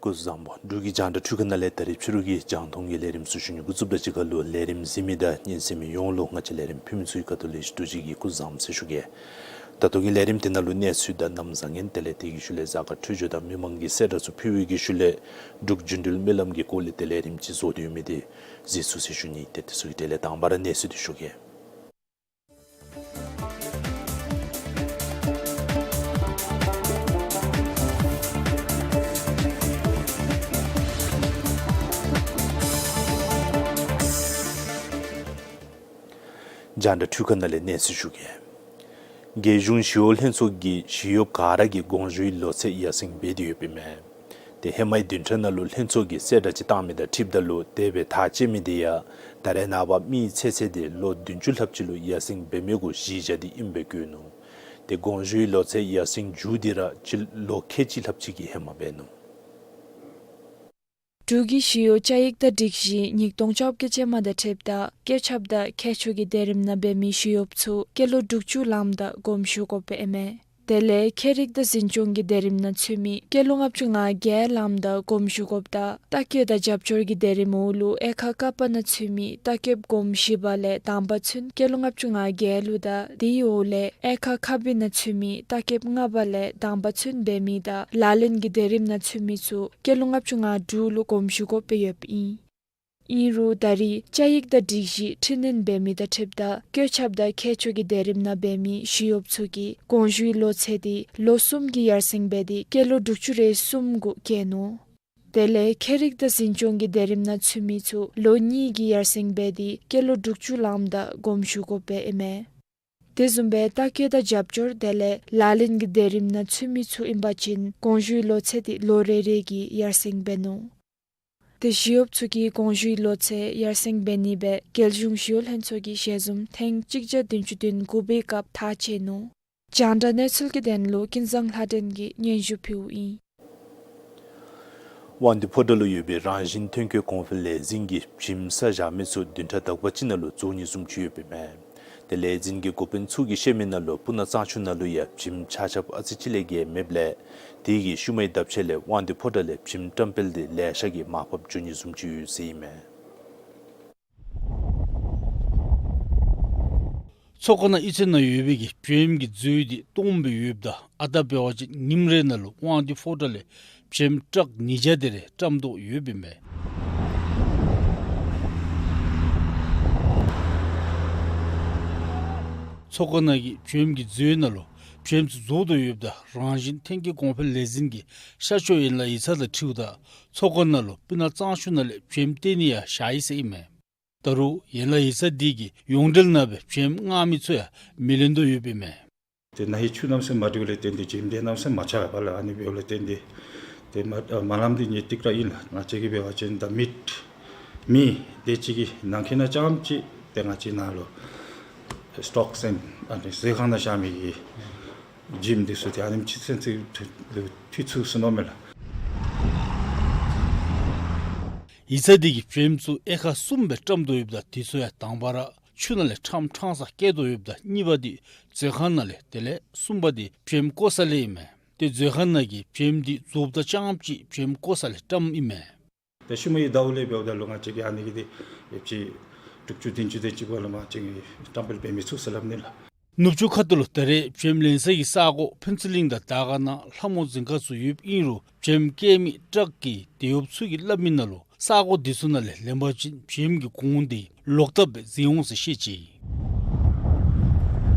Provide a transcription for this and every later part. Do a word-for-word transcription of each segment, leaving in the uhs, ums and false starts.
སྐུ་གཟུགས་བཟང་པོ། འབྲུག་གི་རྒྱང་བསྒྲགས་འཕྲུལ་ཁང་ནང་ལས་ད་རིས་ཕྱི་རུ་གི་རྒྱང་མཐོང་གི་ལས་རིམ་ཚུ་ཞུ་ནི་འགོ་བཙུགས་པ་དང་གཅིག་ཁར་ལུ་ལས་རིམ་གཟིགས་མི་དང་སྙན་གསན་མི་ཡོངས་ལུ་ང་བཅས་ལས་རིམ་ཕུལ་མི་ཚུ་གི་ཁ་ཐུག་ལས་ཐུགས་རྗེ་ཆེ་གི་སྐུ་གཟུགས་བཟང་པོ་ཟེར་ཞུ་གེ། ད་ལྟོ་གི་ལས་རིམ་དེ་ནང་ལུ་གནས་ཚུལ་དང་གནམ་བཟང་ངན་དེ་ལས་དེ་གི་ཤུལ་ལས་གཟའ་སྐར་འཕྲོད་སྦྱོར་དང་མི་མང་གི་གསལ་བསྒྲགས་ཚུ་ཕུལ་བའི་གི་ཤུལ་ལས་འབྲུག་འགྲོ་འགྲུལ་སྨོན་ལམ་གྱི་སྐོར་ལས་ཏེ་ལས་རིམ་ཅིག་བཟོ་སྟེ་ཡོད་མི་དེ་གཟིགས་ཚུགས་ཟེར་ཞུ་ནི། ཏེ་དེ་ཚུ་གི་གྲས་ལས་དང་པ་ར་གནས་ཚུལ་དེ་ཞུ་གེ། རྒྱང་བསྒྲགས་འཕྲུལ་ཁང་ནང་ལས་གནས་ཚུལ་ཞུ་གེ། རྒྱལ་གཞུང་ཞི་གཡོག་ལྷན་ཚོགས་ཀྱིས་ཞི་གཡོགཔ་ག་ར་གི་དགོངས་ཞུའི་ལོ་ཚད་ཡར་སེང་འབད་དེ་ཡོདཔ་ཨིན་མས། ཏེ་ཧེ་མའི་བདུན་ཕྲག་ནང་ལུ་ལྷན་ཚོགས་ཀྱིས་གསལ་བསྒྲགས་ཅིག་བཏང་མི་དང་འཁྲིལཝ་ད་ལུ་དེ་སྦེ་ཐག་བཅད་མི་དེ་ཡང་ད་རེས་ནངས་པ་མིའི་ཚེ་ཚད་དེ་ལོ་བདུན་ཅུ་ལྷགཔ་ཅིག་ལུ་ཡར་སེང་འབད་མི་གུ་གཞི་བཞག་སྟེ་ཨིནམ་སྦེ་བཀོད་ནུག། ཏེ་དགོངས་ཞུའི་ལོ་ཚད་ཡར་སེང་མཇུག་དེ་ར་སྤྱི་ལོ་ཁལ་གཅིག་ལྷགཔ་ཅིག་གི་ཧེ་མ་འབད་ནུག། འབྲུག་གི་ཞི་གཡོག་བཅའ་ཡིག་དང་སྒྲིག་གཞི་ཉིས་སྟོང་བཅོ་བརྒྱད་ཅན་མ་དང་འཁྲིལཝ་ད་སྐྱེད་ཆབ་དང་ཁྱད་ཆོས་ཀྱི་སྡེ་རིམ་ནང་འབད་མི་ཞི་གཡོགཔ་ཚུ་སྐྱེས་ལོ་དྲུག་ཅུ་ལངམ་ད་དགོངས་ཞུ་དགོཔ་ཨིན་མས། དེ་ལས་ཁྱད་རིག་དང་འཛིན་སྐྱོང་གི་སྡེ་རིམ་ནང་ཚུད་མི་སྐྱེས་ལོ་ལྔ་བཅུ་ང་བརྒྱད་ལངམ་ད་དགོངས་ཞུ་དགོཔ་དང་ལྟ་བཀོད་དང་རྒྱབ་སྐྱོར་གྱི་སྡེ་རིམ་འོག་ལུ་དབྱེ་ཁག་ཀ་པ་ནང་ཚུད་མི་ལྟ་བཀོདཔ་གོངམ་བཞི་པ་ལས་དང་པ་ཚུན་སྐྱེས་ལོ་ལྔ་བཅུ་ང་བརྒྱད་ལུ་དང་དེའི་འོག་ལས་དབྱེ་ཁག་ཁ་བི་ནང་ཚུད་མི་ལྟ་བཀོདཔ་ལྔ་པ་ལས་དང་པ་ཚུན་འབད་མི་དང་ལག་ལེན་གྱི་སྡེ་རིམ་ནང་ཚུད་མི་ཚུ་སྐྱེས་ལོ་ལྔ་བཅུ་ང་དྲུག་ལུ་དགོངས་ཞུ་དགོཔ་སྦེ་ཡོདཔ་ཨིན། ཨིན་རུང་ད་རེས་བཅའ་ཡིག་དང་སྒྲིག་གཞི་འཕྲི་སྣོན་འབད་མི་དང་འཁྲིལཝ་ད་སྐྱེད་ཆབ་དང་ཁྱད་ཆོས་ཀྱི་སྡེ་རིམ་ནང་འབད་མི་ཞི་གཡོགཔ་ཚུ་གི་དགོངས་ཞུའི་ལོ་ཚད་དེ་ལོ་གསུམ་གྱི་ཡར་སེང་འབད་དེ་སྐྱེས་ལོ་དྲུག་ཅུ་རེ་གསུམ་གུ་བཀལ་ནུག། དེ་ལས་ཁྱད་རིག་དང་འཛིན་སྐྱོང་གི་སྡེ་རིམ་ནང་ཚུད་མི་ཚུ་ལོ་གཉིས་ཀྱི་ཡར་སེང་འབད་དེ་སྐྱེས་ལོ་དྲུག་ཅུ་ལངམ་ད་དགོངས་ཞུ་དགོཔ་སྦེ་ཨིན་མས། དེ་བཟུམ་སྦེ་ལྟ་བཀོད་དང་རྒྱབ་སྐྱོར་དེ་ལས་ལག་ལེན་གྱི་སྡེ་རིམ་ནང་ཚུད་མི་ཚུ་ཨིན་པ་ཅིན་དགོངས་ཞུའི་ལོ་ཚད་དེ་ལོ་རེ་རེ་གི་ཡར་སེང་འབད་ནུག། ཏེ་ཞི་གཡོགཔ་ཚུ་གི་དགོངས་ཞུའི་ལོ་ཚད་ཡར་སེང་འབད་ནི་སྦེ་རྒྱལ་གཞུང་ཞི་གཡོག་ལྷན་ཚོགས་ཀྱིས་ཞལ་འཛོམས་ཐེངས་གཅིག་བརྒྱ་བདུན་ཅུ་དོན་དགུ་པའི་སྐབས་ཐག་བཅད་ནུག། རྒྱང་བསྒྲགས་གནས་ཚུལ་གྱི་དོན་ལུ་ཀུན་བཟང་ལྷ་སྒྲོན་གྱིས་སྙན་ཞུ་ཕུལཝ་ཨིན། དབང་འདུས་ཕོ་བྲང་ལུ་ཡོད་པའི་རང་བཞིན་ཐོན་སྐྱེད་གོང་འཕེལ་ལས་འཛིན་གྱིས་བྱེམ་ས་བཞག་མི་ཚུ་བདུན་ཕྲག་དག་པ་ཅིག་ནང་ལུ་རྫོགས་ནི་བཟུམ་ཅིག་ཡོདཔ་ཨིན་མས། ཏེ་ལས་འཛིན་གྱི་འགོ་དཔོན་ཚུ་གིས་བཤད་མི་ནང་ལུ་སྤུ་ན་གཙང་ཆུ་ནང་ལུ་ཡང་བྱེམ་ཆ་ཁྱབ་ཨ་ཙི་ཅིག་ལས་བརྒལ་མེདཔ་ལས་དེ་གིས་ཤུལ་མའི་ལྡབ་ཆ་ལས་དབང་འདུས་ཕོ་བྲང་ལས་བྱེམ་བཀྲམ་སྤེལ་དེ་ལེ་ཤ་གིས་མར་ཕབ་འགྱོ་ནི་བཟུམ་ཅིག་ཡོད་ཟེར་ཨིན་མས། མཚོ་ཁ་ནང་གཡུས་ཚན་ནང་ཡོད་པའི་གི་བྱེམ་གྱི་མཛོད་འདི་སྟོངམ་སྦེ་ཡོདཔ་ད་ཨ་རྟག་འབད་བ་ཅིན་ཉིནམ་རེ་ནང་ལུ་དབང་འདུས་ཕོ་བྲང་ལས་བྱེམ་ཊཱག་ཉིས་བརྒྱ་དེ་རེ་བཀྲམ་དོ་ཡོདཔ་ཨིན་མས། མཚོ་ཁ་ནང་གི་བྱེམ་གྱི་མཛོད་ནང་ལུ་བྱེམ་ཚུ་རྫོགས་དོ་ཡོདཔ་ད་རང་བཞིན་ཐོན་སྐྱེད་གོང་འཕེལ་ལས་འཛིན་གྱི་ཤར་ཕྱོགས་ཡན་ལག་ཡིག་ཚང་དང་འཁྲིལཝ་ད་མཚོ་ཁ་ནང་ལུ་སྤུ་ན་གཙང་ཆུ་ནང་ལས་བྱེམ་བཏོན་ནི་ཡང་བཞག་ཡི་ཟེར་ཨིན་མས། ད་རུང་ཡན་ལག་ཡིག་ཚང་འདི་གིས་ཡོངས་འབྲེལ་ནང་སྦེ་བྱེམ་མངགས་མི་ཚུ་ཡང་མི་ལེན་དོ་ཡོདཔ་ཨིན་མས། ཏེ་ན་ཧིང་ཆུ་གནམ་མེད་ས་མེད་མ་འདྲཝ་ལས་བརྟེན་ཏེ་བྱེམ་འདི་གནམ་མེད་ས་མེད་མ་ཆགཔ་ལས་ཨ་ནི་འབདཝ་ལས་བརྟེན་ཏེ་ཏེ་མ་མ་ལངམ་འདི་ངེས་ཏིག་ར་ཨིན་ལགས། ང་བཅས་ཀྱིས་འབད་བ་ཅིན་ད་མི་མི་དེ་ཅིག་གི་ནང་འཁོད་ནང་རྐྱངམ་ཅིག་ཏེ་ང་བཅས་ནང་ལུ་སི་ཊོག་ཟེར་ཨ་ནི་ཟས་ཁང་ནང་བཞག་མི་གི་བྱེམ་འདི་ཚུ་ཏེ་ཨ་ནེམ་ཅིག་ཚུན་ཚོད་ལུ་འཐུས་ཚུགས་སོ་ནུག་མས་ལགས། ཡིག་ཚང་འདི་གིས་བྱེམ་ཚུ་དབྱེ་ཁག་གསུམ་སྦེ་བཀྲམ་དོ་ཡོདཔ་ད་དེ་ཚུ་ཡང་དང་པ་ར་ཆུ་ནང་ལས་ཕྲངམ་ཕྲང་ས་བཀལ་དོ་ཡོདཔ་ད་གཉིས་པ་འདི་མཛོད་ཁང་ནང་ལས་དེ་ལས་གསུམ་པ་འདི་བྱེམ་བཀོ་ས་ལས་ཨིན་མས། ཏེ་མཛོད་ཁང་ནང་གི་བྱེམ་འདི་རྫོགསཔ་ད་རྐྱངམ་ཅིག་བྱེམ་བཀོ་ས་ལས་བཀྲམ་ཨིན་མས། ད་ཤུལ་མའི་ཟླཝ་ལས་འབདཝ་ད་ལུ་ང་བཅས་ཀྱིས་ཨ་ནི་གི་འདི་ཡོདཔ་ཅིག་དྲུག་ཅུ་བདུན་ཅུ་དེ་ཅིག་བར་ལུ་མ་ཅིག་བཀྲམ་སྤེལ་འབད་མི་ཚུགས་ཟེར་སླབ་ནི་ལགས། ནུབ་ཕྱོགས་ཁ་ཐུག་ལུ་ད་རེས་བྱེམ་ལེན་སའི་ས་གོ་ཕུན་ཚོགས་གླིང་དང་དར་དཀར་ནང་ལྷ་མོ་རྫིང་ཁ་ཚུ་ཡོདཔ་ཨིན་རུང་བྱེམ་བཀལ་མི་ཊཱག་གི་དེད་གཡོགཔ་ཚུ་གིས་སླབ་མི་ནང་ལུ་ས་གོ་འདི་ཚུ་ནང་ལས་ལེན་པ་ཅིན་བྱེམ་གྱི་གོང་འདི་ལོག་ལྟབ་སྦེ་འཛིན་འོང་ཟེར་བཤད་ཅི།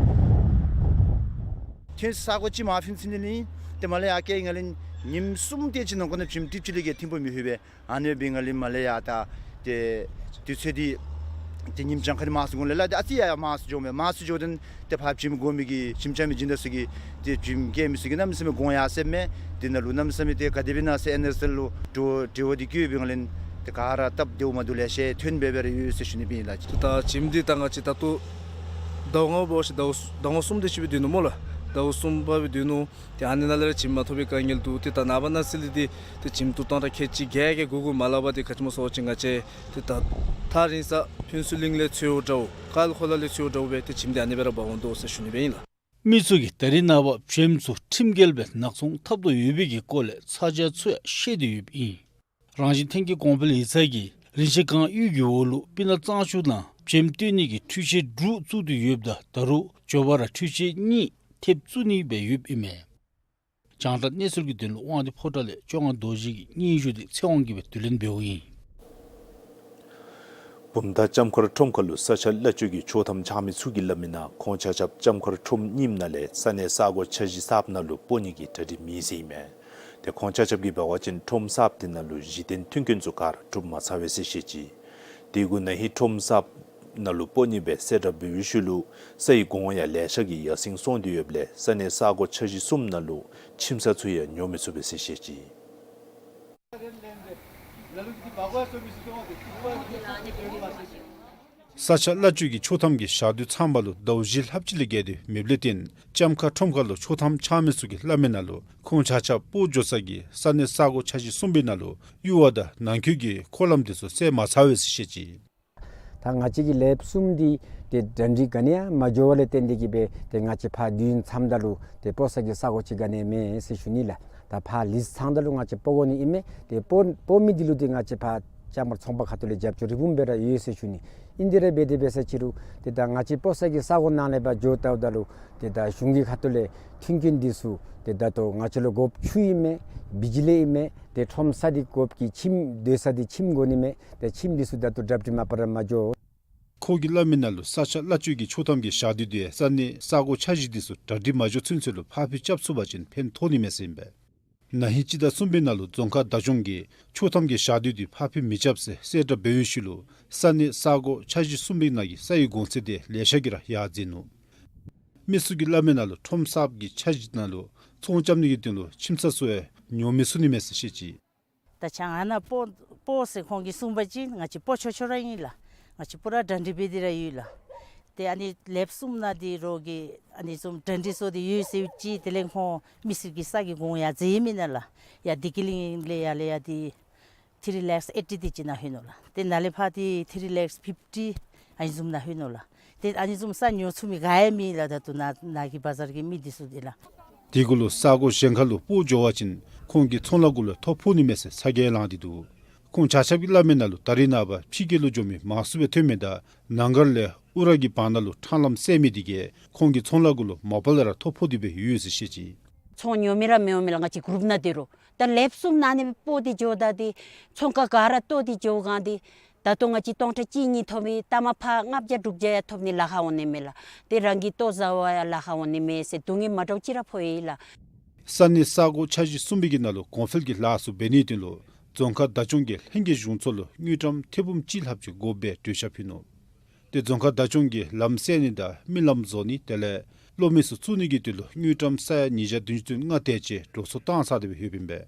ཐོན་ས་གོ་ཅིག་མར་ཕུན་ཚོགས་གླིང་ཨིན། ཏེ་མར་ལས་ཡར་བཀལ་ང་ལས་ཉིནམ་གསུམ་དེ་ཅིག་ནང་འཁོད་ནང་བྱེམ་ཊིབ་ཅིག་ལས་བརྒལ་ཐོན་པ་མི་ལྷོད་པས། ཨ་ནི་སྦེ་ང་ལས་མར་ལས་ཡར་ད་ཏེ་དུས་ཚོད་འདི་ཏེ་ཉིནམ་གྱངས་ཁ་འདི་མང་སུ་འགོར་ལས་ལགས། ཏེ་ཨ་ཙི་ཡང་ཡང་མང་སུ་འགྱོཝ་མས། མང་སུ་འགྱོཝ་ད་ཏེ་ཕར་བྱེམ་བཀོ་མི་གི་བྱེམ་རྐྱབ་མི་སྦྱིན་བདག་ཚུ་གིས་ཏེ་བྱེམ་བཀལ་མི་ཚུ་གིས་གནམ་མེད་ས་མེད་དགོངས་ཡངས་ཟེར་མས། དེ་ནང་ལུ་གནམ་མེད་ས་མེད་ཏེ་ག་དེ་སྦེ་ཨིན་ན་ཟེར་ཨེན་ཨེས་ཨེལ་ལུ་འདྲི་འདྲི་བ་འདི་བཀོད་སྦེ་ང་ལས་ཏེ་ག་ར་སྟབས་བདེཝ་མ་བདེཝ་ལེ་ཤ་ཐོན་སྦེ་སྦེ་ར་ཡོད་ཟེར་ཞུ་ནི་སྦེ་ཨིན་ལགས། ད་བྱེམ་འདི་ད་ང་བཅས་ད་ལྟོ་ཟླཝ་ལྔ་པ་འབད་ཞིནམ་ཟླཝ་ཟླཝ་ངོ་གསུམ་དེ་ཅིག་སྦེ་སྡོད་ནུག་སྨོ་ལགས། ཟླཝ་གསུམ་པ་སྦེ་སྡོད་ནུག། ཏེ་ཨ་ནི་ནང་ལས་ར་བྱེམ་མ་ཐོབ་པའི་དཀའ་ངལ་འདུག། ཏེ་ད་ནངས་པ་གནངས་ཚེ་ལས་འདི་ཏེ་བྱེམ་བཏུབ་ཐངས་ར་ཁལ་གཅིག་བརྒྱད་བརྒྱད་དགོ་དགོ་མ་སླབ་པར་ཏེ་ག་ཅི་སྨོ་ཟེར་བ་ཅིན་ང་བཅས་ཏེ་ད་ཐག་རིང་ས་ཕུན་ཚོགས་གླིང་ལས་འཚོལཝ་འདྲཝ་ཀལ་ཁོ་ལ་ལས་འཚོལཝ་འདྲཝ་སྦེ་ཏེ་བྱེམ་འདི་ཨ་ནི་སྦེ་ར་འབག་འོང་དོ་ཟེར་ཞུ་ནི་སྦེ་ཨིན་ལགས། མི་ཚུ་གིས་ད་རེས་ནངས་པ་བྱེམ་ཚུ་ཁྲིམས་འགལ་སྦེ་ནག་ཚོང་འཐབ་དོ་ཡོད་པའི་གི་སྐོར་ལས་ཚ་གྱང་ཚུ་ཡང་བཤད་དེ་ཡོདཔ་ཨིན། རང་བཞིན་ཐོན་སྐྱེད་གོང་འཕེལ་ཡིག་ཚང་གིས་རིན་ཆེན་སྒང་གཡུས་ཀྱི་འོག་ལུ་སྤུ་ན་གཙང་ཆུ་ནང་བྱེམ་བཏོན་ནི་གི་འཕྲུལ་ཆས་དྲུག་བཙུགས་ཏེ་ཡོདཔ་ད་ད་རུང་མགྱོགས་པ་ར་འཕྲུལ་ཆས་གཉིས་ཐེབས་བཙུགས་ནི་སྦེ་ཡོདཔ་ཨིན་མས། རྒྱང་བསྒྲགས་གནས་ཚུལ་གྱི་དོན་ལུ་དབང་འདུས་ཕོ་བྲང་ལས་བཅོ་ལྔ་རྡོ་རྗེ་གི་སྙན་ཞུ་འདི་ཚེ་དབང་གིས་སྦེ་བསྡུ་ལེན་འབདཝ་ཨིན། བུམ་ཐང་ལྕམ་མཁར་ཁྲོམ་ཁ་ལུ་ས་ཆ་གླ་བཅོལ་གྱི་ཆོག་ཐམ་འཆང་མི་ཚུ་གིས་སླབ་མི་ནང་ཁོང་ཆ་ཁྱབ་ལྕམ་མཁར་ཁྲོམ་རྙིངམ་ནང་ལས་ས་གནས་ས་གོ་འཆར་གཞི་གསརཔ་ནང་ལུ་སྤོ་ནི་གི་གྲ་སྒྲིག་མེད་ཟེར་ཨིན་མས། ཏེ་ཁོང་ཆ་ཁྱབ་ཀྱིས་འབད་བ་ཅིན་ཁྲོམ་གསརཔ་དེ་ནང་ལུ་གཞི་རྟེན་མཐུན་རྐྱེན་ཚུ་ག་ར་གྲུབ་མ་ཚར་བས་ཟེར་བཤད་ཅི། དེ་གུ་ན་ཧིང་ཁྲོམ་གསརཔ་ནང་ལུ་སྤོ་ནི་སྦེ་གསལ་བསྒྲགས་འབད་བའི་ཤུལ་ལུ་སའི་གོང་ཡང་ལེ་ཤ་གིས་ཡར་སེང་སོང་སྟེ་ཡོདཔ་ལས་ས་གནས་ས་གོ་འཆར་གཞི་གསུམ་ནང་ལུ་ཁྱིམ་ས་ཚུ་ཡང་ཉོ་མི་ཚུགས་པས་ཟེར་བཤད་ཅི། ས་ཆ་གླ་བཅོལ་གྱི་ཆོག་ཐམ་གྱི་ཞག་དུས་ཚང་པ་ལུ་ཟླཝ་བཞི་ལྷགཔ་ཅིག་ལས་བརྒལ་ཏེ་མེདཔ་ལས་བརྟེན་ལྕམ་མཁར་ཁྲོམ་ཁ་ལུ་ཆོག་ཐམ་འཆང་མི་ཚུ་གིས་སླབ་མི་ནང་ལུ་ཁོང་ཆ་ཁྱབ་སྤོ་འགྱོ་ས་གི་ས་གནས་ས་གོ་འཆར་གཞི་གསུམ་པའི་ནང་ལུ་གཡུར་བ་དང་ནང་འཁོད་ཀྱི་འཁོར་ལམ་དེ་ཚུ་སེལ་མ་ཚར་བས་ཟེར་བཤད་ཅི། ད་ང་བཅས་ཀྱི་ལེབ་གསུམ་འདི་ཏེ་གྲ་སྒྲིག་ག་ནི་ཡང་མ་འགྱོ་བ་ལས་བརྟེན་ཏེ་གིས་སྦེ་ཏེ་ང་བཅས་ཕར་དུས་ཡུན་མཚམས་ད་ལུ་ཏེ་སྤོ་ས་གི་ས་གོ་ཅིག་ག་ནི་ཡང་མེད་ཟེར་ཞུ་ནི་ལགས། ད་ཕར་ལིསི་ཚང་ད་ལུ་ང་བཅས་སྤོ་དགོ་ནི་ཨིན་མས། ཏེ་སྤོ་སྤོ་མི་འདི་ལུ་ཏེ་ང་བཅས་ཕར་ལྕམ་མཁར་ཚོང་པ་ཁ་ཐུག་ལས་རྒྱབ་སྐྱོར་རི་བོང་སྦེ་ར་ཡོད་ཟེར་ཞུ་ནི། ཨིན་དེ་ར་འབད་དེ་འབད་ས་ཅིག་རུང་ཏེ་ད་ང་བཅས་སྤོ་ས་གི་ས་གོ་ནང་ལས་ཕར་འགྱོ་བལྟཝ་ད་ལུ་ཏེ་ད་གཞུང་གི་ཁ་ཐུག་ལས་མཐུན་རྐྱེན་འདི་ཚུ་ཏེ་ད་ལྟོ་ང་བཅས་ལུ་དགོཔ་ཆུ་ཨིན་མས། བི་ཇི་ལི་ཨིན་མས། ཏེ་ཁྲོམ་ས་འདི་དགོཔ་གི་ཁྱིམ་སྡོད་ས་འདི་ཁྱིམ་དགོ་ནི་མས། ཏེ་ཁྱིམ་འདི་ཚུ་ད་ལྟོ་གྲ་སྒྲིག་མ་པ་ར་མ་འགྱོ། ཁོ་གིས་སླབ་མི་ནང་ལུ་ས་ཆ་གླ་བཅོལ་གྱི་ཆོག་ཐམ་གྱི་ཞག་དུས་དེ་ས་གནས་ས་གོ་འཆར་གཞི་འདི་ཚུ་གྲ་སྒྲིག་མ་འགྱོ་ཚུན་ཚོད་ལུ་ཕར་འཕུལ་རྐྱབ་ཚུགས་པ་ཅིན་ཕན་ཐོགས་ནི་མས་ཟེར་ཨིན་པས། ན་ཧིང་སྤྱི་ཟླ་གསུམ་པའི་ནང་ལུ་རྫོང་ཁག་བདག་སྐྱོང་གིས་ཆོག་ཐམ་གྱི་ཞག་དུས་དེ་ཕར་འཕུལ་མི་རྐྱབ་ཟེར་གསལ་བསྒྲགས་འབད་བའི་ཤུལ་ལུ་ས་གནས་ས་གོ་འཆར་གཞི་གསུམ་པའི་ནང་གི་སའི་གོང་ཚད་དེ་ལེ་ཤ་གིས་ར་ཡར་འཛེགས་ནུག། མི་ཚུ་གིས་སླབ་མི་ནང་ལུ་ཁྲོམ་གསརཔ་གི་འཆར་གཞི་ནང་ལུ་ཚོང་རྐྱབ་ནི་གི་དོན་ལུ་ཁྱིམ་ས་ཚུ་ཡང་ཉོ་མི་ཚུགས་ནི་མས་ཟེར་བཤད་ཅི། ད་ཆ་ང་ནཱ་སྤོ་སྤོ་ཟེར་ཁོང་གིས་གསུངས་པ་ཅིན་ང་བཅས་སྤོ་ཆོག་ཆོག་ར་ཨིན་ལགས། ང་བཅས་སྤོ་ར་གྲ་སྒྲིག་འབད་དེ་ར་ཡོད་ལགས། ཏེ་ཨ་ནི་ལེབ་གསུམ་ནང་འདི་རོགས་ཀྱིས་ཨ་ནི་བཟུམ་གྲ་སྒྲིག་བཟོ་སྟེ་ཡོད་ཟེར་ཅི། དེ་ལས་ཁོང་མི་སེར་གྱིས་ས་གི་གོང་ཡར་འཛེགས་མི་ནང་ལགས། ཡར་བདེ་སྐྱིད་གླིང་ལས་ཡར་ལས་ཡར་འདི་ཐི་རི་ལེགས་ཨེ་ཊི་དེ་ཅིག་ནང་ལྷོད་ནུག་ལགས། ཏེ་ནཱ་ལས་ཕར་འདི་ཐི་རི་ལེགས་ཕིཕ་ཊི་ཨ་ནི་བཟུམ་ནང་ལྷོད་ནུག་ལགས། ཏེ་ཨ་ནི་བཟུམ་ས་ཉོ་ཚུགས་མི་ག་ཡང་མེད་ལགས། ད་ལྟོ་ནཱ་ནཱ་གི་བ་ཛར་གྱི་མི་འདི་ཚུ་འདི་ལགས། དེ་གུ་ལུ་ས་གོ་གཞན་ཁ་ལུ་སྤོ་འགྱོ་བ་ཅིན་ཁོང་གི་ཚོང་ལཱ་གུ་ལུ་ཐོ་ཕོག་ནི་མས་ཟེར་ཚ་གྱང་ལངས་ཏེ་འདུག། ཁོང་ཆ་ཁྱབ་ཀྱིས་སླབ་མི་ནང་ལུ་ད་རེས་ནངས་པ་ཕྱི་རྒྱལ་ལུ་འགྱོ་མི་མང་སུ་སྦེ་ཐོན་མི་དང་ནང་སྒར་ལས་ཨུ་ར་གི་བར་ན་ལུ་ཕྲང་ལམ་སེལ་མི་དེ་གིས་ཁོང་གི་ཚོང་ལཱ་གུ་ལུ་མ་པ་ལས་ར་ཐོ་ཕོག་སྟེ་སྦེ་ཡོད་ཟེར་བཤད་ཅི། ཚོང་ཉོ་མི་ར་མི་འོང་མས་ལགས། ང་བཅས་གུ་རུབ་ནང་སྡོད་རུང་ད་ལེབ་གསུམ་ནང་ནི་སྤོ་སྟེ་འགྱོཝ་ད་འདི་ཚོང་ཁང་ག་ར་བཏོག་སྟེ་འགྱོཝ་གང་འདི་ད་ལྟོ་ང་བཅས་སྟོང་ཕྲག་གཅིག་གཉིས་ཐོབ་མི་ལྟ་མ་ཕར་ལྔ་བརྒྱ་དྲུག་བརྒྱ་ཡང་ཐོབ་ནི་ལཱ་ཁག་འོང་ནི་མས་ལགས། ཏེ་རང་གིས་བཏོག་ཟ་བ་ཡང་ལཱ་ཁག་འོང་ནི་མས་ཟེར་སྡུག་བསྔལ་མ་འདྲཝ་ཅིག་ར་ཕོག་ཡི་ལགས། ས་གནས་ས་གོ་འཆར་གཞི་གསུམ་པའི་གི་ནང་ལུ་གོང་འཕེལ་གྱི་ལཱ་ཚུ་འབད་ནིའི་དོན་ལུ་རྫོང་ཁག་བདག་སྐྱོང་གིས་ལྷན་རྒྱས་གཞུང་ཚོགས་ལུ་དངུལ་ཀྲམ་ཐེར་འབུམ་གཅིག་ལྷགཔ་ཅིག་དགོ་པའི་གྲོས་འཆར་ཕུལ་ནུག། ཏེ་རྫོང་ཁག་བདག་སྐྱོང་གིས་ལམ་སེལ་ནི་དང་རྨི་ལམ་བཟོ་ནི་དེ་ལས་གློག་མེ་ཚུ་བཙུགས་ནི་གི་དོན་ལུ་དངུལ་ཀྲམ་ས་ཡ་ཉིས་བརྒྱ་བདུན་ཅུ་དོན་ལྔ་དེ་ཅིག་འགྲོ་སོང་བཏང་ཚར་ཏེ་སྦེ་ཡོདཔ་ཨིན་པས།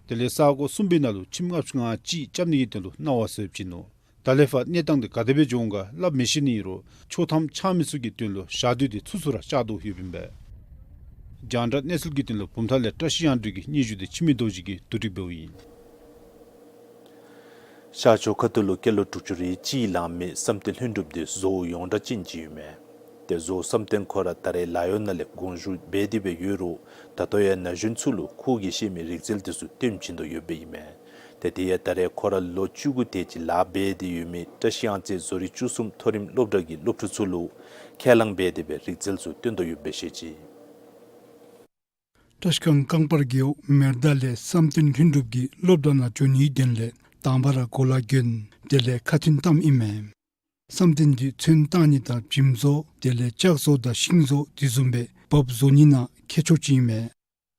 དེ་ལས་ས་གོ་གསུམ་པའི་ནང་ལུ་ཁྱིམ་ལྔ་བཅུ་ང་གཅིག་རྐྱབ་ནི་གི་དོན་ལུ་གནང་བ་སྩལ་ཡོདཔ་ཅིག་ནུག། ད་ལས་ཕར་གནས་སྟངས་དེ་ག་དེ་སྦེ་འགྱོ་འོང་ག་སླབ་མི་ཤེས་ནི་ཨིན་རུང་ཆོག་ཐམ་འཆང་མི་ཚུ་གི་དོན་ལུ་ཞག་དུས་དེ་ཚུགས་ཚུགས་ར་བཅག་དོ་ཡོདཔ་ཨིན་པས། རྒྱང་བསྒྲགས་གནས་ཚུལ་གྱི་དོན་ལུ་བུམ་ཐང་ལས་བཀྲ་ཤིས་དབྱངས་སྒྲོན་གྱི་སྙན་ཞུ་དེ་འཆི་མེད་རྡོ་རྗེ་གིས་བསྡུ་སྒྲིག་འབདཝ་ཨིན། ཤར་ཕྱོགས་ཁ་ཐུག་ལུ་སྐྱེས་ལོ་དྲུག་ཅུ་རེ་གཅིག་ལང་མི་བསམ་གཏན་ལྷུན་གྲུབ་འདི་བཟོ་བོ་ཡོངས་གྲགས་ཅན་ཅིག་ཨིན་མས། ཏེ་བཟོ་བོ་བསམ་གཏན་ཁོ་ར་ད་རེས་ལཱ་གཡོག་ནང་ལས་དགོངས་ཞུ་འབད་དེ་སྦེ་ཡོད་རུང་ད་ལྟོ་ཡང་ན་གཞོན་ཚུ་ལུ་ཁོ་གིས་ཤེས་མི་རིག་རྩལ་འདི་ཚུ་སྟོན་བྱིན་དོ་ཡོདཔ་ཨིན་མས། ཏེ་དེ་ཡང་ད་རེས་ཁོ་ར་ལོ་བཅུ་དགུ་དེ་ཅིག་ལཱ་འབད་དེ་ཡོད་མི་བཀྲ་ཤིས་གཡང་རྩེ་བཟོ་རིག་བཅུ་གསུམ་མཐོ་རིམ་སློབ་གྲྭ་གི་སློབ་ཕྲུག་ཚུ་ལུ་ཁས་བླངས་འབད་དེ་སྦེ་རིག་རྩལ་ཚུ་སྟོན་དོ་ཡོདཔ་སྦེ་བཤད་ཅི། བཀྲ་ཤིས་སྒང་རྐང་པར་རྒེད་འོག་མེར་མདའ་ལས་བསམ་གཏན་ལྷུན་གྲུབ་ཀྱིས་སློབ་གྲྭ་ནང་འགྱོ་ནིའི་དོན་ལས་དང་པ་ར་གོ་ལ་གྱོན་དེ་ལས་ཁ་ཐུན་བཏངམ་ཨིན་མས། བསམ་གཏན་འདི་ཚོན་བཏང་ནི་དང་བྱེམ་བཟོ་དེ་ལས་ལྕགས་བཟོ་དང་ཤིང་བཟོ་དེ་བཟུམ་སྦེ་འབགཔ་བཟོ་ནི་ནང་མཁས་མཆོག་ཅིག་ཨིན་མས།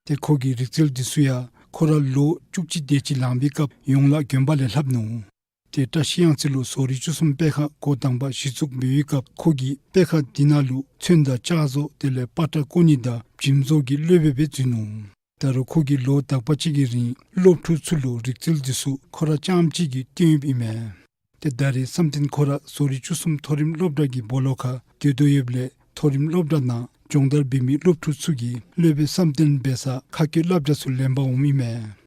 ཏེ་ཁོ་གི་རིག་རྩལ་འདི་ཚུ་ཡང་ཁོ་ར་ལོ་བཅུ་གཅིག་དེ་ཅིག་ལང་པའི་སྐབས་ཡོངས་ལ་གྱོན་པ་ལས་ལྷགཔ་ནུག། ཏེ་བཀྲ་ཤིས་གཡང་རྩེ་ལུ་བཟོ་རིག་བཅུ་གསུམ་དཔེ་ཁང་འགོ་དང་པ་གཞི་བཙུགས་འབད་བའི་སྐབས་ཁོ་གིས་དཔེ་ཁང་འདི་ནང་ལུ་ཚོན་དང་ལྕགས་བཟོ་དེ་ལས་པ་ཏྲ་བརྐོ་ནི་དང་བྱེམ་བཟོ་གི་སློབ་དཔོན་སྦེ་འཛུལ་ནུག། ད་རུང་ཁོ་གིས་ལོ་དག་པ་ཅིག་གི་རིང་སློབ་ཕྲུག་ཚུ་ལུ་རིག་རྩལ་འདི་ཚུ་ཁོ་ར་རྐྱངམ་གཅིག་གིས་སྟོན་ཡོདཔ་ཨིན་མས། ཏེ་ད་རེས་བསམ་གཏན་ཁོ་ར་བཟོ་རིག་བཅུ་གསུམ་མཐོ་རིམ་སློབ་གྲྭ་གི་སྦོ་ལོགས་ཁར་སྡོད་དོ་ཡོདཔ་ལས་མཐོ་རིམ་སློབ་གྲྭ་ནང་སྦྱོང་བརྡར་འབད་མི་སློབ་ཕྲུག་ཚུ་གིས་སློབ་དཔོན་བསམ་གཏན་འབད་སར་ཁ་སྐད་བསླབ་བྱ་ཚུ་ལེན་པར་འོངམ་ཨིན་མས།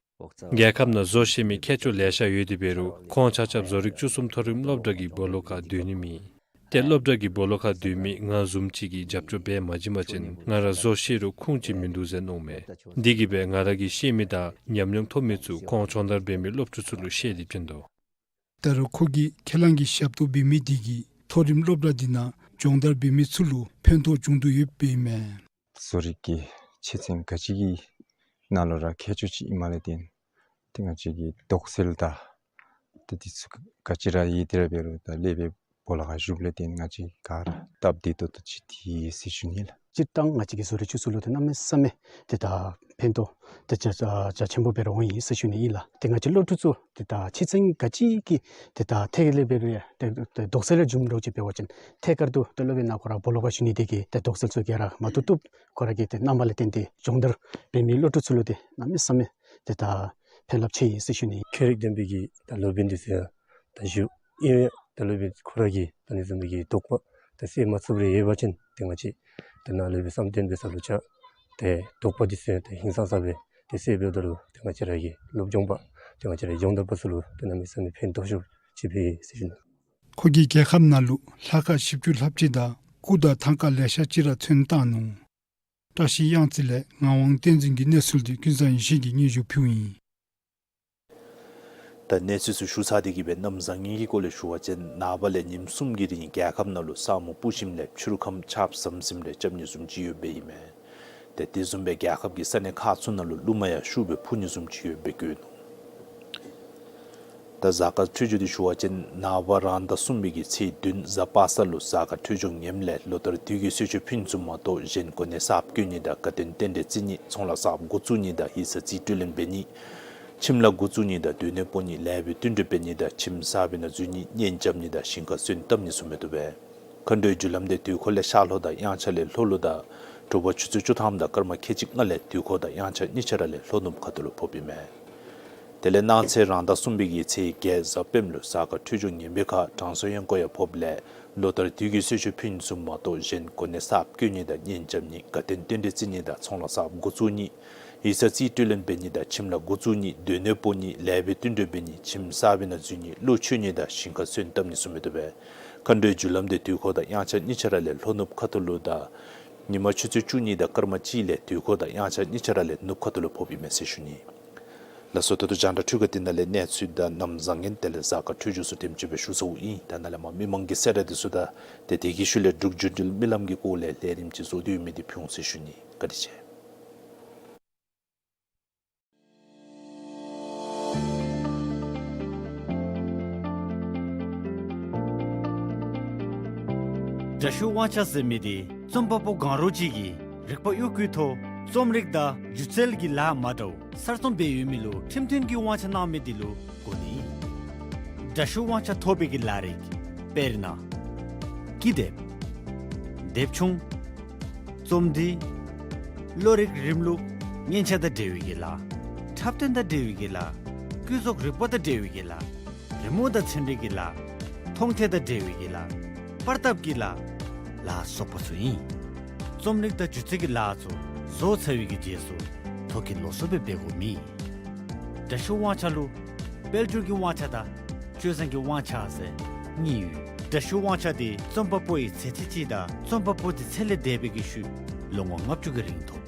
རྒྱལ་ཁབ་ནང་བཟོ་ཤེས་མི་མཁས་མཆོག་ལེ་ཤ་ཡོད་དེ་འབད་རུང་ཁོང་ཆ་ཁྱབ་བཟོ་རིག་བཅུ་གསུམ་མཐོ་རིམ་སློབ་གྲྭ་གི་སྦོ་ལོགས་ཁར་སྡོད་ནི་མེད། ཏེ་སློབ་གྲྭ་གི་སྦོ་ལོགས་ཁར་སྡོད་མི་ང་བཟུམ་ཅིག་གིས་རྒྱབ་སྐྱོར་འབད་མ་བྱིན་པ་ཅིན་ང་ར་བཟོ་ཤེས་རུང་ཁུངས་ཅིག་མིན་འདུག་ཟེར་མནོཝ་མས། འདི་གིས་སྦེ་ང་ར་གིས་ཤེས་མི་དང་ཉམས་མྱོང་ཐོབ་མི་ཚུ་ཁོང་སྦྱོང་བརྡར་འབད་མི་སློབ་ཕྲུག་ཚུ་ལུ་བཤད་དེ་བྱིན་དོ། ད་རུང་ཁོ་གིས་ཁས་བླངས་ཀྱི་ཞབས་ཏོག་འབད་མི་འདི་གིས་མཐོ་རིམ་སློབ་གྲྭ་འདི་ནང་སྦྱོང་བརྡར་འབད་མི་ཚུ་ལུ་ཕན་ཐོགས་བྱུང་དོ་ཡོདཔ་ཨིན་མས། བཟོ་རིག་གི་ཆེད་ཚན་ག་ཅི་གི་ནང་ལུ་ར་མཁས་མཆོག་ཅིག་ཨིནམ་ལས་བརྟེན་ཏེ་ང་བཅས་ཀྱི་དོགས་སེལ་དང་ཏེ་འདི་ཚུ་ག་ཅི་ར་ཡོད་དེ་ར་འབད་རུང་ད་སློབ་དཔོན་སྦོ་ལོགས་ཁར་བཞུགསཔ་ལས་བརྟེན་ང་བཅས་ག་ར་སྟབས་བདེ་ཏོག་ཏོ་ཅིག་ཏེ་ཡོད་ཟེར་ཞུ་ནི་ལགས། སྤྱིར་བཏང་ང་བཅས་ཀྱི་བཟོ་རིག་བཅུ་གསུམ་ལུ་ཏེ་གནམ་མེད་ས་མེད་ཏེ་ད་ཕན་ཐོགས་ཏེ་རྒྱ་རྒྱ་ཆེན་པོ་འབད་རུང་འོང་ཡི་ཟེར་ཞུ་ནི་ཨིན་ལགས། ཏེ་ང་བཅས་སློབ་ཕྲུག་ཚུ་ཏེ་ད་ཆེད་ཚན་ག་ཅི་གི་ཏེ་ད་ཐད་ལས་འབད་རུང་ཡང་ཏེ་ཏེ་དོགས་སེལ་ལུ་འབྱུངམ་འདྲཝ་ཅིག་འབད་བ་ཅིན་ཐད་ཀར་དུ་ཏེ་སློབ་དཔོན་ནཱ་ཁོ་ར་སྦོ་ལོགས་ཁར་བཞུགས་ནི་དེ་གིས་ཏེ་དོགས་སེལ་ཚུ་ག་ར་མ་ཐུབ་ཐུབ་ཁོ་ར་གིས་ཏེ་གནང་བ་ལས་བརྟེན་ཏེ་སྦྱོང་བརྡར་འབད་མི་སློབ་ཕྲུག་ཚུ་ལུ་ཏེ་གནམ་མེད་ས་མེད་ཏེ་ད་ཕན་རླབས་ཆེ་ཡི་ཟེར་ཞུ་ནི། ཁྱད་རིག་ལྡན་པའི་གི་ད་སློབ་དཔོན་འདི་ཚུ་ཡང་ད་བཞུགས་ཡོད། ད་སློབ་དཔོན་ཁོ་ར་གིས་ད་ཨ་ནི་བཟུམ་མའི་གི་དོགས་པ་ད་སེལ་མ་ཚུགསཔ་རེ་ཡོད་པ་ཅིན་ཏེ་ང་བཅས་ད་ནཱ་སློབ་དཔོན་བསམ་གཏན་འབད་ས་ལུ་བཅར་ཏེ་དོགས་པ་འདི་ཚུ་ཡང་ད་ཧིང་སངས་ས་སྦེ་ཏེ་སེལ་འབདཝ་ད་ལུ་ཏེ་ང་བཅས་ར་གི་སློབ་སྦྱོང་པ་ཏེ་ང་བཅས་ར་སྦྱོང་བརྡར་པ་ཚུ་ལུ་ཏེ་གནམ་མེད་ས་མེད་ཕན་ཐོགས་ཤོས་ཅིག་འབད་ཡི་ཟེར་ཞུ་ནི། ཁོ་གིས་རྒྱལ་ཁབ་ནང་ལུ་ལྷ་ཁང་བཞི་བཅུ་ལྷགཔ་ཅིག་དང་སྐུ་དང་ཐང་ཀ་ལེ་ཤ་ཅིག་ར་ཚོན་བཏང་ནུག། བཀྲ་ཤིས་གཡང་རྩེ་ལས་ངག་དབང་བསྟན་འཛིན་གྱིས་གནས་ཚུལ་འདི་ཀུན་བཟང་ཡེ་ཤེས་ཀྱིས་སྙན་ཞུ་ཕུལཝ་ཨིན། ད་གནས་ཚུལ་ཚུ་ཞུ་ཚར་དེ་གིས་སྦེ་གནམ་བཟང་ངན་གྱི་སྐོར་ལས་ཞུ་བ་ཅིན་ནངས་པ་ལས་ཉིནམ་གསུམ་གྱི་རིང་རྒྱལ་ཁབ་ནང་ལུ་ས་སྨུག་སྤུབས་ཞིནམ་ལས་ཕྱི་རུ་ཁམས་ཆརཔ་ཟམ་ཟིམ་རེ་རྐྱབ་ནི་བཟུམ་ཅིག་ཡོདཔ་ཨིན་མས། ཏེ་དེ་བཟུམ་སྦེ་རྒྱལ་ཁབ་ཀྱི་ས་གནས་ཁག་ཚུ་ནང་ལུ་རླུང་མ་ཡང་ཤུགས་སྦེ་འཕུ་ནི་བཟུམ་ཅིག་ཡོདཔ་བཀོད་ནུག། ད་གཟའ་སྐར་འཕྲོད་སྦྱོར་འདི་ཞུ་བ་ཅིན་ནངས་པ་རང་ཟླ་གསུམ་པའི་གི་ཚེས་བདུན་གཟའ་པ་སངས་ལུ་གཟའ་སྐར་འཕྲོད་སྦྱོར་ངནམ་ལས་ལོ་ལྟར་དུས་ཀྱི་གསོལ་མཆོད་ཕུལ་ནི་ཚུ་མ་གཏོགས་གཞན་གོ་གནས་གསརཔ་བསྐོ་ནི་དང་དགའ་སྟོན་རྟེན་འབྲེལ་བརྩི་ནི་ཚོང་ལཱ་གསརཔ་འགོ་བཙུགས་ནི་དང་ཡིག་ཚང་རྩིས་སྤྲོད་ལེན་འབད་ནི་ཁྱིམ་ལཱ་འགོ་བཙུགས་ནི་དང་སྡོད་གནས་སྤོ་ནི་ལས་བྱེད་བསྟུན་གྲོས་འབད་ནི་དང་ཁྱིམ་གསར་པའི་ནང་འཛུལ་ནི་གཉེན་རྐྱབ་ནི་དང་ཞིང་ཁ་སོན་བཏབ་ནི་ཚུ་མི་བཏུབ་པས། མཁའ་འགྲོའི་རྒྱུ་ལམ་འདི་དུས་འཁོར་ལས་ཤར་ལྷོ་དང་དབྱངས་འཆར་ལས་ལྷོ་ལུ་དང་དྲོ་པ་ཆུ་ཚོད་བཅུ་ཐམ་དང་སྐར་མ་ཁལ་གཅིག་ལྔ་ལས་དུས་འཁོར་དང་དབྱངས་འཆར་གཉིས་ཆ་ར་ལས་ལྷོ་ནུབ་ཁ་ཐུག་ལུ་ཕོགཔ་ཨིན་མས། དེ་ལས་གནངས་ཚེ་རང་ཟླ་གསུམ་པའི་གི་ཚེས་བརྒྱད་གཟའ་སྤེནམ་ལུ་གཟའ་སྐར་འཕྲོད་སྦྱོར་ངན་པའི་ཁར་དྲང་སྲོང་དབྱངས་སྐོར་ཡང་ཕོགཔ་ལས་ལོ་ལྟར་དུས་ཀྱི་གསོལ་མཆོད་ཕུལ་ནི་ཚུ་མ་གཏོགས་གཞན་གོ་གནས་གསརཔ་བསྐོ་ནི་དང་གཉེན་རྐྱབ་ནི་དགའ་སྟོན་རྟེན་འབྲེལ་བརྩི་ནི་དང་ཚོང་ལཱ་གསརཔ་འགོ་བཙུགས་ནི་ཡིག་ཚང་རྩིས་སྤྲོད་ལེན་འབད་ནི་དང་ཁྱིམ་ལཱ་འགོ་བཙུགས་ནི་སྡོད་གནས་སྤོ་ནི་ལས་བྱེད་བསྟུན་གྲོས་འབད་ནི་ཁྱིམ་གསར་པའི་ནང་འཛུལ་ནི་གླུ་མཆོད་ནི་དང་ཞིང་ཁ་སོན་བཏབ་ནི་ཚུ་མི་བཏུབ་པས། མཁའ་འགྲོའི་རྒྱུ་ལམ་འདི་དུས་འཁོར་དང་དབྱངས་འཆར་གཉིས་ཆ་ར་ལས་ལྷོ་ནུབ་ཁ་ཐུག་ལུ་དང་ཉིན་མ་ཆུ་ཚོད་བཅུ་གཉིས་དང་སྐར་མ་གཅིག་ལས་དུས་འཁོར་དང་དབྱངས་འཆར་གཉིས་ཆ་ར་ལས་ནུབ་ཁ་ཐུག་ལུ་ཕོགཔ་ཨིན་མས་ཟེར་ཞུ་ནི། ལགས་སོ། ད་ལྟོ་རྒྱང་བསྒྲགས་འཕྲུལ་ཁང་འདི་ནང་ལས་གནས་ཚུལ་དང་གནམ་བཟང་ངན་དེ་ལས་གཟའ་སྐར་འཕྲོད་སྦྱོར་ཚུ་དེམ་ཅིག་སྦེ་ཞུ་ཚརཝ་ཨིན། ད་ནཱ་ལས་མར་མི་མང་གི་གསལ་བསྒྲགས་འདི་ཚུ་དང་ཏེ་དེ་གི་ཤུལ་ལས་འབྲུག་བརྒྱུད་འབྲེལ་མི་ལམ་གྱི་སྐོར་ལས་ལས་རིམ་ཅིག་བཟོ་སྡོད་མི་འདི་ཕུལ་འོང་ཟེར་ཞུ་ནི། བཀའ་དྲིན་ཆེ། དྲག་ཤུལ་དབང་ཆ་ཟེར་མི་འདི་རྩོམ་པ་པོ་གང་རུང་ཅིག་གིས་རིག་པ་དབྱུག་གུའི་ཐོག་རྩོམ་རིག་དང་སྒྱུ་རྩལ་གྱི་ལཱ་མ་འདྲཝ་གསར་རྩོམ་འབད་ཡོད་མི་ལུ་ཁྲིམས་མཐུན་གྱི་དབང་ཆ་གནང་མི་འདི་ལུ་གོ་ནི། དྲག་ཤུལ་དབང་ཆ་ཐོབ་པའི་གི་ལཱ་རིགས་དཔེར་ན་ཀི་དེབ། དེབ་ཆུང་། རྩོམ་འབྲི། བློ་རིག་རིམ་ལུགས། མཉེན་ཆས་དང་འབྲེལ་བའི་གི་ལཱ། འཁྲབ་སྟོན་དང་འབྲེལ་བའི་གི་ལཱ། ཀུན་རྫོབ་རིག་པ་དང་འབྲེལ་བའི་གི་ལཱ། རི་མོ་དང་ཚན་རིག་གི་ལཱ། མཐོང་ཐོས་དང་འབྲེལ་བའི་གི་ལཱ། པར་བཏབ་ཀྱི་ལཱ། ལ་སོགས་པ་ཚུ་ཨིན། རྩོམ་རིག་དང་སྒྱུ་རྩལ་གྱི་ལཱ་ཚུ་བཟོ་ཚར་བའི་གི་རྗེས་སུ་ཐོ་བཀོད་ལོགས་སུ་སྦེ་འབད་དགོཔ་མེད། དྲག་ཤུལ་དབང་ཆ་ལུ་དཔལ་འབྱོར་གྱི་དབང་ཆ་དང་ སྤྱོད་བཟང་གི་དབང་ཆ་ཟེར་གཉིས་ཡོད། དྲག་ཤུལ་དབང་ཆ་དེ་རྩོམ་པ་པོ་ཡི་ཚེ་ཚད་ཅིག་དང་རྩོམ་པ་པོ་དེ་ཚེ་ལས་འདས་པའི་གི་ཤུལ་ལོ་ངོ་ལྔ་བཅུ་གི་རིང་ཐོབ།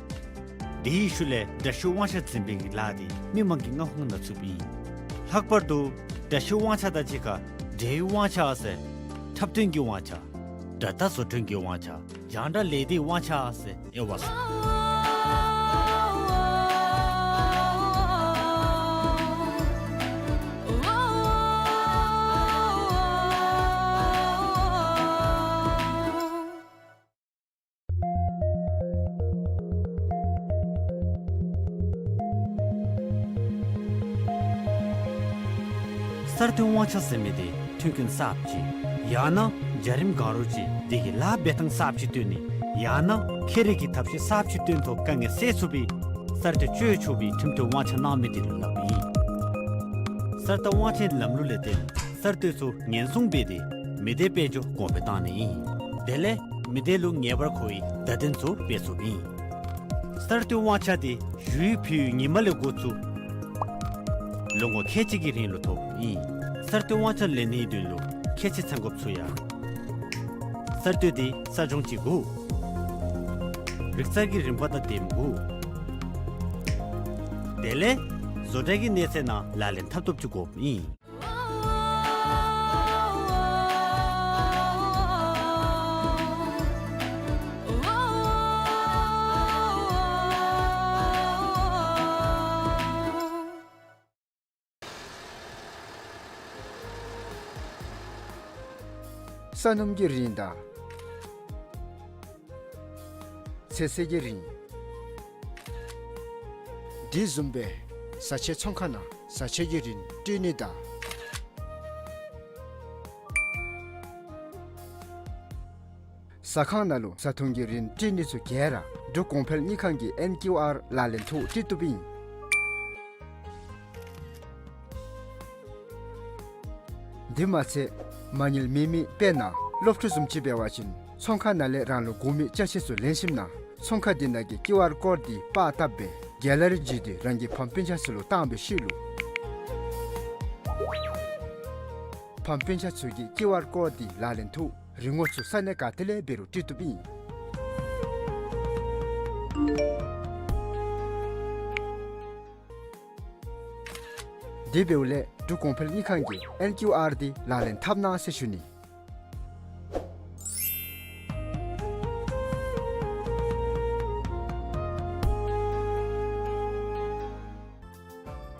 དེའི་ཤུལ་ལས་དྲག་ཤུལ་དབང་ཆ་འཛིན་པའི་གི་ལཱ་དེ་མི་མང་གི་མངའ་ཁོངས་ནང་ཚུད་པ་ཨིན། ལྷག་པར་དུ་དྲག་ཤུལ་དབང་ཆ་དང་གཅིག་ཁར་འབྲེལ་ཡོད་དབང་ཆ་ཟེར་འཁྲབ་སྟོན་གྱི་དབང་ཆ། དྲ་བརྡ་བཟོ་སྐྲུན་གྱི་དབང་ཆ། རྒྱང་བསྒྲགས་ལས་སྡེའི་དབང་ཆ་ཟེར་དབྱེ་བ་སོ། གསར་གཏོད་དབང་ཆ་ཟེར་མི་དེ་མཐུན་རྐྱེན་གསརཔ་ཅིག་ཡང་ན་འཇའ་རིསམོ་གང་རུང་ཅིག་དེ་གི་ལཱ་འབད་ཐངས་གསརཔ་ཅིག་སྟོན་ནི་ཡང་ན་ཁེ་རིག་གི་ཐབས་ཤེས་གསརཔ་ཅིག་སྟོན་ཐོག་དཀའ་ངལ་སེལ་ཚུགས་པའི་གསར་གཏོད་སྤྱོད་ཆོག་པའི་ཁྲིམས་གཏོགས་དབང་ཆ་གནང་མི་དེ་ལུ་སླབ་ཨིན། གསར་གཏོད་དབང་ཆའི་ལམ་ལུགས་ལས་བརྟེན་གསར་གཏོད་ཚུ་ཉེན་སྲུང་འབད་དེ་མི་སྡེ་དཔལ་འབྱོར་གོང་འཕེལ་བཏང་ནི་ཨིན། དེ་ལས་མི་སྡེ་ལུ་ངེས་པར་མཁོ་བའི་བརྡ་དོན་ཚུ་སྤེལ་ཚུགསཔ་ཨིན། གསར་གཏོད་དབང་ཆ་དེ་ཞུ་ཡིག་ཕུལ་བའི་ཉིནམ་ལས་འགོ་བཙུགས་ལོ་ངོ་ཁལ་གཅིག་གི་རིང་ལུ་ཐོབ་ཨིན། གསར་གཏོད་དབང་ཆ་ལེན་ནིའི་དོན་ལུ་ཁྱད་ཆོས་ཚང་དགོཔ་ཚུ་ཡང་། གསར་གཏོད་དེ་ས་ཆུང་ཅིག་དགོ། རིག་རྩལ་གྱི་རིམ་པ་དང་ལྡནམ་དགོ། དེ་ལས་བཟོ་གྲྭ་གི་གནས་ཚད་ནང་ལག་ལེན་འཐབ་ཐོབ་ཅིག་དགོཔ་ཨིན། ས་སྣུམ་གྱི་རིན་དང་ཚོད་བསྲེ་གི་རིན། དེ་བཟུམ་སྦེ་བཟའ་ཆས་ཚོང་ཁང་ནང་བཟའ་ཆས་ཀྱི་རིན་སྤྲོད་ནི་དང་ཟ་ཁང་ནང་ལུ་བཟའ་འཐུང་གི་རིན་སྤྲོད་ནི་ཚུ་ག་ར་འབྲུག་གོང་འཕེལ་དངུལ་ཁང་གི་ཨེན་ཀིའུ་ཨར་ལག་ལེན་ཐོག་སྤྲོད་བཏུབ་ཨིན། དེ་མ་ཚད་མ་དངུལ་མེད་མི་དཔེར་ན་སློབ་ཕྲུག་བཟུམ་ཅིག་འབད་བ་ཅིན་ཚོང་ཁང་ནང་ལས་རང་ལུ་དགོ་མི་ཅ་ཆས་ཚུ་ལེན་ཞིནམ་ན་ཚོང་ཁང་དེ་ནང་གི་ཀིའུ་ཨར་ཀོཌ་དེ་པར་བཏབ་སྦེ་གེ་ལ་རི་བརྒྱུད་དེ་རང་གི་ཕམ་སྤུན་ཆ་ཚུ་ལུ་བཏང་བའི་ཤུལ་ལུ་ཕམ་སྤུན་ཆ་ཚུ་གིས་ཀིའུ་ཨར་ཀོཌ་དེ་ལག་ལེན་ཐོག་རིན་གོང་ཚུ་ས་གནས་ག་ཏེ་ལས་འབད་རུང་སྤྲོད་བཏུབ་ཨིན། དེ་འབདཝ་ལས་འབྲུག་གོང་འཕེལ་དངུལ་ཁང་གིས་ཨེན་ཀིའུ་ཨར་དེ་ལག་ལེན་འཐབ་གནང་ཟེར་ཞུ་ནི།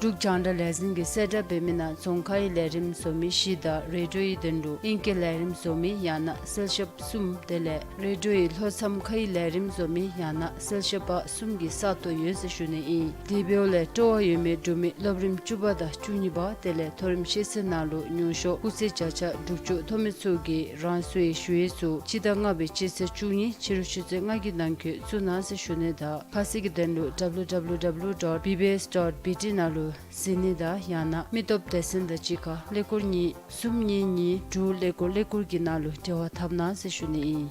འབྲུག་རྒྱང་བསྒྲགས་ལས་འཛིན་གྱིས་གསལ་བསྒྲགས་འབད་མི་ནང་རྫོང་ཁའི་ལས་རིམ་བཟོ་མི་བཞི་དང་རེ་ཌིའོའི་དོན་ལུ་ཨིང་སྐད་ལས་རིམ་བཟོ་མི་ཡང་ན་གསལ་ཞབས་གསུམ་དེ་ལས་རེ་ཌིའོའི་ལྷོ་མཚམས་ཁའི་ལས་རིམ་བཟོ་མི་ཡང་ན་གསལ་ཞབས་པ་གསུམ་གྱི་ས་སྟོང་ཡོད་ཟེར་ཞུ་ནི་ཨིན། དེ་འབདཝ་ལས་སྤྲོ་བ་ཡོད་མི་འབྲུག་མི་སློབ་རིམ་བཅུ་པ་དང་བཅུ་གཉིས་པ་དེ་ལས་མཐོ་རིམ་ཤེས་ཚད་ནང་ལུ་ཉུང་ཤོས་སྐུགས་ཚད་བརྒྱ་ཆ་དྲུག་ཅུ་ཐོབ་མི་ཚུ་གིས་རང་སོའི་ཞུ་ཡིག་ཚུ་སྤྱི་ཟླ་ལྔ་པའི་སྤྱི་ཚེས་བཅུ་གཉིས་ཕྱི་རུ་ཆུ་ཚོད་ལྔ་གི་ནང་འཁོད་བཙུགས་གནང་ཟེར་ཞུ་ནི་དང་ཁ་གསལ་གྱི་དོན་ལུ་W W W dot B B S dot B T ནང་ལུ་གཟིགས་ནི་དང་ཡང་ན་མི་སྟོབས་སྡེ་ཚན་དང་གཅིག་ཁར་ཀླད་ཀོར་གཉིས་གསུམ་གཉིས་གཉིས་དྲུག་ཀླད་ཀོར་ཀླད་ཀོར་གྱི་ནང་ལུ་འབྲེལ་བ་འཐབ་གནང་ཟེར་ཞུ་ནི་ཨིན།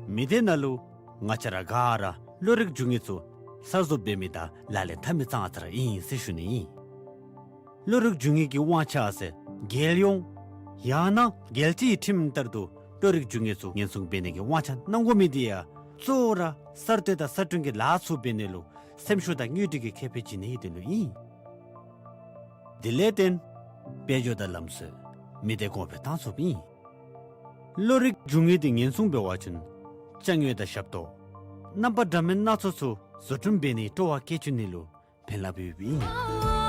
མི་སྡེ་ནང་ལུ་ང་བཅས་ར་ག་ར་བློ་རིག་འབྱུང་ངེས་ཚུ་གསར་བཟོ་འབད་མི་དང་ལག་ལེན་འཐབ་མི་ཙང་ཙ་ར་ཨིན་ཟེར་ཞུ་ནི་ཨིན། བློ་རིག་འབྱུང་ངེས་ཀྱི་དབང་ཆ་ཟེར་རྒྱལ་ཡོངས་ཡང་ན་རྒྱལ་སྤྱིའི་ཁྲིམས་ལྟར་དུ་བློ་རིག་འབྱུང་ངེས་ཚུ་ཉེན་སྲུང་འབད་ནི་གི་དབང་ཆ་གནང་དགོ་མི་དེ་ཡང་གཙོ་བོ་ར་གསར་གཏོད་དང་གསར་སྐྲུན་གྱི་ལཱ་ཚུ་འབད་ནི་ལུ་སེམས་ཤུགས་དང་དངོས་བྲིས་ཀྱི་ཁེ་ཕན་བྱིན་ནིའི་དོན་ལུ་ཨིན། དེ་ལས་བརྟེན་དཔལ་འབྱོར་དང་ལམ་སྲོལ་མི་སྡེ་གོང་འཕེལ་བཏང་ཚུགསཔ་ཨིན། བློ་རིག་འབྱུང་ངེས་དེ་ཉེན་སྲུང་འབད་བ་ཅིན་ཅ་དངོས་དང་ཞབས་ཏོག་རྣམ་པ་འདྲ་མིན་སྣ་ཚོགས་ཚུ་བཟོ་སྐྲུན་འབད་ནིའི་སྤྲོ་བ་སྐྱེ་བཅུག་ནི་ལུ་ཕན་རླབས་ཡོདཔ་ཨིན།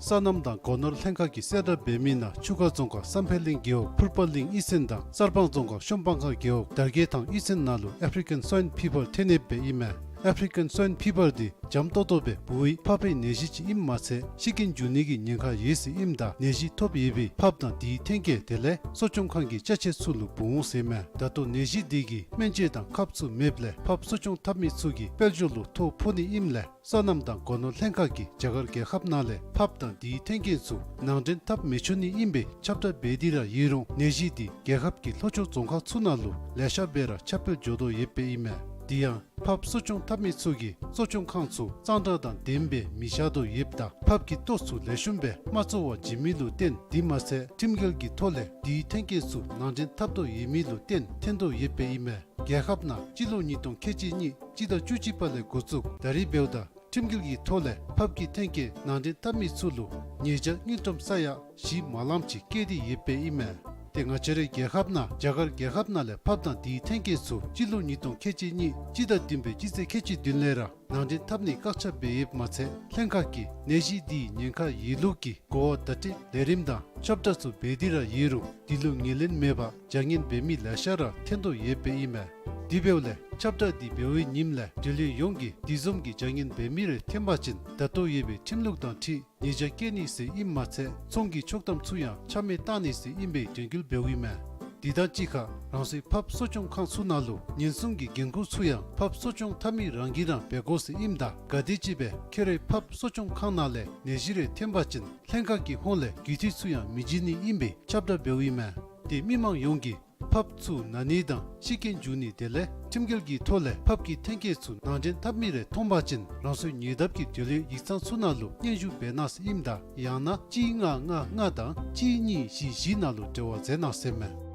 སོ་ནམ་དང་སྒོ་ནོར་ལྷན་ཁག་གིས་གསལ་བསྒྲགས་འབད་མི་ནང་ཆུ་ཁ་རྫོང་ཁག་བསམ་འཕེལ་གླིང་རྒེད་འོག་ཕུར་པ་གླིང་གཡུས་ཚན་དང་གསར་སྤང་རྫོང་ཁག་ཤོམ་སྤང་ཁ་རྒེད་འོག་དར་རྒྱས་ཐང་གཡུས་ཚན་ནང་ལུ་African Swine Fever ཐོན་ནི་སྦེ་ཨིན་མས། ཨེཕ་རི་ཀཱན་སྭའིན་ཕི་བར་འདི་འཇམ་ཏོག་ཏོ་སྦེ་འབུ་བའི་ཕགཔ་གི་ནད་གཞི་ཅིག་ཨིནམ་མ་ཚད་ཤི་རྐྱེན་འབྱུང་ནི་གི་ཉེན་ཁ་ཡོད་ཟེར་ཨིནམ་ད་ནད་གཞི་ཐོབ་ཡོད་པའི་ཕགཔ་དང་དེའི་ཐོན་སྐྱེད་དེ་ལས་གསོ་སྐྱོང་ཁང་གི་ཅ་ཆས་ཚུ་ལུ་འབུ་འོང་ཟེར་མས། ད་ལྟོ་ནད་གཞི་འདི་གི་སྨན་བཅོས་དང་ཁབ་ཚུ་མེདཔ་ལས་ཕགཔ་གསོ་སྐྱོང་འཐབ་མི་ཚུ་གི་དཔལ་འབྱོར་ལུ་ཐོ་ཕོག་ནི་ཨིནམ་ལས་སོ་ནམ་དང་སྒོ་ནོར་ལྷན་ཁག་གིས་རྒྱ་གར་རྒྱལ་ཁབ་ནང་ལས་ཕགཔ་དང་དེའི་ཐོན་སྐྱེད་ཚུ་ནང་འདྲེན་འཐབ་མི་ཆོག་ནི་ཨིན་པའི་ཁྱབ་བསྒྲགས་འབད་དེ་ར་ཡོད་རུང་ནད་གཞི་འདི་རྒྱལ་ཁབ་ཀྱི་ལྷོ་ཕྱོགས་རྫོང་ཁག་ཚུ་ནང་ལུ་ལེ་ཤ་སྦེ་ར་ཁྱབ་སྤེལ་འགྱོ་དོ་ཡོདཔ་ཨིན་མས། དེ་ཡང་ཕགཔ་གསོ་སྐྱོང་འཐབ་མི་ཚུ་གིས་གསོ་སྐྱོང་ཁང་ཚུ་གཙང་སྦྲ་དང་ལྡནམ་སྦེ་མི་བཞག་དོ་ཡོདཔ་ད་ཕགཔ་གི་ལྟོ་ཚུ་ལེགས་ཤོམ་སྦེ་མ་བཙོ་བར་བྱིན་མི་ལུ་བརྟེན་དེ་མ་ཚད་ཁྲིམས་འགལ་གྱི་ཐོག་ལས་དེའི་ཐོན་སྐྱེད་ཚུ་ནང་འདྲེན་འཐབ་དོ་ཡོད་མི་ལུ་བརྟེན་ཐོན་དོ་ཡོདཔ་ཨིན་མས། རྒྱལ་ཁབ་ནང་སྤྱི་ལོ་ཉིས་སྟོང་ཁལ་གཅིག་གཉིས་སྤྱི་ཟླ་བཅུ་གཅིག་པ་ལས་འགོ་བཙུགས་ད་རིས་འབདཝ་ད་ཁྲིམས་འགལ་གྱི་ཐོག་ལས་ཕགཔ་གི་ཐོན་སྐྱེད་ནང་འདྲེན་འཐབ་མི་ཚུ་ལུ་ཉེས་བྱ་དངུལ་ཀྲམ་ས་ཡ་བཞི་མ་ལངམ་ཅིག་བཀལ་ཏེ་ཡོདཔ་ཨིན་མས། ཏེ་ང་བཅས་རའི་རྒྱལ་ཁབ་ནང་རྒྱ་གར་རྒྱལ་ཁབ་ནང་ལས་ཕགཔ་དང་དེའི་ཐོན་སྐྱེད་ཚུ་སྤྱི་ལོ་ཉིས་སྟོང་ཁལ་གཅིག་གཉིས་སྤྱི་ཟླ་བདུན་པའི་སྤྱི་ཚེས་ཁལ་གཅིག་བདུན་ལས་ར་ནང་འདྲེན་འཐབ་ནི་བཀག་ཆ་འབད་ཡོདཔ་མ་ཚད་ལྷན་ཁག་གིས་ནད་གཞི་འདིའི་ཉེན་ཁ་ཡོད་ལུགས་ཀྱི་གོ་བ་བརྡ་སྤྲོད་ལས་རིམ་དང་ཁྱབ་བསྒྲགས་ཚུ་འབད་དེ་ར་ཡོད་རུང་དེ་ལུ་ངོས་ལེན་མེད་པར་བྱ་ངན་འབད་མི་ལེ་ཤ་ར་ཐོན་དོ་ཡོདཔ་ཨིན་མས། དེ་འབདཝ་ལས་ཁྱབ་བསྒྲགས་འདི་འབད་བའི་ཉིནམ་ལས་འབྲེལ་ཡོད་ཡོངས་ཀྱིས་དེ་བཟུམ་གྱི་བྱ་ངན་འབད་མི་རེ་ཐོན་པ་ཅིན་ད་ལྟོ་ཡོད་པའི་ཁྲིམས་ལུགས་དང་འཁྲིལ་ཉེས་བྱ་བཀལ་ནི་ཟེར་ཨིནམ་མ་ཚད་ཚོང་གི་ཆོག་ཐམ་ཚུ་ཡང་ཆ་མེད་བཏང་ནི་ཟེར་ཨིན་པའི་དྲན་སྐུལ་འབདཝ་ཨིན་མས། དེ་དང་གཅིག་ཁར་རང་སོའི་ཕགཔ་གསོ་སྐྱོང་ཁང་ཚུ་ནང་ལུ་ཉེན་སྲུང་གི་འགན་ཁུར་ཚུ་ཡང་ཕགཔ་གསོ་སྐྱོང་འཐབ་མི་རང་གིས་ར་འབད་དགོ་ཟེར་ཨིནམ་ད་ག་དེམ་ཅིག་སྦེ་ཁྱོད་རའི་ཕགཔ་གསོ་སྐྱོང་ཁང་ནང་ལས་ནད་གཞི་རེ་ཐོན་པ་ཅིན་ལྷན་ཁག་གི་ཧོངས་ལས་རྒུད་འཐུས་ཚུ་ཡང་མི་བྱིན་ནི་ཨིན་པའི་ཁྱབ་བསྒྲགས་འབདཝ་ཨིན་མས། ཏེ་མི་མང་ཡོངས་ཀྱིས་ཕགཔ་ཚུ་ན་ནི་དང་ཤི་རྐྱེན་འབྱུང་ནི་དེ་ལས་ཁྲིམས་འགལ་གྱི་ཐོག་ལས་ཕགཔ་གི་ཐོན་སྐྱེད་ཚུ་ནང་འདྲེན་འཐབ་མི་རེ་མཐོང་པ་ཅིན་རང་སོའི་ཉེ་འདབས་ཀྱི་འབྲེལ་ཡོད་ཡིག་ཚང་ཚུ་ནང་ལུ་སྙན་ཞུ་འབད་གནང་ཟེར་ཨིནམ་ད་ཡང་ན་གཅིག་ལྔ་ལྔ་ལྔ་དང་གཅིག་གཉིས་བཞི་བཞི་ནང་ལུ་འབྲེལ་བ་མཛད་གནང་ཟེར་མས།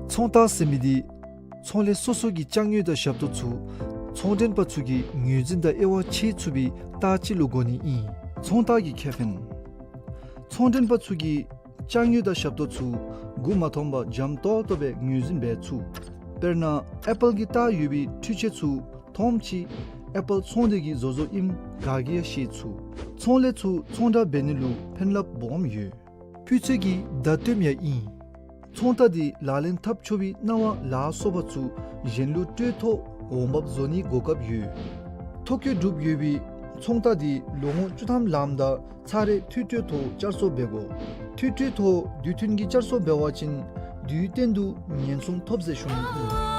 ཚོང་རྟགས་ཟེར་མི་འདི་ཚོང་ལས་སོ་སོ་གི་ཅ་དངོས་དང་ཞབས་ཏོག་ཚུ་ཚོང་མགྲོན་པ་ཚུ་གིས་ངོས་འཛིན་དང་དབྱེ་བ་ཕྱེ་ཚུགས་པའི་རྟགས་ཅིག་ལུ་གོ་ནི་ཨིན། ཚོང་རྟགས་ཀྱི་ཁེ་ཕན། ཚོང་མགྲོན་པ་ཚུ་གིས་ཅ་དངོས་དང་ཞབས་ཏོག་ཚུ་མགུ་མ་འཐོམས་པར་འཇམ་ཏོག་ཏོ་སྦེ་ངོས་འཛིན་འབད་ཚུགས། དཔེར་ན་ཨེ་པཱལ་གྱི་རྟགས་ཡོད་པའི་འཕྲུལ་ཆས་ཚུ་མཐོངམ་ཅིག་ཨེ་པཱལ་ཚོང་སྡེ་གི་བཟོ་བཟོཝ་ཨིནམ་ག་གིས་ཡང་ཤེས་ཚུགས། ཚོང་ལས་ཚུ་ཚོང་བསྒྲགས་འབད་ནི་ལུ་ཕན་རླབས་སྦོམ་ཡོད། སྤུས་ཚད་ཀྱི་བརྡ་སྟོནམ་ཡང་ཨིན། ཚོང་རྟགས་འདི་ལག་ལེན་འཐབ་ཆོག་པའི་གནང་བ་ལ་སོགས་པ་ཚུ་གཞན་ལུ་སྤྲོད་ཐོག་འོང་འབབ་བཟོ་ནིའི་གོ་སྐབས་ཡོད། ཐོ་བཀོད་གྲུབ་ཡོད་པའི་ཚོང་རྟགས་འདི་ལོ་ངོ་བཅུ་ཐམ་ལངམ་ད་ཚར་རེ་མཐུད་སྤྲོད་ཐོག་བསྐྱར་གསོ་འབད་དགོ། མཐུད་སྤྲོད་ཐོག་དུས་མཐུན་གྱི་བསྐྱར་གསོ་འབད་བ་ཅིན་དུས་གཏན་དུ་ཉེན་སྲུང་ཐོབ་ཟེར་ཞུ་ནི་ཨིན།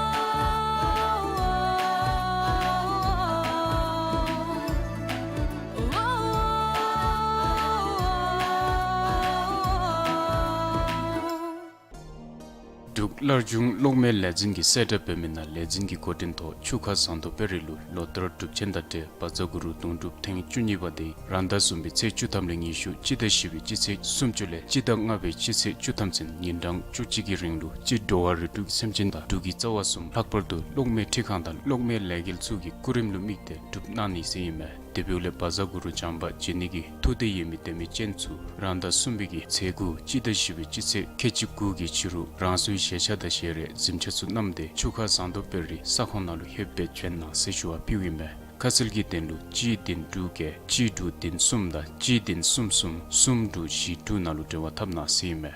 འབྲུག་སླར་འབྱུང་གློག་མེ་ལས་འཛིན་གྱིས་གསལ་བསྒྲགས་འབད་མི་ནང་ལས་འཛིན་གྱི་འགོ་འདྲེན་ཐོག་ཆུ་ཁ་ཟངས་མདོག་དཔལ་རི་ལུ་ལོ་ལྟར་སྒྲུབ་ཆེན་དང་འབྲེལ་བཛྲ་གུ་རུ་གདུང་སྒྲུབ་ཐེངས་བཅུ་གཉིས་པ་འདི་རང་ཟླ་གསུམ་པའི་ཚེས་བཅུ་ཐམ་ལས་ཉི་ཤུ་སྤྱི་ཟླ་བཞི་པའི་སྤྱི་ཚེས་སུམ་ཅུ་ལས་སྤྱི་ཟླ་ལྔ་པའི་སྤྱི་ཚེས་བཅུ་ཐམ་ཚུན་ཉིན་གྲངས་བཅུ་གཅིག་གི་རིང་ལུ་སྤྱིར་འགྲོ་བ་རིགས་དྲུག་གི་སེམས་ཅན་དང་འབྲུག་གི་རྩ་བ་གསུམ་ལྷག་པར་དུ་གློག་མེ་འཕྲུལ་ཁང་དང་གློག་མེ་ལས་འགུལ་ཚུ་གི་སྐུ་རིམ་ལུ་དམིགས་ཏེ་སྒྲུབ་གནང་ནི་ཟེར་ཨིན་མས། དེ་འབདཝ་ལས་བཛྲ་གུ་རུ་བྱམས་པ་བྱིན་ནི་གི་ཐུགས་འདོད་ཡོད་མི་དད་མི་ཅན་ཚུ་རང་ཟླ་གསུམ་པའི་གི་ཚེས་དགུ་སྤྱི་ཟླ་བཞི་པའི་སྤྱི་ཚེས་ཁལ་གཅིག་དགུ་གི་ཕྱི་རུ་རང་སོའི་བཞེས་ཆས་དང་ཞལ་རས་གཟིམ་ཆས་ཚུ་བསྣམས་ཏེ་ཆུ་ཁ་ཟངས་མདོག་དཔལ་རི་ས་ཁོངས་ནང་ལུ་ལྷོདཔ་སྦེ་བྱོན་གནང་ཟེར་ཞུ་བ་ཕུལཝ་ཨིན་མས། ཁ་གསལ་གྱི་དོན་ལུ་གཅིག་བདུན་དྲུག་བརྒྱད་གཅིག་དྲུག་བདུན་གསུམ་དང་གཅིག་བདུན་གསུམ་གསུམ་གསུམ་དྲུག་བཞི་དྲུག་ནང་ལུ་འབྲེལ་བ་འཐབ་གནང་ཟེར་ཨིན་མས།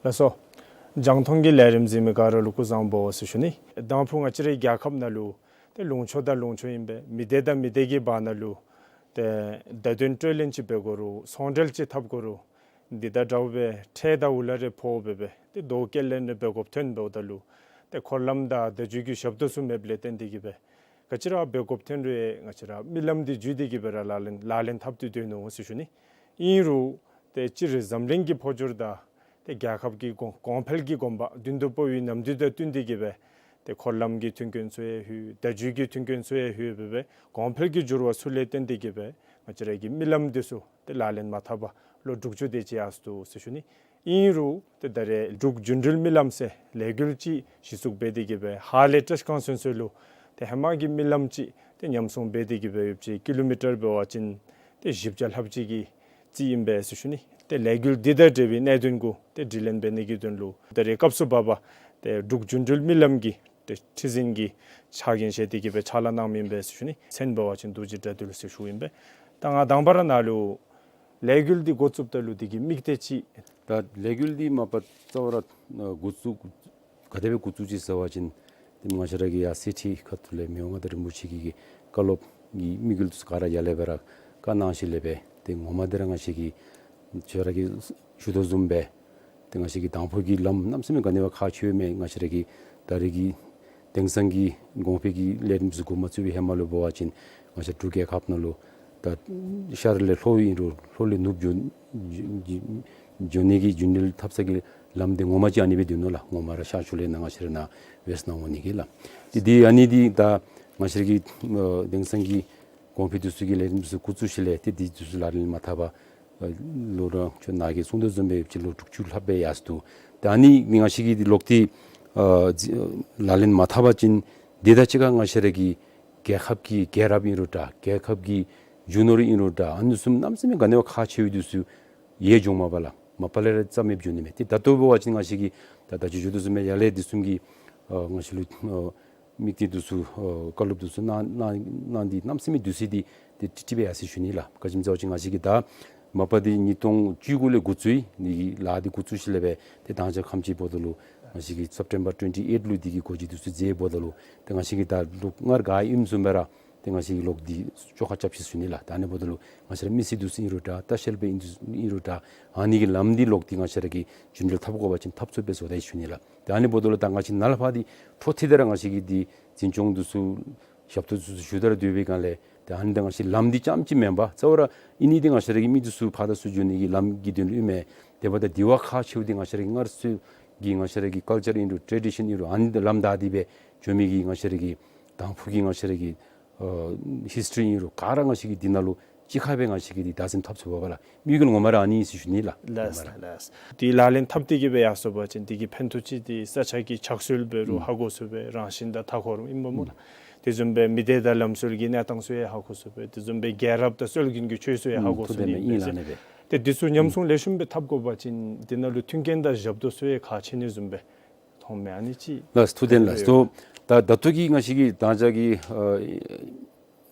ལགས་སོ། རྒྱང་མཐོང་གི་ལས་རིམ་གཟིགས་མི་ག་ར་ལུ་སྐུ་གཟུགས་བཟང་པོ་ཟེར་ཞུ་ནི། དང་ཕུ་ང་བཅས་རའི་རྒྱལ་ཁབ་ནང་ལུ་ཏེ་ལུང་ཕྱོགས་དང་ལུང་ཕྱོགས་ཨིན་པས། མི་སྡེ་དང་མི་སྡེ་གི་བར་ན་ལུ་ཏེ་བརྡ་དོན་སྤྲོད་ལེན་ཅིག་འབད་དགོ་རུང་ཚོང་འབྲེལ་ཅིག་འཐབ་དགོ་རུང་འདི་དང་འདྲཝ་སྦེ་ཁྲལ་དང་འུ་ལག་རེ་ཕོག་སྦེ་སྦེ་ཏེ་རྡོ་སྐྱེལ་ལེན་རེ་འབད་དགོཔ་ཐོན་འབདཝ་ད་ལུ་ཏེ་འཁོར་ལམ་དང་བརྡ་བརྒྱུད་ཀྱི་ཞབས་ཏོག་ཚུ་མེདཔ་ལས་བརྟེན་ཏེ་གིས་སྦེ་ག་ཅི་ར་འབད་དགོཔ་ཐོན་རུང་ང་བཅས་ར་རྨི་ལམ་འདི་བརྒྱུད་དེ་གིས་སྦེ་ར་ལག་ལེན་ལག་ལེན་འཐབ་སྟེ་སྡོད་ནུག་ཟེར་ཞུ་ནི། ཨིན་རུང་ཏེ་སྤྱིར་འཛམ་གླིང་གི་འཕོ་འགྱུར་དང་ཏེ་རྒྱལ་ཁབ་ཀྱི་གོང་གོང་འཕེལ་གྱི་གོམ་པ་མདུན་དུ་སྤོ་བའི་ནམ་དུས་དང་བསྟུན་ཏེ་གིས་སྦེ་ཏེ་འཁོར་ལམ་གྱི་མཐུན་རྐྱེན་ཚུ་ཡང་ལྷོད། བརྡ་བརྒྱུད་ཀྱི་མཐུན་རྐྱེན་ཚུ་ཡང་ལྷོད་སྦེ་སྦེ་གོང་འཕེལ་གྱི་འགྱུར་བ་ཚུ་ལས་བརྟེན་ཏེ་གིས་སྦེ་ང་བཅས་ར་གི་རྨི་ལམ་འདི་ཚུ་ཏེ་ལག་ལེན་མ་འཐབ་པར་ལོ་དྲུག་ཅུ་དེ་ཅིག་ཡར་སོ་ནུག་ཟེར་ཞུ་ནི། ཨིན་རུང་ཏེ་ད་རེས་འབྲུག་རྒྱུན་འགྲུལ་རྨི་ལམ་ཟེར་ལས་འགུལ་ཅིག་གཞི་བཙུགས་འབད་དེ་གིས་སྦེ་ཧཱ་ལས་བཀྲིས་སྒང་ཚུན་ཚོད་ལུ་ཏེ་ཧེ་མ་གི་རྨི་ལམ་ཅིག་ཏེ་ཉམས་སྲུང་འབད་དེ་གིས་སྦེ་ཡོདཔ་ཅིག་ཀི་ལོ་མི་ཊར་འབད་བ་ཅིན་ཏེ་བཞི་བརྒྱ་ལྷགཔ་ཅིག་གི་རྩིས་ཨིན་པས་ཟེར་ཞུ་ནི། ཏེ་ལས་འགུལ་འདི་དང་འབྲེལ་བའི་གནད་དོན་གུ་ཏེ་དྲི་ལན་འབད་ནི་གི་དོན་ལུ་ད་རེས་སྐབས་སུ་བབ་པ་ཏེ་འབྲུག་རྒྱུན་འགྲུལ་རྨི་ལམ་གྱི་ཏེ་ཁྲི་འཛིན་གྱི་ཕྱག་འགན་བཞེས་ཏེ་གིས་སྦེ་ཕྱག་ལཱ་གནང་མི་ཨིན་པས་ཟེར་ཞུ་ནི། མཚན་འབད་བ་ཅིན་རྡོ་རྗེ་དགྲ་འདུལ་ཟེར་ཞུཝ་ཨིན་པས། ད་ང་དང་པ་ར་ནཱ་ལུ་ ལས་འགུལ་འདི་འགོ་བཙུགསཔ་ད་ལུ་དེ་གི་དམིགས་གཏད་ཅིག། ད་ལས་འགུལ་འདི་མ་པ་རྩ་བ་ར་ཨ་འགོ་བཙུགས་ག་དེ་སྦེ་འགོ་བཙུགས་ཅི་ཟེར་བ་ཅིན་ཏེ་ང་བཅས་ར་གི་ཡར་གསེར་ཁྲི་ཁ་ཐུག་ལས་མི་དབང་མངའ་བདག་རིན་པོ་ཆེ་གི་བཀའ་སློབ་ཀྱི་དམིགས་ཡུལ་ཚུ་ག་ར་ཡར་ལས་སྦེ་ར་བཀའ་གནང་ཞིནམ་ལས་སྦེ་ཏེ་ངོ་མ་འདི་ར་ང་བཅས་ཀྱིས་ཁྱོད་ར་གིས་ཞུ་དོ་བཟུམ་སྦེ་ཏེ་ང་བཅས་ཀྱི་དང་ཕུ་གི་ལམ་གནམ་མེད་ས་མེད་ག་ནི་བ་ཁག་ཆེཝ་མས། ང་བཅས་ར་གི་ད་རེས་ཀྱི་དེང་སང་གི་གོང་འཕེལ་གྱི་ལས་རིམ་ཚུ་འགོ་མ་བཙུགས་པའི་ཧེ་མ་ལུ་འབད་བ་ཅིན་ང་བཅས་འབྲུག་རྒྱལ་ཁབ་ནང་ལུ་ད་ཤར་ལས་ལྷོ་ཨིན་རུང་ལྷོ་ལས་ནུབ་འགྱོ་འགྱོ་འགྱོ་ནི་གི་རྒྱུན་འགྲུལ་འཐབ་ས་གི་ལམ་འདི་ངོ་མ་ཅིག་ཨ་ནི་སྦེ་སྡོད་ནུག་ལགས། ངོ་མ་ར་ཤར་ཕྱོགས་ལས་ནཱ་ང་བཅས་ར་ནཱ་ཝེསཊ་ནང་འོང་ནི་གི་ལགས། ཏེ་འདི་ཨ་ནི་འདི་ད་ང་བཅས་ར་གི་ཨ་དེང་སང་གི་གོང་འཕེལ་འདི་ཚུ་གི་ལས་རིམ་འདི་ཚུ་འགོ་བཙུགས་ཞིནམ་ལས་ཏེ་འདི་འདི་ཚུ་ལག་ལེན་མ་འཐབ་པར་ཨ་ལོ་ར་ཁྱོད་ནཱ་གིས་གསུང་དོ་བཟུམ་སྦེ་ཡོད་ཅི་ལོ་དྲུག་ཅུ་ལྷགཔ་སྦེ་ཡར་སོང་འདུག། ཏེ་ཨ་ནི་ང་བཅས་ཀྱིས་འདི་ལོག་སྟེ་ཨ་ལག་ལེན་མ་འཐབ་པ་ཅིན་འདི་དང་གཅིག་ཁར་ང་བཅས་ར་གི་རྒྱལ་ཁབ་ཀྱི་རྒྱལ་རབས་ཨིན་རུང་འདྲ་རྒྱལ་ཁབ་ཀྱི་རྒྱུ་ནོར་ཨིན་རུང་འདྲ་ཨ་ནི་ཚུ་གནམ་མེད་ས་མེད་ག་ནི་བ་ཁག་ཆེཝ་འདི་ཚུ་ཡལ་འགྱོཝ་མས་པ་ལགས། མ་པ་ལས་ར་རྩ་མེདཔ་འགྱོ་ནི་མས། ཏེ་ད་ལྟོ་འབད་བ་ཅིན་ང་བཅས་ཀྱིས་ད་ད་ཅི་ཞུ་དོ་བཟུམ་སྦེ་ཡར་ལས་འདི་བཟུམ་གྱི་ཨ་ང་བཅས་ལུ་ཨ་དམིགས་གཏད་འདི་ཚུ་ཨ་བཀའ་སློབ་འདི་ཚུ་གནང་གནང་གནང་སྟེ་གནམ་མེད་ས་མེད་དུས་ཚོད་འདི་ཏེ་ཀྲིག་ཀྲི་སྦེ་ཡར་སོ་ཡི་ཞུ་ནི་ལགས། ག་ཅི་སྨོ་ཟེར་བ་ཅིན་ང་བཅས་ཀྱིས་ད་མ་པ་འདི་ཉིས་སྟོང་བཅུ་དགུ་ལས་འགོ་བཙུགས་ནི་གི་ལཱ་འདི་འགོ་བཙུགས་ཞིནམ་ལས་སྦེ་ཏེ་དང་ཅ་ཁམས་ཅིག་འབདཝ་ད་ལུ་ང་བཅས་ཀྱིས་སེབ་ཊེམ་བར་ཊུ་ཝེན་ཊི་ཨེཊ་ལུ་འདི་གི་འགོ་འབྱེད་འདི་ཚུ་མཛདཔ་ད་ལུ་ཏེ་ང་བཅས་ཀྱིས་ད་ལོག་སྔར་ག་ཨིནམ་བཟུམ་སྦེ་ར་ཏེ་ང་བཅས་ཀྱིས་ལོག་འདི་བཅོ་ཁ་རྐྱབ་ཅི་ཞུ་ནི་ལགས། ད་ཨ་ནི་འབདཝ་ད་ལུ་ང་བཅས་ར་མི་སེར་འདི་ཚུ་ཨིན་རུང་འདྲ་ལྟ་བཤལ་པ་ཨིན་འདི་ཚུ་ཨིན་རུང་འདྲ་ཨ་ནི་གི་ལམ་འདི་ལོག་སྟེ་ང་བཅས་ར་གིས་རྒྱུན་འགྲུལ་འཐབ་དགོ་པ་ཅིན་འཐབ་ཚུགསཔ་སྦེ་བཟོ་ད་ཡི་ཞུ་ནི་ལགས། ཏེ་ཨ་ནི་འབདཝ་ད་ལུ་ད་ང་བཅས་ནཱ་ལས་ཕར་འདི་འཕྲོ་མཐུད་དེ་ར་ང་བཅས་ཀྱིས་འདི་འཛིན་སྐྱོང་འདི་ཚུ་ཞབས་ཏོག་འདི་ཚུ་ཞུ་སྟེ་ར་སྡོད་པའི་སྒང་ལས་ཏེ་ཨ་ནི་ད་ང་བཅས་ལམ་འདི་རྐྱངམ་ཅིག་མེན་པར་རྩ་བ་ར་ཨིན་ནི་འདི་ང་བཅས་ར་གི་མི་འདི་ཚུ་ཕར་དང་ཚུར་འགྱོ་ནི་གི་ལམ་གྱི་དོན་ལུ་ཨིན་མས། དེ་འབདཝ་ད་དེ་བ་ཁག་ཆེཝ་འདི་ང་བཅས་ར་གི་སྔར་སྲོལ་གྱི་ང་བཅས་ར་གི་ཀཱལ་ཅར་ཨིན་རུང་ཊེ་ཌི་ཤཱན་ཨིན་རུང་ཨ་ནི་ད་ལམ་བདའ་སྟེ་སྦེ་འགྱོ་མི་གི་ང་བཅས་ར་གི་དང་ཕུ་གི་ང་བཅས་ར་གི་ཨ་ཧིསི་ཊ་རི་ཨིན་རུང་ག་ར་ང་བཅས་ཀྱིས་འདི་ནང་ལུ་གཅིག་ཁར་སྦེ་ང་བཅས་ཀྱིས་འདི་བདག་འཛིན་འཐབ་ཚུགས་པས་ལགས། དམིགས་ཡུལ་ངོ་མ་ར་ཨ་ནི་ཨིན་ཟེར་ཞུ་ནི་ལགས། ལགས་ངོ་མ་ར་ལགས། འདི་ལག་ལེན་འཐབ་སྟེ་གི་སྦེ་ཡར་སོང་པ་ཅིན་འདི་གི་ཕན་ཐོགས་ཅིག་འདི་ས་ཆ་གི་ཕྱག་སྲོལ་འབད་རུང་ཨུམ་ཧ་གོ་ཚུགས་པས། རང་བཞིན་དང་མཐའ་འཁོར་ཨིན་པས་སྨོ་ལགས། ཨུམ་དེ་བཟུམ་སྦེ་མི་སྡེ་དང་ལམ་སྲོལ་གྱི་གནས་སྟངས་ཚུ་ཡང་ཧ་གོ་ཚུགས་པས། དེ་བཟུམ་སྦེ་རྒྱལ་རབས་དང་སྲོལ་རྒྱུན་གྱི་ཆོས་ཚུ་ཡང་ཧ་ཨུམ་གོ་ཚུགས་ནི་ཨིན་པས་ལགས། ཨ་ནི་སྦེ་ཏེ་འདི་ཚུ་ཉམས་སྲུང་ལེགས་ཤོམ་སྦེ་འཐབ་དགོ་པ་ཅིན་འདི་ནང་ལུ་མཐུན་རྐྱེན་དང་ཞབས་ཏོག་ཚུ་ཡང་ཁག་ཆེ་ནི་བཟུམ་སྦེ་མཐོངམ་མས། ཨ་ནི་ཅིག་ལགས། ཐུགས་བདེན་ལགས། ལགས་སོ། ད་ད་ལྟོ་གི་ང་བཅས་ཀྱི་ད་ཅི་གི་ཨ་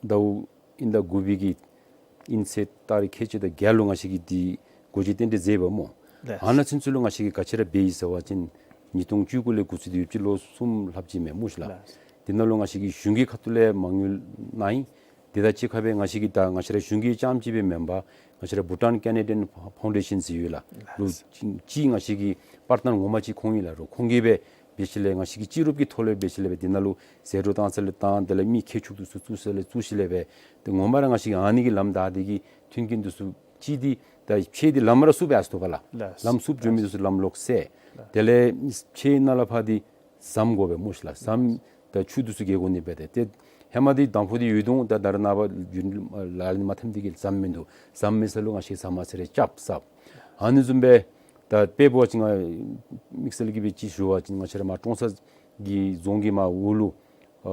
ཟླཝ་ཨིན་ཟླ་དགུ་པའི་གི་ཨིན་ཚེས་ཏ་རིག་ཁལ་གཅིག་དང་བརྒྱད་ལུ་ང་བཅས་ཀྱིས་འདི་འགོ་འབྱེད་རྟེན་འབྲེལ་མཛདཔ་སྨོ། ལགས། ཨ་ནཱ་ཚུན་ཚོད་ལུ་ང་བཅས་ཀྱིས་ག་ཅི་ར་འབད་ཡི་ཟེར་བ་ཅིན་ཉིས་སྟོང་བཅུ་དགུ་ལས་འགོ་བཙུགས་ཏེ་ཡོདཔ་ཅིག་ལོ་གསུམ་ལྷགཔ་ཅིག་མས་སྨོ་ཤི་ལགས། ལགས། འདི་ནང་ལུ་ང་བཅས་ཀྱིས་གཞུང་གི་ཁ་ཐུག་ལས་མ་དངུལ་གནང་ཡི། དེ་དང་གཅིག་ཁར་སྦེ་ང་བཅས་ཀྱིས་ད་ང་བཅས་ར་གཞུང་གི་རྐྱངམ་ཅིག་སྦེ་མེན་པར་ང་བཅས་ར་བྷུ་ཊཱན་ཀེ་ན་ཌི་ཡཱན་ཕའུན་ཌེ་ཤཱན་ཟེར་ཡོད་ལགས། ལགས། ལུ་ཅིག་ང་བཅས་ཀྱི་པར་ཊ་ནར་ངོ་མ་ཅིག་ཁོང་ཨིན་ལགས། རོགས་ཁོང་གིས་སྦེ་འབད་ཞིནམ་ལས་ང་བཅས་ཀྱིས་སྤྱི་རུབ་ཀྱི་ཐོག་ལས་འབད་ཞིནམ་ལས་སྦེ་འདི་ནང་ལུ་ཟད་འགྲོ་བཏང་ས་ལས་བཏང་དེ་ལས་མི་ཁྱད་ཆོས་འདི་ཚུ་བཙུགས་ས་ལས་བཙུགས་ཞིནམ་ལས་སྦེ་ཏེ་ངོ་མ་ར་ང་བཅས་ཀྱིས་ཨ་ནི་གི་ལམ་བདའ་སྟེ་གི་མཐུན་རྐྱེན་འདི་ཚུ་ཅིག་འདི་ད་ཕྱེ་འདི་ལམ་ར་བསུབ་ཡར་སོ་བ་ལགས། ལགས། ལམ་བསུབ་འགྱོ་མི་འདི་ཚུ་ལམ་ལོག་སེལ། ལགས། དེ་ལས་ཕྱེ་ནཱ་ལས་ཕར་འདི་ཟམ་དགོ་པས་སྨོ་ཤི་ལགས། ཟམ་དང་ཆུ་འདི་ཚུ་རྒལ་དགོ་ནི་སྦེ་ཏེ་ཏེ་ཧེ་མ་འདི་དང་ཕུ་འདི་ཡོད་དོ། ད་ད་རེས་ནངས་པ་ལག་ལེན་མ་འཐབ་མི་འདི་གིས་ཟམ་མིན་འདུག། ཟམ་མེད་ས་ལུ་ང་བཅས་ཟམ་ཨ་ཙི་རེ་རྐྱབ་ཟེར། ཨ་ནི་བཟུམ་སྦེ་ད་དཔེ་འབད་བ་ཅིན་ང་དམིགས་བསལ་གྱིས་སྦེ་ཅིག་ཞུ་བ་ཅིན་ང་བཅས་ར་མར་ཀྲོང་གསར་གྱི་རྫོང་གི་མར་འོག་ལུ་ཨ་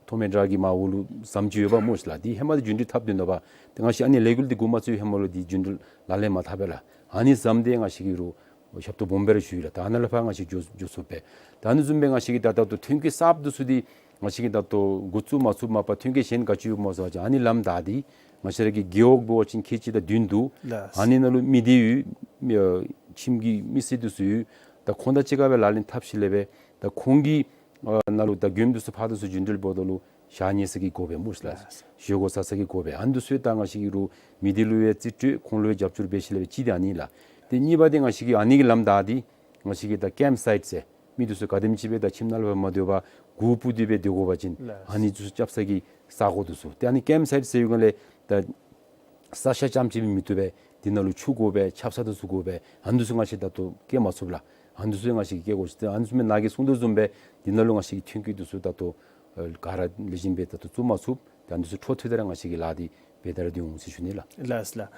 ཐོག་མེ་བྲག་གི་མར་འོག་ལུ་ཟམ་ཅིག་ཡོདཔ་སྨོ་ཤི་ལགས། འདི་ཧེ་མ་འདི་རྒྱུན་འགྲུལ་འཐབ་སྡོད་ནུག་པ། ཏེ་ང་བཅས་ཨ་ནི་ལས་འགུལ་འདི་འགོ་མ་བཙུགས་ཧེ་མ་ལུ་འདི་རྒྱུན་འགྲུལ་ལག་ལེན་མ་འཐབ་པས་ལགས། ཨ་ནི་ཟམ་འདི་ང་བཅས་ཀྱིས་རུང་ཞབས་ཏོག་སྦོམ་སྦེ་ར་ཞུ་ཡི་ལགས། ད་ནཱ་ལས་ཕར་ང་བཅས་འགྱོ་འགྱོ་ཚུགས་པས། ད་ཨ་ནི་བཟུམ་སྦེ་ང་བཅས་ཀྱིས་ད་ད་ལྟོ་ཐོན་སྐྱེད་གསརཔ་འདི་ཚུ་འདི་ང་བཅས་ཀྱིས་ད་ལྟོ་འགོ་བཙུགས་མ་ཚུགས་མ་པ་ཐོན་སྐྱེད་གཞན་ག་ཅི་ཡོདཔ་སྨོ་ཟེར་བ་ཅིན་ཨ་ནི་ལམ་བདའ་སྟེ་ང་བཅས་ར་གི་རྒེད་འོག་འབད་བ་ཅིན་ཁལ་གཅིག་དང་བདུན་འདུག། ལགས། ཨ་ནི་ནང་ལུ་མི་སྡེ་ཡོད། ཨ་ཁྱིམ་གྱི་མི་སེར་འདི་ཚུ་ཡོད། ད་ཁོང་དང་གཅིག་ཁར་སྦེ་ལག་ལེན་འཐབ་ཞིནམ་ལས་སྦེ་ད་ཁོང་གི་ཨ་ནཱ་ལུ་ད་མགྱོནམ་འདི་ཚུ་ཕར་དང་ཚུར་རྒྱུན་འགྲུལ་འབདཝ་ད་ལུ་ཞག་ཉལ་ས་གི་དགོ་པས་སྨོ་ཤི་ལགས། ལགས། བཞེས་སྒོ་བཟའ་ས་གི་དགོ་པས། ཨ་ནི་འདི་ཚུ་ད་ང་བཅས་ཀྱིས་རུང་མི་སྡེ་ལུ་ཡང་རྩིས་སྤྲོད་ཁོང་ལུ་ཡང་རྒྱབ་སྐྱོར་འབད་ཞིནམ་ལས་སྦེ་ཅིག་འདི་ཨ་ནི་ལགས། ཏེ་གཉིས་པ་འདི་ང་བཅས་ཀྱིས་ཨ་ནི་གི་ལམ་བདའ་སྟེ་ང་བཅས་ཀྱིས་ད་ཀེམཔ་སའིཊ་ཟེར་མི་འདི་ཚུ་ག་དེམ་ཅིག་སྦེ་ད་ཁྱིམ་ནང་ལས་ཕར་མ་སྡོད་པར་གུར་སྤུབས་ཏེ་སྦེ་སྡོད་དགོ་པ་ཅིན་ལགས། ཨ་ནི་འདི་ཚུ་རྐྱབ་ས་གི་ས་གོ་འདི་ཚུ་ཏེ་ཨ་ནི་ཀེམཔ་སའིཊ་ཟེར་བའི་སྒང་ལས་ད་ས་ཤ་རྐྱངམ་ཅིག་སྦེ་མི་བཏུབ་པས། འདི་ནང་ལུ་ཆུ་དགོ་པས། ཆབ་གསང་འདི་ཚུ་དགོ་པས། ཨ་ནི་འདི་ཚུ་ང་བཅས་ད་ལྟོ་བཀལ་མ་ཚུགས་ལགས། ཨ་ནི་འདི་ཚུ་ང་བཅས་ཀྱིས་བཀལ་དགོ་ཟེར། ཏེ་ཨ་ནི་འདི་ཚུ་མེན་ནཱ་གིས་གསུངས་དོ་བཟུམ་སྦེ་འདི་ནང་ལུ་ང་བཅས་ཀྱིས་ཐོན་སྐྱེད་འདི་ཚུ་ད་ལྟོ་ཨ་ག་ར་ལེགས་ཤོམ་སྦེ་ད་ལྟོ་བཙུགས་མ་ཚུགས། ཏེ་ཨ་ནི་འདི་ཚུ་འཕྲོ་མཐུད་དེ་ར་ང་བཅས་ཀྱིས་ལཱ་འདི་འབད་དེ་ར་སྡོད་འོང་ཟེར་ཞུ་ནི་ལགས། ལགས་ལགས།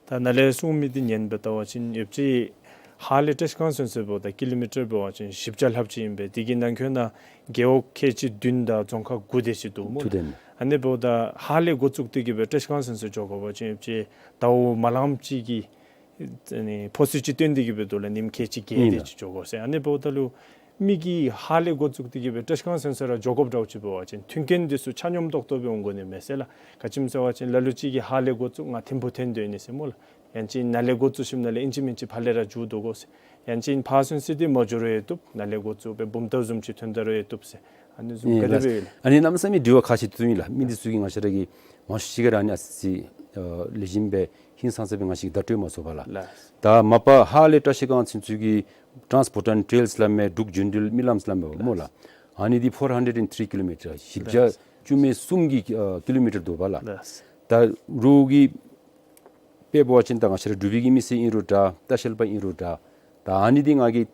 ད་ནཱ་ལས་གསུངས་མི་འདི་ཉན་སྦེ་བལྟ་བ་ཅིན་ཡོདཔ་ཅིག་ཧཱ་ལས་བཀྲིས་སྒང་ཚུན་ཚོད་འབདཝ་ད་ཀི་ལོ་མི་ཊར་འབད་བ་ཅིན་བཞི་བརྒྱ་ལྷགཔ་ཅིག་ཨིན་པས། དེ་གི་ནང་འཁོད་ནང་རྒེད་འོག་ཁལ་གཅིག་བདུན་དང་རྫོང་ཁག་དགུ་དེ་ཅིག་འདུག་སྨོ། ཐུགས་བདེན། ཨ་ནི་འབདཝ་ད་ཧཱ་ལས་འགོ་བཙུགས་ཏེ་གི་སྦེ་བཀྲིས་སྒང་ཚུན་ཚོད་འགྱོ་དགོ་པ་ཅིན་ཡོདཔ་ཅིག་ཟླཝ་མ་ལངམ་ཅིག་གི་ཨ་ནི་ཕོ་སི་ཅིག་བཏོན་ཏེ་གི་སྦེ་འདུག་ལགས། ཉིནམ་ཁལ་གཅིག་བརྒྱད་དེ་ཅིག་འགྱོ་དགོ་ཟེར། ཨ་ནི་འབདཝ་ད་ལུ་ མི་གིས་ཧཱ་ལས་འགོ་བཙུགས་ཏེ་གི་སྦེ་བཀྲིས་སྒང་ཚུན་ཚོད་ར་འགྱོ་དགོཔ་འདྲཝ་ཅིག་འབད་བ་ཅིན་མཐུན་རྐྱེན་འདི་ཚུ་ཆ་སྙོམས་ཏོག་ཏོ་སྦེ་འོང་དགོ་ནི་མས་ཟེར་ལགས། ག་ཅི་སྨོ་ཟེར་བ་ཅིན་ལ་ལུ་ཅིག་གིས་ཧཱ་ལས་འགོ་བཙུགས་ང་ཐིམ་ཕུ་འཐོན་སྡོད་ནི་ཟེར་སྨོ་ལགས། ཡང་ཅིན་ནཱ་ལས་འགོ་བཙུགས་ཞིནམ་ལས་ཨིན་ཅི་མིན་ཅི་ཕར་ལས་ར་འགྱོ་དོ་གོ་ཟེར། ཡང་ཅིན་ཕར་ཚུན་ཚོད་འདི་མ་འགྱོ་རུང་ཡང་བཏུབ། ནཱ་ལས་འགོ་བཙུགས་སྦེ་བུམ་ཐང་བཟུམ་ཅིག་ཐོན་ད་རུང་ཡང་བཏུབ་ཟེར། ཨ་ནི་བཟུམ་ཨིན་ག་དེ་ལགས། སྦེ་ཡོད་ལགས། ཨ་ནི་གནམ་མེད་ས་མེད་དྲི་བ་ཁག་ཆེ་ཏོག་ཏོ་ཨིན་ལགས། མི་འདི་ཚུ་གིས་ང་བཅས་ར་གི་མང་ཤོས་ཅིག་གིས་ར་ཨ་ནི་ཨ་ཙི་ཨ་ལེགས་ཤོམ་སྦེ་ཧིང་སངས་ས་སྦེ་ང་བཅས་ཀྱིས་བརྡ་སྤྲོད་མ་ཚུགས་པས་ལགས། ལགས། ད་མ་པ་ཧཱ་ལས་བཀྲིས་སྒང་ཚུན་ཚོད་ཀྱི་ཊཱནསི་པོརཊ་ཨེནཌ་ཊེལསི་སླབ་མས། འབྲུག་རྒྱུན་འགྲུལ་རྨི་ལམ་སླབ་མས་སྨོ་ལགས། ཨ་ནི་འདི་ཕོར་ཧན་ཌེཌ་ཨེནཌ་ཐི་རི་ཀི་ལོ་མི་ཊར་བཞི་བརྒྱ་ལགས། བཅུ་མེད་གསུམ་གྱི་ཨ་ཀི་ལོ་མི་ཊར་འདུག་པ་ལགས། ལགས། ད་རོགས་ཀྱིས་དཔེ་འབད་བ་ཅིན་ད་ང་བཅས་ར་འབྲུག་པའི་གི་མི་སེར་ཨིན་རུང་འདྲ་ལྟ་བཤལ་པ་ཨིན་རུང་འདྲ། ད་ཨ་ནི་འདི་ང་གིས་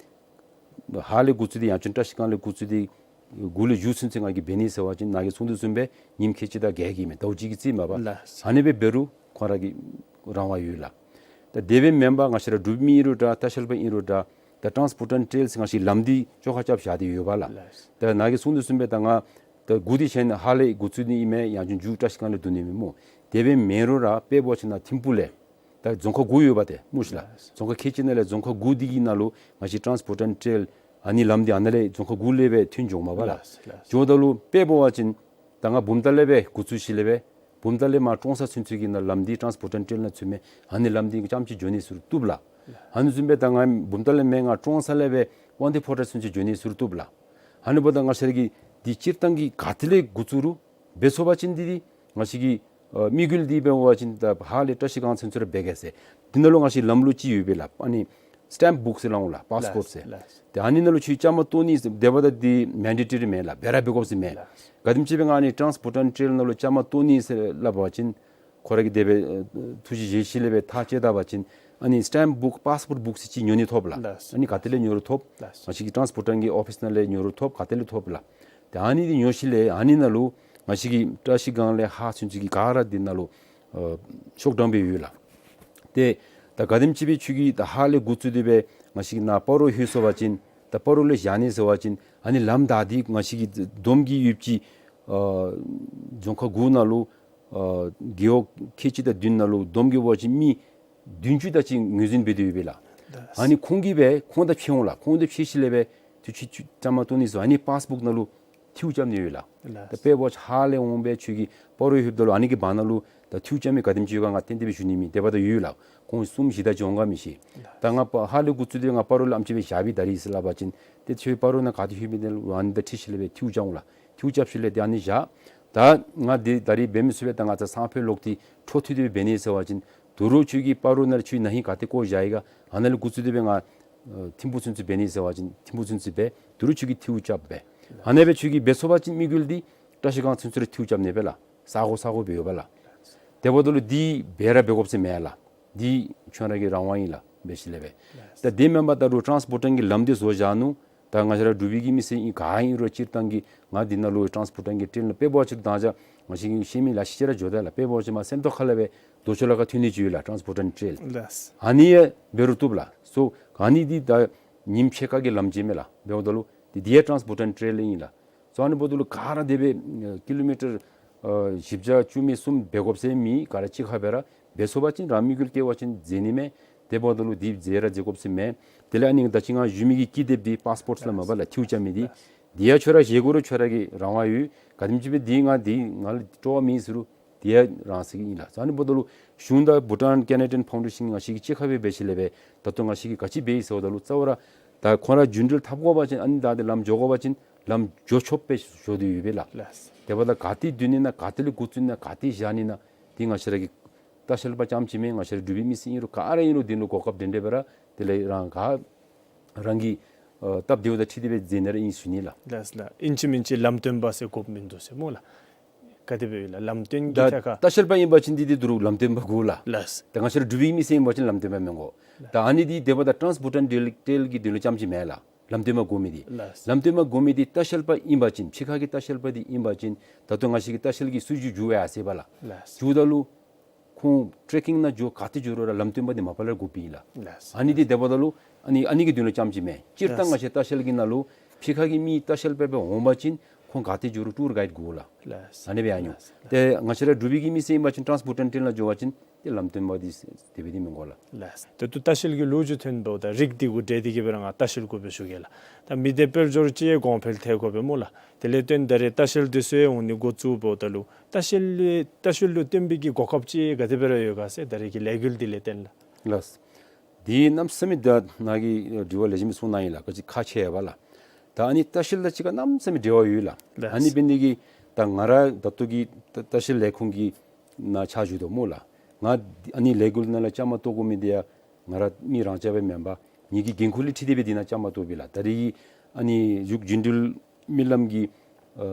ཧཱ་ལས་འགོ་བཙུགས་ཏེ་ཡང་ཅིན་བཀྲིས་སྒང་ལས་འགོ་བཙུགས་ཏེ་གུ་ལུ་བཞུགས་ཚུན་ཚོད་ང་གིས་འབད་ནི་ཟེར་བ་ཅིན་ནཱ་གིས་གསུངས་དོ་བཟུམ་སྦེ་ཉིནམ་ཁལ་གཅིག་དང་བརྒྱད་ཀྱི་མེན་ཟླཝ་གཅིག་གི་རྩིས་མས་པ་ལགས། ཨ་ནི་སྦེ་འབད་རུང་ཁོང་ར་གི་རང་དབང་ཡོད་ལགས། ད་དེ་སྦེ་མེན་པར་ང་བཅས་ར་འབྲུག་མི་ཨིན་རུང་འདྲ་ལྟ་བཤལ་པ་ཨིན་རུང་འདྲ་ད་ཊཱནསི་པོརཊ་ཨེནཌ་ཊེལསི་ང་བཅས་ལམ་འདི་བཅོ་ཁ་རྐྱབ་བཞག་སྟེ་ཡོད་པ་ལགས། ལགས། ད་ནཱ་གིས་གསུངས་དོ་བཟུམ་སྦེ་ད་ང་ད་འགོ་འདི་ཆེ་ཧཱ་ལས་འགོ་བཙུགས་ནི་ཨིན་མས། ཡང་ཅིན་མཇུག་བཀྲིས་སྒང་ལས་བསྡུ་ནི་ཨིན་མས་སྨོ། དེ་སྦེ་མེན་རུང་ར་དཔེ་འབད་བ་ཅིན་ནཱ་ཐིམ་ཕུ་ལས་ད་རྫོང་ཁག་དགུ་ཡོད་པ་ཏེ་སྨོ་ཤིག་ལགས། ལགས། རྫོང་ཁག་ཁལ་གཅིག་ནང་ལས་རྫོང་ཁག་དགུ་འདི་གི་ནང་ལུ་ང་བཅས་ཊཱནསི་པོརཊ་ཨེནཌ་ཊེལསི་ཨ་ནི་ལམ་འདི་ཨ་ནཱ་ལས་རྫོང་ཁག་དགུ་ལས་སྦེ་ཐོན་འགྱོཝ་མས་པ་ལགས། ལགས། ལགས། འགྱོཝ་ད་ལུ་དཔེ་འབད་བ་ཅིན་ད་ང་བུམ་ཐང་ལས་སྦེ་འགོ་བཙུགས་ཞིནམ་ལས་སྦེ་བུམ་ཐང་ལས་མར་ཀྲོང་གསར་ཚུན་ཚོད་ཀྱི་ནང་ལམ་འདི་ཊཱནསི་པོརཊ་ཨེནཌ་ཊེལསི་ནང་ཚུད་མས། ཨ་ནི་ལམ་འདི་ཙམ་ཅིག་འགྱོ་ནི་ཟེར་རུང་བཏུབ་ལགས། ཨ་ནི་བཟུམ་སྦེ་ད་ང་བུམ་ཐང་ལས་མེན་ང་ཀྲོང་གསར་ལས་སྦེ་དབང་འདུས་ཕོ་བྲང་ཚུན་ཚོད་འགྱོ་ནི་ཟེར་རུང་བཏུབ་ལགས། ཨ་ནི་འབདཝ་ད་ང་བཅས་ར་གིས་འདི་སྤྱིར་བཏང་གི་ག་ཏེ་ལས་འགོ་བཙུགས་རུང་འབད་ཚུགས་པ་ཅིན་འདི་འདི་ང་བཅས་ཀྱི་ཨ་དམིགས་ཡུལ་འདི་འབད་བ་ཅིན་ད་ཧཱ་ལས་བཀྲིས་སྒང་ཚུན་ཚོད་ར་འབད་གེ་ཟེར། འདི་ནང་ལུ་ང་བཅས་ལམ་ལུགས་ཅིག་ཡོད་པས་ལགས། ཨ་ནི་སི་ཊེམ་བུཀ་ཟེར་སླབ་འོང་ལགས། པཱསི་པོརཊ་ཟེར། ལགས། ཏེ་ཨ་ནི་ནང་ལུ་ཁྱོད་བཅའ་མར་གཏོགས་ནི་ཟེར་དེ་འབདཝ་ད་འདི་མེན་ཌེ་ཊོ་རི་མེན་ལགས། འབད་ར་འབད་དགོཔ་ཟེར་མེན། ལགས། ག་དེམ་ཅིག་སྦེ་ང་ཨ་ནི་ཊཱནསི་པོརཊ་ཨེནཌ་ཊེལསི་ནང་ལུ་བཅའ་མར་གཏོགས་ནི་ཟེར་སླབ་པ་ཅིན་ཁོ་ར་གིས་དེ་སྦེ་ཨ་ཐུགས་བཞེད་བཞེས་ཞིནམ་ལས་སྦེ་ཐག་བཅད་ད་པ་ཅིན་ཨ་ནི་སི་ཊེམ་བུཀ་པཱསི་པོརཊ་བུཀ་ཟེར་ཅིག་ཉོ་ནི་ཐོབ་ལགས། ལགས། ཨ་ནི་ག་ཏེ་ལས་ཉོ་རུང་ཐོབ། ལགས། ང་བཅས་ཀྱི་ཊཱནསི་པོརཊ་ཨེནཌ་ཊེལསི་གི་ཨོ་ཕིསི་ནང་ལས་ཉོ་རུང་ཐོབ། ག་ཏེ་ལས་ཐོབ་ལགས། ཏེ་ཨ་ནི་འདི་ཉོ་ཞིནམ་ལས་ཨ་ནི་ནང་ལུ་ང་བཅས་ཀྱི་བཀྲིས་སྒང་ལས་ཧཱ་ཚུན་ཚོད་ཀྱི་ག་ར་འདི་ནང་ལུ་ཨ་ཤོག་གྲངས་སྦེ་ཡོད་ལགས། ཏེ་ད་ག་དེམ་ཅིག་སྦེ་ཁྱོད་ཀྱིས་ད་ཧཱ་ལས་འགོ་བཙུགས་ཏེ་སྦེ་ང་བཅས་ཀྱི་ནཱ་སྤ་རོ་ལྷོད་སོང་པ་ཅིན་ད་སྤ་རོ་ལས་བཞག་ནི་ཟེར་བ་ཅིན་ཨ་ནི་ལམ་བདའ་སྟེ་ང་བཅས་ཀྱི་བསྡོམས་ཀྱིས་ཡོདཔ་ཅིག་ཨ་རྫོང་ཁག་དགུ་ནང་ལུ་ཨ་རྒེད་འོག་ཁལ་གཅིག་དང་བདུན་ནང་ལུ་བསྡོམས་ཀྱིས་འབད་བ་ཅིན་མི་བདུན་ཅུ་དེ་ཅིག་ངོས་འཛིན་འབད་དེ་ཡོད་པས་ལགས། ལགས། ཨ་ནི་ཁོང་གིས་སྦེ་ཁོང་དང་ཕྱད་འོང་ལགས། ཁོང་དང་ཕྱད་ཞིནམ་ལས་སྦེ་ཏེ་ཁྱོད་ཁྱོད་བཅའ་མར་གཏོགས་ནི་ཟེར་ཨ་ནི་པཱསི་བུཀ་ནང་ལུ་འཐུས་རྐྱབ་ནི་ཡོད་ལགས། ལགས། ད་དཔེ་འབད་བ་ཅིན་ཧཱ་ལས་འོང་སྦེ་ཁྱོད་ཀྱིས་སྤ་རོ་ལྷོདཔ་ད་ལུ་ཨ་ནི་གི་བར་ན་ལུ་ད་འཐུས་རྐྱབ་མི་ག་དེམ་ཅིག་ཡོད་ག་ང་གཏན་གཏན་སྦེ་ཞུ་ནི་མེད། དེ་འབདཝ་ད་ཡོད་ལགས། ཁོང་གསུམ་བཞི་དེ་ཅིག་འོང་ག་མི་ཤེས། ད་ང་པ་ཧཱ་ལས་འགོ་བཙུགས་ཏེ་ང་སྤ་རོ་ལས་ཨེམ་ཅིག་སྦེ་བཞག་པའི་ད་རིས་ཟེར་སླབ་པ་ཅིན་ཏེ་ཁྱོད་སྤ་རོ་ནང་ག་ཏེ་ལྷོད་མི་འདི་ལུ་ཨ་ནི་ད་འཁྲིད་ཞིནམ་ལས་སྦེ་འཐུས་རྐྱབ་འོང་ལགས། འཐུས་རྐྱབ་ཞིནམ་ལས་ཏེ་ཨ་ནི་བཞག། ད་ང་འདི་ད་རིས་འབད་མི་ཚུགས་པས། ད་ང་བཅས་སང་ཕོད་ལོག་སྟེ་འཕྲོ་མཐུད་དེ་སྦེ་འབད་ནི་ཟེར་བ་ཅིན་དོ་རུང་ཁྱོད་ཀྱིས་སྤ་རོ་ནང་ལས་ཁྱོད་ན་ཧིང་ག་ཏེ་བཀོ་བཞག་ཡི་ག་ཨ་ནཱ་ལས་འགོ་བཙུགས་ཏེ་སྦེ་ང་ཨ་ཐིམ་ཕུ་ཚུན་ཚོད་འབད་ནི་ཟེར་བ་ཅིན་ཐིམ་ཕུ་ཚུན་ཚོད་འབད། དོ་རུང་ཁྱོད་ཀྱིས་འཐུས་རྐྱབ་སྦེ། ཨ་ནེ་སྦེ་ཁྱོད་ཀྱིས་འབད་ཚུགས་པ་ཅིན་དམིགས་ཡུལ་འདི་བཀྲིས་སྒང་ཚུན་ཚོད་ར་འཐུས་རྐྱབ་ནི་སྦེ་ལགས། ས་གོ་ས་གོ་སྦེ་ཡོད་པས་ལགས། དེ་འབདཝ་ད་ལུ་འདི་འབད་ར་འབད་དགོཔ་ཟེར་མེན་ལགས། འདི་ཁྱོད་ར་གི་རང་དབང་ཨིན་ལགས། འབད་ཞིནམ་ལས་སྦེ། ད་དེ་མེན་པར་ད་རུང་ཊཱནསི་པོརཊ་ཨེནཌ་ཊེལ་གྱི་ལམ་འདི་བཟོ་བཞག་ནུག། ད་ང་བཅས་ར་འབྲུག་པའི་གི་མི་སེར་ཨིན་ག་ཨིན་རུང་སྤྱིར་བཏང་གི་ང་འདི་ནང་ལུ་ཊཱནསི་པོརཊ་ཨེནཌ་ཊེལ་ནང་དཔེ་འབད་བ་ཅིན་ད་ང་བཅས་ཀྱི་ཤེས་མི་ལེ་ཤ་ཅིག་ར་འགྱོ་དོ་ལགས། དཔེ་འབད་བ་ཅིན་མར་སེམས་རྟོགས་ཁ་ལས་སྦེ་རྡོ་ཆོས་ལ་ཁ་ཐོན་ནི་ཅིག་ཡོད་ལགས། ཊཱནསི་པོརཊ་ཨེནཌ་ཊེལ། ལགས། ཨ་ནི་ཡང་འབད་རུང་བཏུབ་ལགས། སོ་ཨ་ནི་འདི་ད་ཉིནམ་ཕྱེད་ཀ་གི་ལམ་ཅིག་མས་ལགས། འབདཝ་ད་ལུ་འདི་འདི་ཡང་ཊཱནསི་པོརཊ་ཨེནཌ་ཊེལ་ཨིན་ལགས། སོ་ཨ་ནི་འབདཝ་ད་ལུ་ག་ར་དེ་སྦེ་ཨ་ཀི་ལོ་མི་ཊར་ཨ་བཞི་བརྒྱ་བཅུ་མེད་གསུམ་འབད་དགོཔ་ཟེར་མེད། ག་ར་གཅིག་ཁར་སྦེ་ར་འབད་ཚུགས་པ་ཅིན་རང་དམིགས་ཡུལ་བསྐྱེད་པ་ཅིན་མཛད་ནི་མས། དེ་འབདཝ་ད་ལུ་འདི་མཛད་ར་མཛད་དགོཔ་ཟེར་མེད། དེ་ལས་ཨ་ནི་ད་ཅི་ང་ཞུ་མི་གི་ཀི་དེབ་འདི་པཱསི་པོརཊ་ཟེར་སླབ་མས་པ་ལགས། འཐུས་རྐྱབ་མི་འདི། འདི་ཡང་ཁྱོད་ར་བཞེས་དགོ་རུང་ཁྱོད་ར་གི་རང་དབང་ཡོད། ག་དེམ་ཅིག་སྦེ་འདི་ང་འདི་ང་ལུ་སྤྲོ་བ་མེད་ཟེར་རུང་དེ་ཡང་རང་བཞིན་གྱིས་ཨིན་ལགས། ཨ་ནི་འབདཝ་ད་ལུ་གཞུང་དང་བྷུ་ཊཱན་ཀེ་ན་ཌི་ཡཱན་ཕའུན་ཌེ་ཤཱན་ང་བཅས་ཀྱིས་གཅིག་ཁར་སྦེ་འབད་ཞིནམ་ལས་སྦེ་ད་ལྟོ་ང་བཅས་ཀྱིས་ག་ཅི་འབད་ཡི་ཟེརཝ་ད་ལུ་རྩ་བ་ར་ད་ཁོང་ར་རྒྱུན་འགྲུལ་འཐབ་དགོ་པ་ཅིན་ཨ་ནི་ད་ཏེ་ལམ་འགྱོ་དགོ་པ་ཅིན་ལམ་འགྱོ་ཆོགཔ་སྦེ་བཟོ་སྟེ་ཡོད་པས་ལགས། ལགས། དེ་འབདཝ་ད་ག་ཏེ་སྡོད་ནི་ན་ག་ཏེ་ལས་འགོ་བཙུགས་ནི་ན་ག་ཏེ་བཞག་ནི་ན་འདི་ང་བཅས་ར་གི་ལྟ་བཤལ་པ་རྐྱངམ་ཅིག་མེན། ང་བཅས་ར་འབྲུག་པའི་མི་སེར་ཨིན་རུང་ག་ར་ཨིན་རུང་འདི་ནང་གོ་སྐབས་དེ་འདྲ་སྦེ་ར་དེ་ལས་རང་ག་རང་གི་ཨ་སྟབས་བདེཝ་དང་འཁྲིལ་ཏེ་སྦེ་མཛད་ནི་ར་ཨིན་ཞུ་ནི་ལགས། ལགས་ལགས། ཨིན་ཅི་མིན་ཅི་ལམ་སྟོན་པ་ཟེར་དགོཔ་མིན་འདུག་ཟེར་སྨོ་ལགས། ག་དེ་སྦེ་ཡོད་ལགས། ལམ་སྟོན་གྱི་ད་ཐད་ཁར། ལྟ་བཤལ་པ་ཨིན་པ་ཅིན་འདི་འདི་དོ་རུང་ལམ་སྟོན་པ་དགོ་ལགས། ལགས། ད་ང་བཅས་ར་འབྲུག་པའི་མི་སེར་ཨིན་པ་ཅིན་ལམ་སྟོན་པ་མི་དགོ། ད་ཨ་ནི་འདི་དེ་འབདཝ་ད་ཊཱནསི་པོརཊ་ཨེནཌ་ཊེལ་གྱི་དོན་ལུ་རྐྱངམ་ཅིག་མེན་ལགས། ལམ་སྟོན་པ་དགོ་མི་འདི། ལགས། ལམ་སྟོན་པ་དགོ་མི་འདི་ལྟ་བཤལ་པ་ཨིན་པ་ཅིན་ཕྱི་ཁ་གི་ལྟ་བཤལ་པ་འདི་ཨིན་པ་ཅིན་ད་ལྟོ་ང་བཅས་ཀྱི་ལྟ་བཤལ་གྱི་སྲིད་བྱུས་འགྱུར་བ་ཡར་སོང་ཡི་པ་ལགས། ལགས། འགྱུརཝ་ད་ལུ་ཁོང་ཊེ་ཀིང་ནང་འགྱོ་ག་ཏེ་འགྱོ་རུང་ར་ལམ་སྟོན་པ་འདི་མ་པ་ལས་དགོཔ་ཨིན་ལགས། ལགས། ཨ་ནི་འདི་དེ་འབདཝ་ད་ལུ་ཨ་ནི་ཨ་ནི་གི་དོན་ལུ་རྐྱངམ་ཅིག་མེན། སྤྱིར་བཏང་ང་བཅས་ལྟ་བཤལ་གྱི་ནང་ལུ་ཕྱི་ཁ་གི་མི་ལྟ་བཤལ་པ་སྦེ་འོང་པ་ཅིན་ཁོང་ག་ཏེ་འགྱོ་རུང་ཊུར་གའིཌ་དགོ་ལགས། ལགས། ཨ་ནི་སྦེ་ཨིན་ནོ། ལགས། ཏེ་ང་བཅས་ར་འབྲུག་པའི་གི་མི་སེར་ཨིན་པ་ཅིན་ཊཱནསི་པོརཊ་ཨེནཌ་ཊེལ་ལུ་འགྱོ་བ་ཅིན་ ཏེ་ལམ་སྟོན་པ་འདི་དེ་སྦེ་འདི་མི་དགོ་ལགས། ལགས། ད་ལྟོ་ལྟ་བཤལ་གྱི་ལོ་རྒྱུས་ཐོན་འབདཝ་ད་རིགས་འདི་གུ་འབྲེལ་ཏེ་གི་སྦེ་ར་ང་ལྟ་བཤལ་གུ་སྦེ་ཞུ་གེ་ལགས། ད་མི་སྡེ་དཔལ་འབྱོར་ཅིག་གོང་འཕེལ་ཐལ་དགོ་པས་སྨོ་ལགས། དེ་ལས་བརྟེན་ད་རེས་ལྟ་བཤལ་འདི་ཚུ་ཡང་འོང་ནི་འགོ་བཙུགས་འབདཝ་ད་ལུ་ལྟ་བཤལ་ལུ་ལྟ་བཤལ་ལུ་བརྟེན་པའི་གི་གོ་སྐབས་ཅིག་ག་དེ་སྦེ་ར་ཡོད་ག་ཟེར་ད་རེས་ཀྱི་ལས་འགུལ་འདི་ལས་བརྟེན་ལགས། ལགས། འདི་གནམ་མེད་ས་མེད་ད་ནཱ་གིས་དྲི་བ་ལེགས་ཤོམ་གསུངས་གནང་ཡི་ལགས། ག་ཅི་ཁག་ཆེ་བས་ལགས། ད་ཨ་ནི་ལྟ་བཤལ་དང་གཅིག་ཁར་གནམ་མེད་ས་མེད་འབྲེལ་བ་ཡོད་ལགས། ལགས། ཨ་ནི་འབད་ནི་དེ་གིས་ད་ང་ར་ད་ལྟོ་གི་ལྟ་ལྟ་བཤལ་ལས་ཁུངས་ཀྱི་ནང་ཕྱག་ཞུ་དོ་སྨོ་ལགས། ང་ཨ་ནི་ལས་འགུལ་ནང་ལུ་བཅའ་མར་གཏོགས་དགོ་མི་འདི་ཡང་ང་ར་མི་རང་ཅག་སྦེ་མེན་པར་ངེ་གི་འགན་ཁུར་ལས་འཁྲིལ་ཏེ་སྦེ་འདི་ནང་བཅའ་མར་གཏོགསཔ་ཨིན་ལགས། ད་རེས་ཀྱི་ཨ་ནི་འབྲུག་རྒྱུན་འགྲུལ་མི་ལམ་གྱི་ཨ་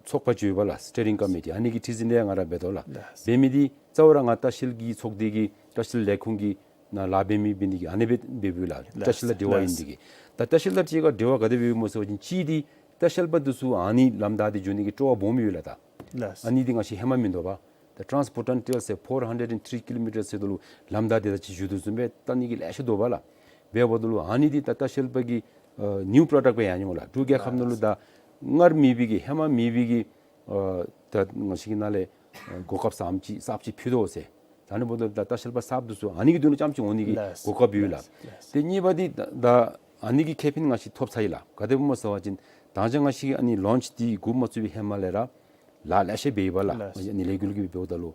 ཚོགས་པ་ཅིག་ཡོད་པས་ལགས། སི་ཊི་ཡ་རིང་ཀོ་མི་ཊི། ཨ་ནི་གི་ཁྲི་འཛིན་ཡང་ང་ར་འབད་དོ་ལགས། ལགས། འབད་མི་འདི་རྩ་བ་ར་ང་ལྟ་བཤལ་གྱི་ཚོགས་སྡེ་གི་ལྟ་བཤལ་ལས་ཁུངས་ཀྱི་ནང་ལཱ་འབད་མི་འབད་ནི་དེ་གིས་ཨ་ནི་སྦེ་འབདཝ་ཨིན་ལགས། ལགས། ལྟ་བཤལ་དང་འབྲེལ་བ་ཨིན་ལགས། དེ་གིས་ད་ལྟ་བཤལ་དང་གཅིག་ཁར་འབྲེལ་བ་ག་དེ་སྦེ་ཡོདཔ་སྨོ་ཟེར་བ་ཅིན་གཅིག་འདི་ལྟ་བཤལ་པ་འདི་ཚུ་ཨ་ནི་ལམ་བདའ་སྟེ་འགྱོ་ནི་གི་སྤྲོ་བ་སྦོམ་ཡོད་ལགས། ད་ལགས། ཨ་ནི་འདི་ང་བཅས་ཧེ་མ་མིན་འདུག་པ། ད་Trans-Bhutan Trail ཟེར་four hundred and three kilometers ཟེར་དོ་ལུ་ལམ་བདའ་སྟེ་ད་ཅི་ཞུ་དོ་བཟུམ་སྦེ་ལྟ་ནི་གི་ལེ་ཤ་འདུག་པ་ལགས། འབདཝ་ད་ལུ་ཨ་ནི་འདི་ད་ལྟ་བཤལ་པ་གི་ཨ་ནིའུ་པྲོ་ཌཀཊ་སྦེ་ཡར་འགྱོཝ་ལགས། འབྲུག་རྒྱལ་ཁབ་ནང་ལུ་ད་སྔར་མེད་པའི་གི་ཧེ་མ་མེད་པའི་གི་ཨ་ད་ང་བཅས་ཀྱི་ནང་ལས་ཨ་གོ་སྐབས་གསརཔ་ཅིག་གསརཔ་ཅིག་ཕུལ་དོ་ཟེར། ད་ཨ་ནི་འབདཝ་ད་ལྟ་བཤལ་པ་གསརཔ་འདི་ཚུ་ཨ་ནི་གི་དོན་ལུ་རྐྱངམ་ཅིག་འོང་ནི་གི་ལགས། གོ་སྐབས་ཡོད་ལགས། ལགས། ལགས། ཏེ་གཉིས་པ་འདི་ད་ད་ཨ་ནི་གི་ཁེ་ཕན་ང་བཅས་ཐོབ་ཚར་ཡི་ལགས། ག་དེ་སྦེ་སྨོ་ཟེར་བ་ཅིན་ད་ཅི་ང་བཅས་ཀྱིས་ཨ་ནི་ལོན་ཆི་འདི་འགོ་མ་བཙུགས་པའི་ཧེ་མ་ལས་ར་ལཱ་ལེ་ཤ་འབད་ཡི་པ་ལགས། ལགས། ཨ་ནི་ལས་འགུལ་གྱི་འབདཝ་ད་ལུ་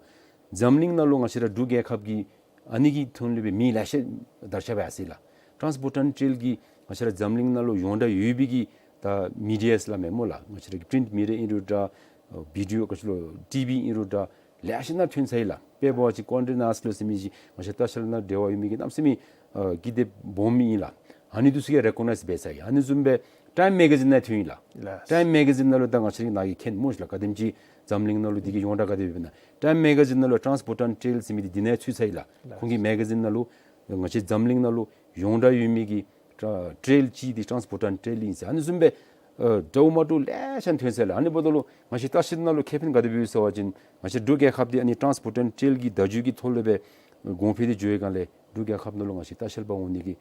འཛམ་གླིང་ནང་ལུ་ང་བཅས་ར་འབྲུག་རྒྱལ་ཁབ་ཀྱི་ཨ་ནི་གི་དོན་ལུ་སྦེ་མི་ལེ་ཤ་དར་ཁྱབ་ཡར་སོ་ཡི་ལགས། Trans-Bhutan Trail གྱིས་ང་བཅས་ར་འཛམ་གླིང་ནང་ལུ་ཡོངས་གྲགས་ཡོད་པའི་གི་ད་མི་ཌི་ཡཱ་ཟེར་སླབ་མས་སྨོ་ལགས། ང་བཅས་ར་གི་པི་རིནཊ་མི་ཌི་ཡཱ་ཨིན་རུང་འདྲ་ཨ་བི་ཌིའོ་ག་ཅི་ལོ་ཊི་ཝི་ཨིན་རུང་འདྲ་ལེ་ཤ་ནང་ཐོན་ཚར་ཡི་ལགས། དཔེ་འབད་བ་ཅིན་ཀོན་ཌེ་ནཱསི་ལོ་ཟེར་མི་ཅིག་ང་བཅས་ལྟ་བཤལ་ནང་འབྲེལ་བ་ཡོད་མི་གི་གནམ་མེད་ས་མེད་ཨ་ཀི་དེབ་སྦོམ་ཨིན་ལགས། ཨ་ནི་འདི་ཚུ་གིས་རེ་ཀོ་ནའིཛ་འབད་ཚར་ཡི། ཨ་ནི་བཟུམ་སྦེ་ཊའིམ་མེ་ག་ཛིན་ནང་ཐོན་ཡི་ལགས། ལགས། ཊའིམ་མེ་ག་ཛིན་ནང་ལུ་ད་ང་བཅས་ར་ནཱ་གིས་མཁྱེན་སྨོ་ཤིག་ལགས། ག་དེམ་ཅིག་འཛམ་གླིང་ནང་ལུ་འདི་གི་ཡོངས་གྲགས་ག་དེ་སྦེ་ཡོདཔ་ཨིན་ན། ཊའིམ་མེ་ག་ཛིན་ནང་ལུ་Trans-Bhutan Trail ཟེར་མི་འདི་འདི་ནང་ཚུད་ཚར་ཡི་ལགས། ལགས། ཁོང་གི་མེ་ག་ཛིན་ནང་ལུ་ང་བཅས་འཛམ་གླིང་ནང་ལུ་ཡོངས་གྲགས་ཡོད་མི་གི་ཊ་ཊེལ་གཅིག་འདི་Trans-Bhutan Trail ཨིན་ཟེར། ཨ་ནི་བཟུམ་སྦེ་ཨ་འདྲཝ་མ་འདྲཝ་ལེ་ཤ་ཐོན་ཚར་ལགས། ཨ་ནི་འབདཝ་ད་ལུ་ང་བཅས་ལྟ་བཤལ་ནང་ལུ་ཁེ་ཕན་ག་དེ་སྦེ་ཡོད་ཟེར་བ་ཅིན་ང་བཅས་འབྲུག་རྒྱལ་ཁབ་འདི་ཨ་ནི་Trans-Bhutan Trail གྱི་བརྡ་བརྒྱུད་ཀྱི་ཐོག་ལུ་སྦེ་གོང་འཕེལ་ཏེ་འགྱོ་བའི་སྒང་ལས་འབྲུག་རྒྱལ་ཁབ་ནང་ལུ་ང་བཅས་ལྟ་བཤལ་པ་འོང་ནི་གི་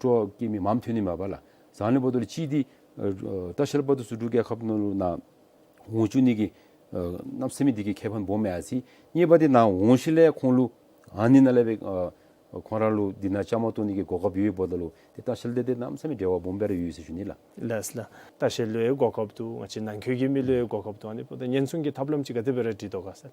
སྤྲོ་བ་བསྐྱེད་མི་མངམ་ཐོན་ནི་མས་པ་ལགས། ཨ་ནི་འབདཝ་ད་ལུ་གཅིག་འདི་ཨ་ལྟ་བཤལ་པ་འདི་ཚུ་འབྲུག་རྒྱལ་ཁབ་ནང་ལུ་ནཱ་འོང་བཅུག་ནི་གི་ཨ་གནམ་མེད་ས་མེད་འདི་གིས་ཁེ་ཕན་སྦོམ་ཡར་སོ་ཡི། གཉིས་པ་འདི་ནཱ་འོང་ཞིནམ་ལས་ཁོང་ལུ་ཨ་ནི་ནང་ལས་སྦེ་ཨ་ཁོང་ར་ལུ་འདི་ནང་བཅའ་མར་གཏོགས་ནི་གི་གོ་སྐབས་ཡོདཔ་ད་ལུ་ཏེ་ལྟ་བཤལ་འདི་ཏེ་གནམ་མེད་ས་མེད་འབྲེལ་བ་སྦོམ་སྦེ་ར་ཡོད་ཟེར་ཞུ་ནི་ལགས། ལགས་ལགས། ལྟ་བཤལ་ལུ་ཡང་གོ་སྐབས་འདུག། ང་བཅས་ནང་འཁོད་ཀྱི་མི་ལུ་ཡང་གོ་སྐབས་འདུག། ཨ་ནི་འབདཝ་ད་ཉེན་སྲུང་གི་ཐབས་ལམ་ཅིག་ག་དེ་སྦེ་ར་སྒྲིག་དོ་ག་ཟེར།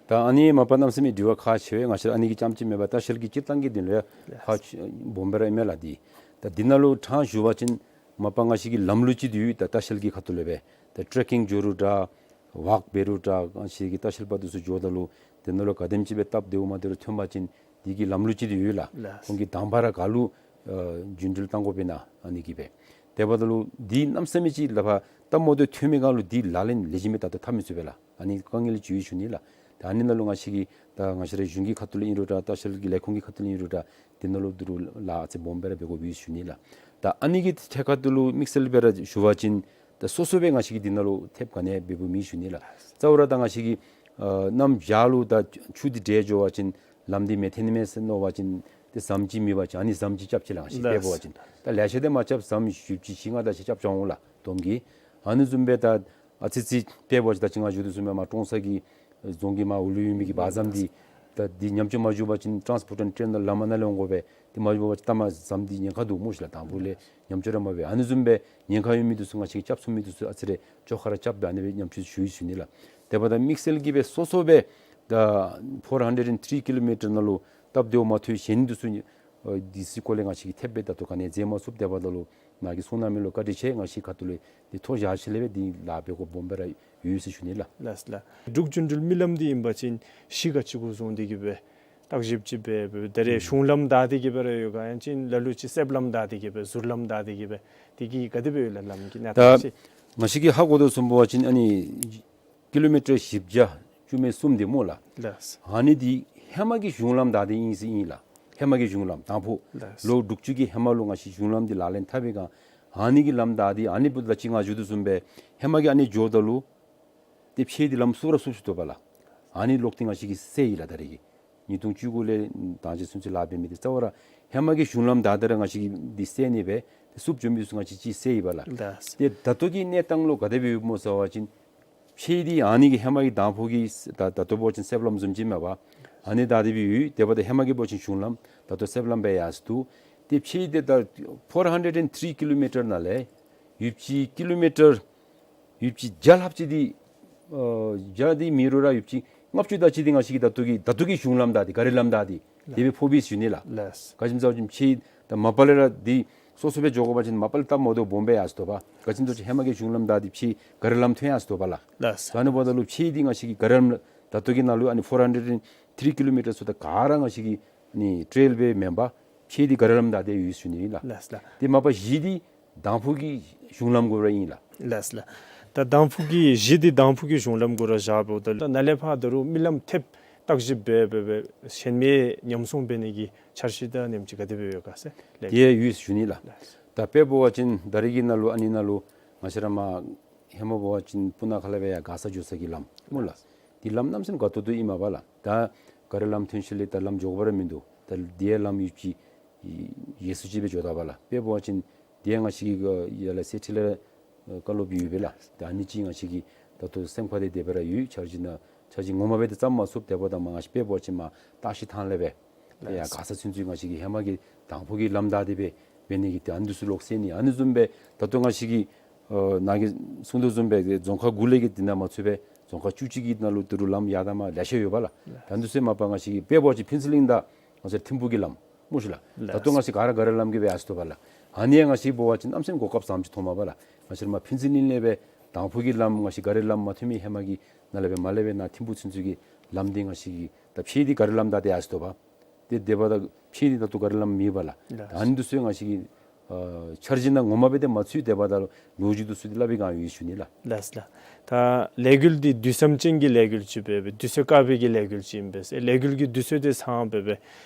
ད་ཨ་ནི་མ་པ་གནམ་མེད་ས་མེད་དྲི་བ་ཁག་ཆེ་བས། ང་བཅས་ཨ་ནི་གི་རྐྱངམ་ཅིག་མེན་པར་ལྟ་བཤལ་གྱི་སྤྱིར་བཏང་གི་དོན་ལུ་ཡང་ཁག་ཆེ་སྦོམ་སྦེ་ར་ཨིན་མས་ལགས། འདི་ད་འདི་ནང་ལུ་དྲང་ཞུ་བ་ཅིན་མ་པ་ང་བཅས་ཀྱི་ལམ་ལུགས་ཅིག་འདི་ཡོད། ད་ལྟ་བཤལ་གྱི་ཁ་ཐུག་ལས་སྦེ་ད་ཊེ་རེ་ཀིང་འགྱོ་རུང་འདྲ་ཝཱཀ་འབད་རུང་འདྲ་ང་བཅས་ཀྱི་ལྟ་བཤལ་པ་འདི་ཚུ་འགྱོཝ་ད་ལུ་དེ་ནང་ལུ་ག་དེམ་ཅིག་སྦེ་སྟབས་བདེཝ་མ་བདེཝ་ཐོན་པ་ཅིན་འདི་གི་ལམ་ལུགས་ཅིག་འདི་ཡོད་ལགས། ལགས། ཁོང་གིས་དང་པ་ར་ག་ལུ་ཨ་རྒྱུན་འགྲུལ་གཏང་དགོཔ་ཨིན་ན་ཨ་ནི་གི་སྦེ། དེ་འབདཝ་ད་ལུ་འདི་གནམ་མེད་ས་མེད་ཅིག་ལགས་པ་སྟབས་མ་བདེཝ་ཐོན་མི་སྒང་ལུ་འདི་ལག་ལེན་ལེགས་ཤོམ་སྦེ་ད་ལྟོ་འཐབ་མི་ཚུགས་པས་ལགས། ཨ་ནི་དཀའ་ངལ་ཅིག་ཡོད་ཞུ་ནི་ལགས། ད་ཨ་ནི་ནང་ལུ་ང་བཅས་ཀྱིས་ད་ང་བཅས་ར་གཞུང་གི་ཁ་ཐུག་ལས་ཨིན་རུང་འདྲ་ལྟ་བཤལ་གྱི་ལས་ཁུངས་ཀྱི་ཁ་ཐུག་ལས་ཨིན་རུང་འདྲ་དེ་ནང་ལུ་འདི་རུ་ལཱ་ཨ་ཙི་སྦོམ་སྦེ་ར་འབད་དགོཔ་ཡོད་ཞུ་ནི་ལགས། ད་ཨ་ནི་གི་ཐད་ཁར་དུ་ལུ་དམིགས་བསལ་སྦེ་ར་ཞུ་བ་ཅིན་ད་སོ་སོ་སྦེ་ང་བཅས་ཀྱིས་འདི་ནང་ལུ་ཐེབས་ག་ནི་འབད་འབདཝ་མེད་ཞུ་ནི་ལགས། རྩ་བ་ར་ད་ང་བཅས་ཀྱིས་ཨ་གནམ་བྱཱར་ལུ་ད་ཆུ་འདི་འདྲེས་འགྱོ་བ་ཅིན་ལམ་འདི་མི་ཐོན་ནི་མས་ཟེར་མནོ་བ་ཅིན་ཏེ་ཟམ་ཅིག་མེད་པ་ཅིན་ཨ་ནི་ཟམ་ཅིག་རྐྱབ་ཅི་ལགས། ང་བཅས་དཔེ་འབད་བ་ཅིན་ད་ལེ་ཤ་འདི་མ་རྐྱབ་ཟམ་བཞི་བཅུ་ཞེ་ལྔ་དེ་ཅིག་རྐྱབ་ཅི་འོང་ལགས་དོམ་གྱིས། ཨ་ནི་བཟུམ་སྦེ་ད་ཨ་ཙི་ཙི་དཔེ་འབད་བ་ཅིན་ད་ཅི་ང་ཞུ་དོ་བཟུམ་སྦེ་མར་ཀྲོང་གསར་གྱི་རྫོང་གི་མར་འོག་ལུ་ཡོད་མི་གི་བ་ཟམ་འདི་ད་འདི་ཉམས་བཅོས་མ་འགྱོ་བ་ཅིན་ཊཱནསི་པོར་ཊེ་ཤཱན་ཊེན་ནི་ལམ་ནང་ལས་འོང་དགོ་པས། ཏེ་མ་འགྱོ་བ་ཅིན་ལྟ་མ་ཟམ་འདི་ཉེན་ཁ་འདུག་སྨོ་ཤིག་ལགས། དང་ཕུ་ལས་ཉམས་བཅོས་ར་མ་འབད། ཨ་ནི་བཟུམ་སྦེ་ཉེན་ཁ་ཡོད་མི་འདི་ཚུ་ང་བཅས་ཀྱིས་རྐྱབ་ཚུགས་མི་འདི་ཚུ་ཨ་ཙི་རེ་ཅོག་ཁ་ར་རྐྱབ་སྦེ་ཨ་ནི་སྦེ་ཉམས་བཅོས་ཞུ་ཡི་ཞུ་ནི་ལགས། དེ་འབདཝ་ད་དམིགས་བསལ་གྱིས་སྦེ་སོ་སོ་སྦེ་ད་ཕོར་ཧན་ཌེཌ་ཨེན་ཌི་ཐི་རི་ཀི་ལོ་མི་ཊར་ནང་ལུ་སྟབས་བདེཝ་མ་ཐོན་གཞན་འདི་ཚུ་ཨ་འདི་ཚུ་སྐོར་ལས་ང་བཅས་ཀྱིས་ཐེབས་སྦེ་ད་ལྟོ་ག་ནི་མཛད་མ་ཚུགས། དེ་འབདཝ་ད་ལུ་ནཱ་གིས་གསུང་གནང་མི་ལུ་བཀའ་དྲིན་ཆེ། ང་བཅས་ཁ་ཐུག་ལས་འདི་ཐོ་བཞག་ཞིནམ་ལས་སྦེ་འདི་ལཱ་འབད་དགོཔ་སྦོམ་སྦེ་ར་ཡོད་ཟེར་ཞུ་ནི་ལགས། ལགས་ལགས། འབྲུག་རྒྱུན་འགྲུལ་མི་ལམ་འདི་ཨིན་པ་ཅིན་གཞི་ག་ཅི་གུ་བཟུང་སྟེ་གི་སྦེ་བརྟག་ཞིབ་ཅིག་འབད་འབད་ད་རེས་གཞུང་ལམ་བདའ་སྟེ་གི་སྦེ་ར་ཡོད་ག་ཡང་ཅིན་ལ་ལུ་ཅིག་གསེབ་ལམ་བདའ་སྟེ་གི་སྦེ་ཟུར་ལམ་བདའ་སྟེ་གི་སྦེ་དེ་གི་ག་དེ་སྦེ་ཡོད་ལགས་ལམ་གྱི་གནས་ད་སྟངས་ཅིག། ང་བཅས་ཀྱིས་ཧ་གོ་དོ་བཟུམ་འབད་བ་ཅིན་ཨ་ནི་ཀི་ལོ་མི་ཊར་བཞི་བརྒྱ་བཅུ་མེད་གསུམ་འདི་སྨོ་ལགས། ལགས། ཨ་ནི་འདི་ཧེ་མ་གི་གཞུང་ལམ་བདའ་སྟེ་ཨིན་ཟེར་ཨིན་ལགས། ཧེ་མ་གི་གཞུང་ལམ་དང་ཕུ་ལགས། ལོ་དྲུག་ཅུ་གི་ཧེ་མ་ལུ་ང་བཅས་གཞུང་ལམ་འདི་ལག་ལེན་འཐབ་པའི་སྒང་ཨ་ནི་གི་ལམ་བདའ་སྟེ་ཨ་ནི་འབདཝ་ད་ཅི་ང་ཞུ་དོ་བཟུམ་སྦེ་ཧེ་མ་གི་ཨ་ནི་འགྱོཝ་ད་ལུ་ཏེ་ཕྱེད་འདི་ལམ་བསུབ་ར་བསུབ་ཅི་དོ་པ་ལགས། ཨ་ནི་ལོག་སྟེ་ང་བཅས་ཀྱིས་སེལ་ཡི་ལགས། ད་རེས་ཀྱི་ཉིས་སྟོང་བཅུ་དགུ་ལས་ད་ཅི་ཚུན་ཚོད་ལཱ་འབད་མི་འདི་རྩ་བ་ར་ཧེ་མ་གི་གཞུང་ལམ་བདའ་སྟེ་ར་ང་བཅས་ཀྱིས་འདི་སེལ་ནི་སྦེ་ཏེ་བསུབ་འགྱོ་མི་ཚུ་ང་བཅས་ཀྱིས་སེལ་ཡི་པ་ལགས། ལགས། ཏེ་ད་ལྟོ་གི་གནས་སྟངས་ལུ་ག་དེ་སྦེ་ཡོདཔ་སྨོ་ཟེར་བ་ཅིན་ཕྱེད་འདི་ཨ་ནི་གི་ཧེ་མ་གི་དང་ཕུ་གི་ད་ད་ལྟོ་འབད་བ་ཅིན་གསེབ་ལམ་བཟུམ་ཅིག་མས་པ། ཨ་ནི་ད་དེ་སྦེ་ཡོད། དེ་འབདཝ་ད་ཧེ་མ་གི་འབད་བ་ཅིན་གཞུང་ལམ་ད་ལྟོ་སེབ་ལམ་སྦེ་ཡར་སོང་འདུག། དེ་ཕྱེ་དེ་ད་four hundred and three kilometer ནང་ལས་ཡོད་པ་ཅིན་ཀི་ལོ་མི་ཊར་ཡོད་པ་ཅིན་བརྒྱ་ལྷགཔ་ཅིག་འདི་ཨ་བརྒྱ་འདི་མེན་རུང་ར་ཡོད་པ་ཅིན་ལྔ་བཅུ་དེ་ཅིག་འདི་ང་བཅས་ཀྱི་ད་ལྟོ་གི་ད་ལྟོ་གི་གཞུང་ལམ་ད་འདི་ག་རི་ལམ་ད་འདི་དེ་སྦེ་ཕོག་པས་ཞུ་ནི་ལགས། ལགས། ག་ཅི་སྨོ་ཟེར་བ་ཅིན་ཕྱེ་ད་མ་པ་ལས་ར་འདི་སོ་སོ་སྦེ་འགྱོ་དགོ་པ་ཅིན་མ་པ་ལས་སྟབས་མ་བདེཝ་སྦོམ་སྦེ་ཡར་སོང་དོ་བ། ག་ཅི་སྨོ་ཟེར་བ་ཅིན་ཧེ་མ་གི་གཞུང་ལམ་ད་འདི་ཕྱེ་ག་རི་ལམ་ཐོན་ཡར་སོང་དོ་བ་ལགས། ལགས། ད་ཨ་ནི་འབདཝ་ད་ལུ་ཕྱེ་འདི་ང་བཅས་ཀྱི་ག་རི་ལམ་ད་ལྟོ་གི་ནང་ལུ་ཨ་ནི་four hundred and three kilometer ཚུ་ད་ག་ར་ང་བཅས་ཀྱི་ཨ་ནི་ཊེལ་སྦེ་མེན་པར་ཕྱེ་འདི་ག་རི་ལམ་ད་འདི་ཡོད་ཞུ་ནི་ལགས། ལགས་ལགས། དེ་མ་པ་བཞི་འདི་དང་ཕུ་གི་གཞུང་ལམ་གུ་ར་ཨིན་ལགས། ལགས་ལགས། ད་དང་ཕུ་གི་བཞི་འདི་དང་ཕུ་གི་གཞུང་ལམ་གུ་ར་བཞག་འབདཝ་ད་ལུ་ད་ནཱ་ལས་ཕར་ད་རུང་རྨི་ལམ་ཐེབས་བརྟག་ཞིབ་འབད་འབད་འབད་ཞལ་མའི་ཉམས་སྲུང་འབད་ནི་གི་འཆར་གཞི་དང་ནེམ་ཅིག་ག་དེ་སྦེ་ཡོད་ག་ཟེར་ལགས། དེ་ཡོད་ཞུ་ནི་ལགས། ལགས། ད་དཔེ་འབད་བ་ཅིན་ད་རིས་ཀྱི་ནང་ལུ་ཨ་ནི་ནང་ལུ་ང་བཅས་ར་མར་ཧེ་མ་འབད་བ་ཅིན་སྤུ་ན་ཁ་ལས་སྦེ་ཡར་མགར་ས་འགྱོ་ས་གི་ལམ་སྨོ་ལགས། འདི་ལམ་གནམ་མེད་ས་མེད་དགའ་ཏོག་ཏོ་ཨིན་མས་པ་ལགས། ད་ག་རི་ལམ་ཐོན་ཞིནམ་ལས་ད་ལམ་འགྱོ་དགོཔ་ར་མིན་འདུག། ད་འདི་ཡང་ལམ་ཡོད་པ་ཅིན་ཡོད་ཚད་ཅིག་སྦེ་འགྱོ་དོ་བ་ལགས། དཔེ་འབད་བ་ཅིན་འདི་ཡང་ང་བཅས་ཀྱི་ཡར་ལས་སེ་ཁྲི་ལས་ཨ་བཀའ་སློབ་ཡོད་པས་ལགས། ད་ཨ་ནི་ཅིག་ང་བཅས་ཀྱི་ད་ལྟོ་སེམས་ཁར་འདི་དེ་སྦེ་ར་ཡོད། འཆར་གཞི་ནང་འཆར་གཞི་ངོ་མ་སྦེ་འདི་བརྩམ་མ་ཚུགས། དེ་འབདཝ་ད་མར་ང་བཅས་དཔེ་འབད་བ་ཅིན་མར་སྟག་ཤི་ཐང་ལས་སྦེ་ཡར་མགར་ས་ཚུན་ཚོད་ང་བཅས་ཀྱི་ཧེ་མ་གི་དང་ཕུ་གི་ལམ་ད་འདི་སྦེ་འབད་ནི་གི་ཏེ་ཨ་ནི་འདི་ཚུ་ལོག་སེལ་ནི། ཨ་ནི་བཟུམ་སྦེ་ད་ལྟོ་ང་བཅས་ཀྱི་ཨ་ནཱ་གིས་གསུངས་དོ་བཟུམ་སྦེ་རྫོང་ཁག་དགུ་ལས་ཀྱི་འདི་ནང་མ་ཚུད་པའི་རྫོང་ཁག་བཅུ་གཅིག་གི་ནང་ལུ་ད་རུང་ལམ་ཡར་དང་མར་ལེ་ཤ་ཡོད་པ་ལགས། ད་ཨ་ནི་འདི་ཚུ་མ་པ་ང་བཅས་ཀྱི་དཔེ་འབད་བ་ཅིན་ཕུན་ཚོགས་གླིང་དང་ང་བཅས་ཐིམ་ཕུག་གི་ལམ་སྨོ་ཤིག་ལགས། ད་ལྟོ་ང་བཅས་ག་ར་ག་རི་ལམ་གྱིས་སྦེ་ཡར་སོང་དོ་བ་ལགས། ཨ་ནི་ཡང་ང་བཅས་འབད་བ་ཅིན་གནམ་མེད་ས་མེད་གོ་སྐབས་བཟངམ་ཅིག་ཐོབ་མས་པ་ལགས། ང་བཅས་ར་མར་ཕུན་ཚོགས་གླིང་ལས་སྦེ་དང་ཕུ་གི་ལམ་ང་བཅས་ག་རི་ལམ་མ་ཐོན་མི་ཧེ་མ་གི་ནང་ལས་སྦེ་མར་ལས་སྦེ་ནཱ་ཐིམ་ཕུག་ཚུན་ཚོད་ཀྱི་ལམ་འདི་ང་བཅས་ཀྱི་ད་ཕྱེ་འདི་ག་རི་ལམ་ད་འདི་ཡར་སོང་དོ་བ། ཏེ་དེ་འབདཝ་ད་ཕྱེ་འདི་ད་ལྟོ་ག་རི་ལམ་མེད་པ་ལགས། ད་ཨ་ནི་འདི་ཚུ་ང་བཅས་ཀྱི་ཨ་འཆར་གཞི་ནང་ངོ་མ་སྦེ་འདི་མ་ཚུད། དེ་འབདཝ་ད་ལོ་རྒྱུས་འདི་ཚུ་འདི་སླབ་པའི་སྒང་ཡོད་ཞུ་ནི་ལགས། ལགས་ལགས། ད་ལས་འགུལ་འདི་དུས་བཟང་ཅན་གྱི་ལས་འགུལ་ཅིག་སྦེ་སྦེ་དུས་ཚོད་དཀའ་བའི་གི་ལས་འགུལ་ཅིག་ཨིན་པས། ལས་འགུལ་གྱི་དུས་ཚོད་འདི་ཚང་སྦེ་སྦེ་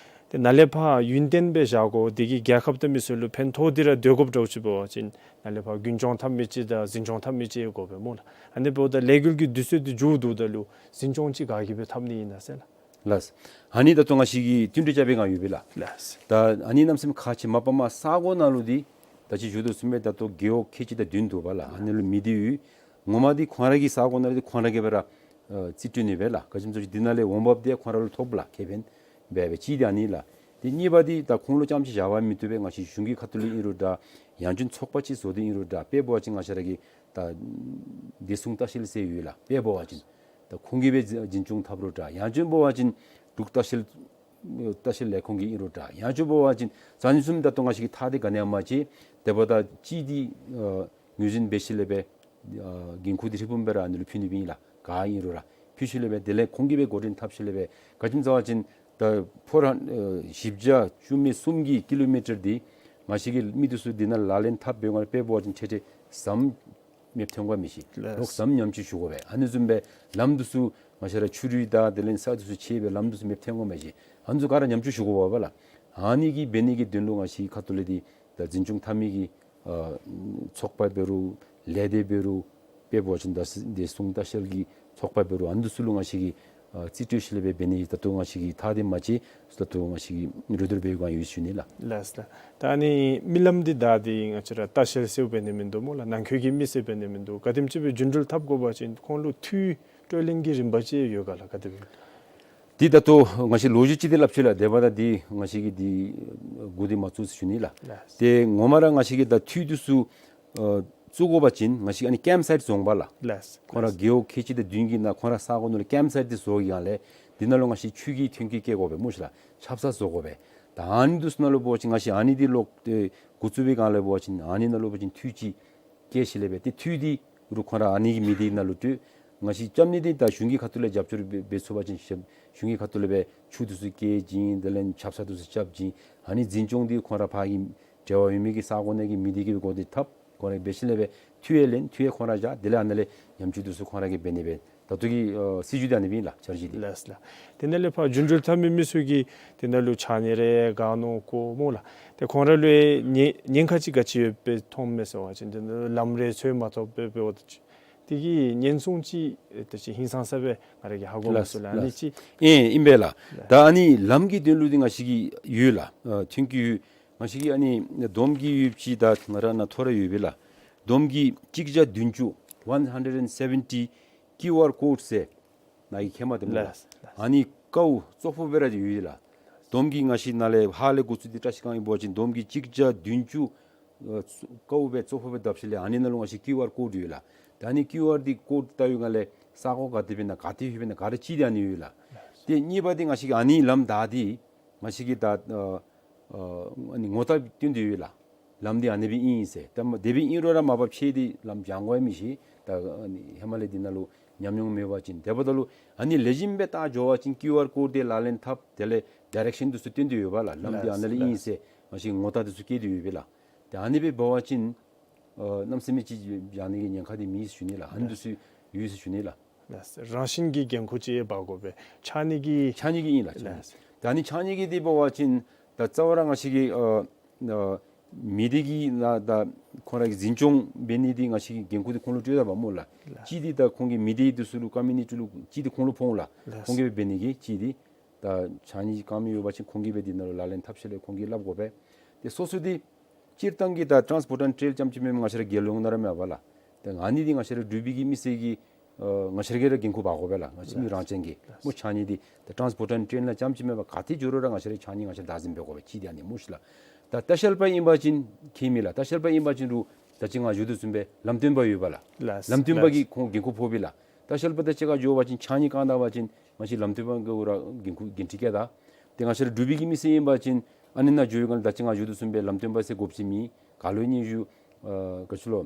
ཏེ་ནཱ་ལས་ཕར་ཡུན་བརྟན་སྦེ་བཞག་དགོ། དེ་གིས་རྒྱལ་ཁབ་དང་མི་སེར་ལུ་ཕན་ཐོགས་འདི་ར་འདོད་དགོཔ་འདྲཝ་ཅིག་འབད་བ་ཅིན་ནཱ་ལས་ཕར་རྒྱུན་སྐྱོང་འཐབ་མི་ཅིག་དང་འཛིན་སྐྱོང་འཐབ་མི་ཅིག་དགོ་པས་སྨོ་ལགས། ཨ་ནི་འབདཝ་ད་ལས་འགུལ་གྱི་དུས་ཚོད་འདི་མཇུག་བསྡུཝ་ད་ལུ་འཛིན་སྐྱོང་ཅིག་ག་གིས་སྦེ་འཐབ་ནི་ཨིན་ན་ཟེར་ལགས། ལགས། ཨ་ནི་ད་ལྟོ་ང་བཅས་ཀྱིས་བསྟུན་གྲོས་རྐྱབ་པའི་སྒང་ཡོད་པས་ལགས། ལགས། ད་ཨ་ནི་གནམ་མེད་ས་མེད་ཁག་ཆེ། མ་པ་མར་ས་གོ་ནང་ལུ་འདི་ད་ཅི་ཞུ་དོ་བཟུམ་སྦེ་ད་ལྟོ་རྒེད་འོག་ཁལ་གཅིག་དང་བདུན་འདུག་པ་ལགས། ཨ་ནི་ལུ་མི་འདི་ཡོད། ངོ་མ་འདི་ཁོང་ར་གི་ས་གོ་ནང་ལུ་འདི་ཁོང་ར་གིས་སྦེ་ར་ཨ་རྩིས་སྤྲོད་ནི་སྦེ་ལགས། ག་ཅི་སྨོ་ཟེར་བ་ཅིན་འདི་ནང་ལས་འོང་འབབ་འདི་ཁོང་ར་ལུ་ཐོབ་ལགས། ཁེ་ཕན་འབད་བའི་གཅིག་འདི་ཨ་ནི་ལགས། ཏེ་གཉིས་པ་འདི་ད་ཁོང་ལུ་རྐྱངམ་ཅིག་བཞག་པ་མི་བཏུབ་པས། ང་བཅས་གཞུང་གི་ཁ་ཐུག་ལས་ཨིན་རུང་འདྲ། ཡང་ཅིན་ཚོགས་པ་ཅིག་བཟོ་སྟེ་ཨིན་རུང་འདྲ། དཔེ་འབད་བ་ཅིན་ང་བཅས་ར་གི་ད་བདེ་སྲུང་ལྟ་བཤལ་ཟེར་ཡོད་ལགས། དཔེ་འབད་བ་ཅིན་ད་ཁོང་གིས་སྦེ་འཛིན་འཛིན་སྐྱོང་འཐབ་རུང་འདྲ། ཡང་ཅིན་འབད་བ་ཅིན་འབྲུག་ལྟ་བཤལ་ལྟ་བཤལ་ལས་ཁུངས་ཀྱིས་ཨིན་རུང་འདྲ། ཡང་ཅིན་འབད་བ་ཅིན་ཨ་ནི་བཟུམ་ད་ལྟོ་ང་བཅས་ཀྱི་ཐག་འདི་ག་ནི་ཡང་མ་བཅད། དེ་འབདཝ་ད་གཅིག་འདི་ཨ་ངོས་འཛིན་འབད་ཞིནམ་ལས་སྦེ་ཨ་འགན་ཁུར་འདི་ཧྲིལ་བུམ་སྦེ་ར་ཨ་ནི་ལུ་ཕུལ་ནི་སྦེ་ཨིན་ལགས། ག་ཨིན་རུང་ར་ཕུལ་ཞིནམ་ལས་སྦེ་དེ་ལས་ཁོང་གིས་སྦེ་འགོ་འདྲེན་འཐབ་ཞིནམ་ལས་སྦེ་ག་ཅི་སྨོ་ཟེར་བ་ཅིན་ད་ཕོར་ཨ་བཞི་བརྒྱ་བཅུ་མེད་གསུམ་གྱི་ཀི་ལོ་མི་ཊར་འདི་ང་བཅས་ཀྱི་མི་འདི་ཚུ་འདི་ནང་ལག་ལེན་འཐབ་པའི་སྒང་ལས་དཔེ་འབད་བ་ཅིན་ཏེ་ཏེ་ཟམ་མེདཔ་ཐོན་དགོཔ་མས་ཤིག། ལགས། ལོག་ཟམ་ཉམས་བཅོས་ཞུ་དགོ་པས། ཨ་ནི་བཟུམ་སྦེ་ལམ་འདི་ཚུ་ང་བཅས་ར་ཆུ་རུད་དང་དེ་ལས་ས་འདི་ཚུ་ཆད་སྦེ་ལམ་འདི་ཚུ་མེདཔ་ཐོན་དགོཔ་མས་ཤིག། ཨ་ནི་ཚུ་ག་ར་ཉམས་བཅོས་ཞུ་དགོ་པས་ལགས། ཨ་ནི་གི་འབད་ནི་གི་དོན་ལུ་ང་བཅས་ཁ་ཐུག་ལས་འདི་ད་འཛིན་སྐྱོང་འཐབ་མི་གི་ཨ་ཚོགས་པ་འབད་རུང་ལས་སྡེ་འབད་རུང་དཔེ་འབད་བ་ཅིན་ད་བདེ་སྲུང་ལྟ་བཤལ་གྱི་ཚོགས་པ་འབད་རུང་ཨ་ནི་འདི་ཚུ་ལུ་ང་བཅས་ཀྱིས་ཨ་རྩིས་སྤྲོད་ཞིནམ་ལས་སྦེ་འབད་ནི་ད་ལྟོ་ང་བཅས་ཀྱིས་ཐག་འདི་མ་བཅད། ད་ལྟོ་ང་བཅས་ཀྱིས་གྲོས་བསྡུར་འབད་བའི་སྒང་ཡོད་ཞུ་ནི་ལགས། ལགས་ལགས། ད་ཨ་ནི་རྨི་ལམ་འདི་ད་འདི་ང་བཅས་ར་ལྟ་བཤལ་ཟེར་འབད་ནི་མིན་འདུག་སྨོ་ལགས། ནང་འཁོད་ཀྱི་མི་ཟེར་འབད་ནི་མིན་འདུག། ག་དེམ་ཅིག་སྦེ་རྒྱུན་འགྲུལ་འཐབ་དགོ་པ་ཅིན་ཁོང་ལུ་འཐུས་སྤྲོད་ལེན་གྱི་རིམ་པ་ཅིག་ཡོད་ག་ལགས། ག་དེ་སྦེ། འདི་ད་ལྟོ་ང་བཅས་ལོ་རྒྱུས་ཅིག་འདི་སླབ་ཅི་ལགས། དེ་འབདཝ་ད་འདི་ང་བཅས་ཀྱིས་འདི་འགོ་འདི་མ་བཙུགས་ཞུ་ནི་ལགས། ལགས། ཏེ་ངོ་མ་ར་ང་བཅས་ཀྱིས་ད་འཐུས་འདི་ཚུ་ཨ་བཙུགས་དགོ་པ་ཅིན་ང་བཅས་ཨ་ནི་ཀེམཔ་སའིཊ་བཟོ་དགོཔ་ལགས། ལགས། ཁོང་ར་རྒེད་འོག་ཁལ་གཅིག་དང་བདུན་གྱི་ནང་ཁོང་ར་ས་གོ་ནང་ལུ་ཀེམཔ་སའིཊ་འདི་བཟོ་བའི་སྒང་ལས་འདི་ནང་ལུ་ང་བཅས་ཆུ་གི་ཐོན་སྐྱེད་བསྐྱལ་དགོ་པས་སྨོ་ཤིག་ལགས། ཆབ་གསང་བཟོ་དགོ་པས། ད་ཨ་ནི་འདི་ཚུ་ནང་ལུ་འབད་བ་ཅིན་ང་བཅས་ཨ་ནི་འདི་ལོག་སྟེ་འགོ་བཙུགས་པའི་སྒང་ལས་འབད་བ་ཅིན་ཨ་ནི་ནང་ལུ་འབད་བ་ཅིན་འཐུས་ཅིག་བསྐྱལ་ཞིནམ་ལས་སྦེ་ཏེ་འཐུས་འདི་རུང་ཁོང་ར་ཨ་ནི་གི་མི་འདི་ནང་ལུ་སྤྲོད། ང་བཅས་རྐྱབ་ནི་འདི་ད་གཞུང་གི་ཁ་ཐུག་ལས་རྒྱབ་སྐྱོར་འབད་འབད་ཚུགས་པ་ཅིན་གཞུང་གི་ཁ་ཐུག་ལས་སྦེ་ཆུ་འདི་ཚུ་བསྐྱལ་བྱིན་དེ་ལས་ཆབ་གསང་འདི་ཚུ་རྐྱབ་བྱིན། ཨ་ནི་འཛིན་སྐྱོང་འདི་ཁོང་ར་ཕར་གྱི་འབྲེལ་བ་ཡོད་མི་གི་ས་གོ་ནང་གི་མི་འདི་གིས་འགོ་འདི་འཐབ། ཁོང་ར་འབད་ཞིནམ་ལས་སྦེ་འཐུས་ཡང་ལེན། འཐུས་ཡང་ཁོང་ར་བཞག། དེ་ལས་ཨ་ནཱ་ལས་ཉམས་བཅོས་འདི་ཚུ་ཁོང་ར་གིས་འབད་ནི་སྦེ་ད་ལྟོ་གི་ཨ་སྲིད་བྱུས་འདི་ཨ་ནི་སྦེ་ཨིན་ལགས། འཆར་གཞི་འདི། ལགས་ལགས། དེ་ནང་ལས་ཕར་རྒྱུན་འགྲུལ་འཐབ་མི་མི་ཚུ་གིས་དེ་ནང་ལུ་ཕྱགས་སྙིགས་རེ་ག་ནོར་བཀོ་སྨོ་ལགས། ཏེ་ཁོང་ར་ལུ་ཉེན་ཉེན་ཁ་ཅིག་ག་ཅི་ཡོདཔ་སྦེ་མཐོངམ་མས་ཟེར་བ་ཅིན་དེ་ནང་ལུ་ལམ་རེ་འཚོལ་མ་ཐོབ་པར་འབདཝ་ད་ཅིག་དེ་གི་ཉེན་སྲུང་ཅིག་ད་ཅི་ཧིང་སངས་ས་སྦེ་ང་ར་གིས་ཧ་གོ་མས་ཟེར་ལགས། ཨ་ནི་ལགས། ཅིག། ཨེ་ཨིན་པས་ལགས། ལགས། ད་ཨ་ནི་ལམ་གྱི་དོན་ལུ་འདི་ང་བཅས་ཀྱི་ཡོད་ལགས། ཨ་ཐོན་སྐྱེད་ཡོད། ང་བཅས་ཀྱི་ཨ་ནི་བསྡོམས་ཀྱིས་ཡོད་པ་ཅིན་ད་ང་ར་ནཱ་ཐོ་རེ་ཡོད་པས་ལགས། བསྡོམས་ཀྱིས་གཅིག་བརྒྱ་བདུན་ཅུ་one hundred and seventy QR code ཟེར་ནཱ་གིས་མཁྱེནམ་འདུག་སྨོ་ལགས། ལགས་ལགས། ཨ་ནི་ ཀཝ་ཙོག་པོ་སྦེ་ར་ཡོད་ལགས། དོམ་གྱི་ང་བཅས་ནཱ་ལས་ཧཱ་ལས་འགོ་བཙུགས་ཏེ་བཀྲ་ཤིས་སྒང་ཨིན་པ་ཅིན་དོམ་གྱི་གཅིག་བརྒྱ་བདུན་ཅུ་ཨ་ཀཝ་སྦེ་ཙོག་པོ་སྦེ་བརྡབ་ཞིནམ་ལས་ཨ་ནི་ནང་ལུ་ང་བཅས་ཀིའུ་ཨར་ཀོཌ་ཡོད་ལགས། ད་ཨ་ནི་ཀིའུ་ཨར་འདི་ཀོཌ་བལྟ་བའི་སྒང་ལས་ས་གོ་ག་ཏེ་འབད་ན་ག་ཏེ་ལྷོད་པས་ན་ག་ར་གཅིག་འདི་ཨ་ནི་ཡོད་ལགས། ཏེ་གཉིས་པ་འདི་ང་བཅས་ཀྱིས་ཨ་ནི་ལམ་བདའ་སྟེ་ང་བཅས་ཀྱིས་ད་ཨ་ཨ་ཨ་ནི་ངོ་རྟགས་སྟོན་ཏེ་ཡོད་ལགས། ལམ་འདི་ཨ་ནི་སྦེ་ཨིན་ཟེར། ད་མ་དེ་སྦེ་ཨིན་རུང་ར་མ་པ་ཕྱེ་སྟེ་ལམ་བྱང་དགོ་ཡང་མི་ཤེས། ད་ཨ་ནི་ཧེ་མ་ལས་འདི་ནང་ལུ་ཉམས་མྱོང་མེད་པ་ཅིན། དེ་འབདཝ་ད་ལུ་ཨ་ནི་ལེགས་ཤོམ་སྦེ་བལྟ་འགྱོ་བ་ཅིན་ཀིའུ་ཨར་ཀོཌ་འདི་ལག་ལེན་འཐབ། དེ་ལས་ཌའི་རེཀ་ཤཱན་འདི་ཚུ་སྟོན་ཏེ་ཡོད་པས་ལགས། ལམ་འདི་ཨ་ནཱ་ལས་ཨིན་ཟེར་ང་བཅས་ངོ་རྟགས་འདི་ཚུ་བཀལ་ཏེ་ཡོད་པས་ལགས། ཏེ་ཨ་ནི་སྦེ་འབད་བ་ཅིན་ཨ་གནམ་མེད་ས་མེད་ཅིག་བྱང་ནི་གི་ཉེན་ཁ་འདི་མེད་ཟེར་ཞུ་ནི་ལགས། ཨ་ནི་འདི་ཚུ་ཡོད་ཟེར་ཞུ་ནི་ལགས། ལགས། རང་བཞིན་གྱི་འགན་ཁུར་ཅིག་འབག་དགོ་པས། ཕྱགས་སྙིགས་ཀྱི་ཕྱགས་སྙིགས་ཀྱི་ཨིན་ལགས། ཕྱགས་སྙིགས། ལགས། ད་ཨ་ནི་ཕྱགས་སྙིགས་ཀྱི་འདི་འབད་བ་ཅིན་ད་རྩ་བ་ར་ང་བཅས་ཀྱི་ཨ་ཨ་མི་སྡེ་གི་ནང་ད་ཁོང་ར་གི་འཛིན་སྐྱོང་འབད་ནི་འདི་ང་བཅས་ཀྱི་འགན་ཁུར་འདི་ཁོང་ལུ་སྤྲོད་ད་པས་སྨོ་ལགས། ལགས། གཅིག་འདི་ད་ཁོང་གི་མི་སྡེ་འདི་ཚུ་ལུ་ཀོ་མིའུ་ནི་ཊི་ལུ་གཅིག་འདི་ཁོང་ལུ་ཕོག་འོང་ལགས། ལགས། ཁོང་གིས་འབད་ནི་གི་གཅིག་འདི་ད་ཕྱགས་སྙིགས་རྐྱངམ་ཡོད་པ་ཅིན་ཁོང་གིས་སྦེ་འདི་ནང་ལུ་ལག་ལེན་འཐབ་ཞིནམ་ལས་ཁོང་གིས་སླབ་དགོ་པས། ཏེ་སོ་སོ་འདི་སྤྱིར་བཏང་གི་ད་ཊཱནསི་པོརཊ་ཨེནཌ་ཊེ་རེལ་རྐྱངམ་ཅིག་མེན་པར་ང་བཅས་ར་རྒྱལ་ཡོངས་ནང་ར་མེད་པས་ལགས། ཏེ་ཨ་ནི་འདི་ང་བཅས་ར་འབྲུག་པའི་གི་མི་སེར་གྱིས་ཨ་ང་བཅས་ར་གིས་ར་འགན་ཁུར་འབག་དགོ་པས་ལགས། ང་བཅས་མི་རང་བཙན་གྱིས། ལགས། སྨོ་ཕྱགས་སྙིགས་འདི་ད་ཊཱནསི་པོརཊ་ཨེནཌ་ཊེ་རེལ་ནང་རྐྱངམ་ཅིག་མེན་པར་ག་ཏེ་འགྱོ་རུང་ར་ང་བཅས་ར་ཕྱགས་སྙིགས་ང་བཅས་བདག་འཛིན་འབད་དགོ་པས། གཅིག་འདི་ཨ་ནི་སྨོ་ཤིག་ལགས། ད་ལྟ་བཤལ་པ་ཨིན་པ་ཅིན་ཁྱད་མེད་ལགས། ལྟ་བཤལ་པ་ཨིན་པ་ཅིན་རུང་ད་ཅི་ང་ཞུ་དོ་བཟུམ་སྦེ་ལམ་སྟོན་པ་ཡོད་པས་ལགས། ལགས། ལམ་སྟོན་པ་གིས་ཁོང་འགན་ཁུར་ཕོག་པས་ལགས། ལྟ་བཤལ་པ་དང་གཅིག་ཁར་འགྱོ་བ་ཅིན་ཕྱགས་སྙིགས་བཀང་ད་པ་ཅིན་ང་བཅས་ལམ་སྟོན་པ་གུ་ར་འགན་ཁུར་འགན་འཁྲི་བཀལ་ད། ཏེ་ང་བཅས་ར་འབྲུག་པའི་གི་མི་སེར་ཨིན་པ་ཅིན་ཨ་ནི་ནང་འགྱོ་བའི་སྒང་ལས་ད་ཅི་ང་ཞུ་དོ་བཟུམ་སྦེ་ལམ་སྟོན་པ་ཟེར་དགོཔ་ཅིག་མེད། ག་ལུ་སྙན་ཞུ་ཨ་ག་ཅི་ལོ་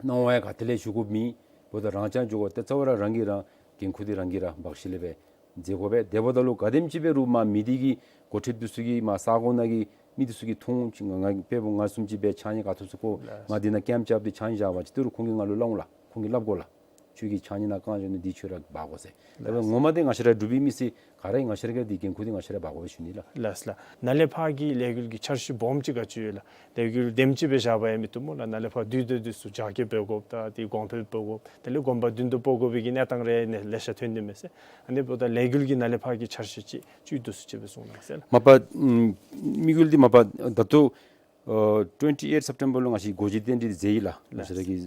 གནང་བ་ཡང་ག་ཏེ་ལས་ཞུ་དགོཔ་མེད། འབདཝ་ད་རང་རྐྱང་འགྱོ་དགོ། ཏེ་རྩ་བ་ར་རང་གིས་རང་འགན་ཁུར་འདི་རང་གིས་ར་འབག་ཞིནམ་ལས་སྦེ་མཛད་དགོ་པས། དེ་འབདཝ་ད་ལུ་ག་དེམ་ཅིག་འབད་རུང་མ་མི་སྡེ་གི་འགོ་ཁྲིདཔ་འདི་ཚུ་གིས་མ་ས་གོ་ནང་གི་མི་འདི་ཚུ་གིས་མཐོང་ཅི། ང་ང་དཔེ་བུ་ང་བཟུམ་ཅིག་སྦེ་ཕྱགས་སྙིགས་ག་ཐོབ་ཚུགས་གོ། ལགས། ང་འདི་ནང་ཀེམཔ་རྐྱབ་སྟེ་ཕྱགས་སྙིགས་བཞག་པ་ཅིན་ཏི་རུ་ཁོང་གིས་ང་ལུ་སླབ་འོང་ལགས། ཁོང་གིས་སླབ་དགོ་ལགས། ཁྱོད་ཀྱིས་ཕྱགས་སྙིགས་ནཱ་བཀང་འགྱོ་ནི་འདི་ཁྱོད་ར་འབག་དགོ་ཟེར། ད་ལགས། ངོ་མ་འདི་ང་བཅས་ར་འབྲུག་པའི་མི་སེར་ག་ར་ང་བཅས་ར་གིས་འདི་འགན་ཁུར་འདི་ང་བཅས་ར་འབག་དགོ་པས་ཞུ་ནི་ལགས། ལགས་ལགས། ནཱ་ལས་ཕར་གྱི་ལས་འགུལ་གྱི་འཆར་གཞི་སྦོམ་ཅིག་ག་ཅི་ཡོད་ལགས། ལས་འགུལ་དེམ་ཅིག་སྦེ་བཞག་པ་ཡང་མི་བཏུབ་སྨོ་ལགས། ནཱ་ལས་ཕར་དུས་དང་དུས་སུ་རྒྱ་སྐྱེད་འབད་དགོཔ་དང་དེ་གོང་འཕེལ་འབད་དགོཔ་དེ་ལས་གོམ་པ་མདུན་དུ་སྤོ་དགོ་པའི་གི་གནས་སྟངས་རེ་ལེ་ཤ་ཐོན་ཏེ་མས་ཟེར། ཨ་ནི་འབདཝ་ད་ལས་འགུལ་གྱི་ནང་ལས་ཕར་གྱི་འཆར་གཞི་ཅིག་བཅུད་བསྡུ་སུ་ཅིག་སྦེ་གསུང་གནང་ཟེར་ལགས། མ་པ་ཨམ་དམིགས་ཡུལ་འདི་མ་པ་ད་ལྟོ་ཨ་ཊུ་ཝེན་ཊི་ཨེཊ་སེབ་ཊེམ་བར་ལུ་ང་བཅས་གོ་སྒྲིག་རྟེན་འབྲེལ་མཛད་ཡི་ལགས། ལགས། ང་བཅས་ར་གི་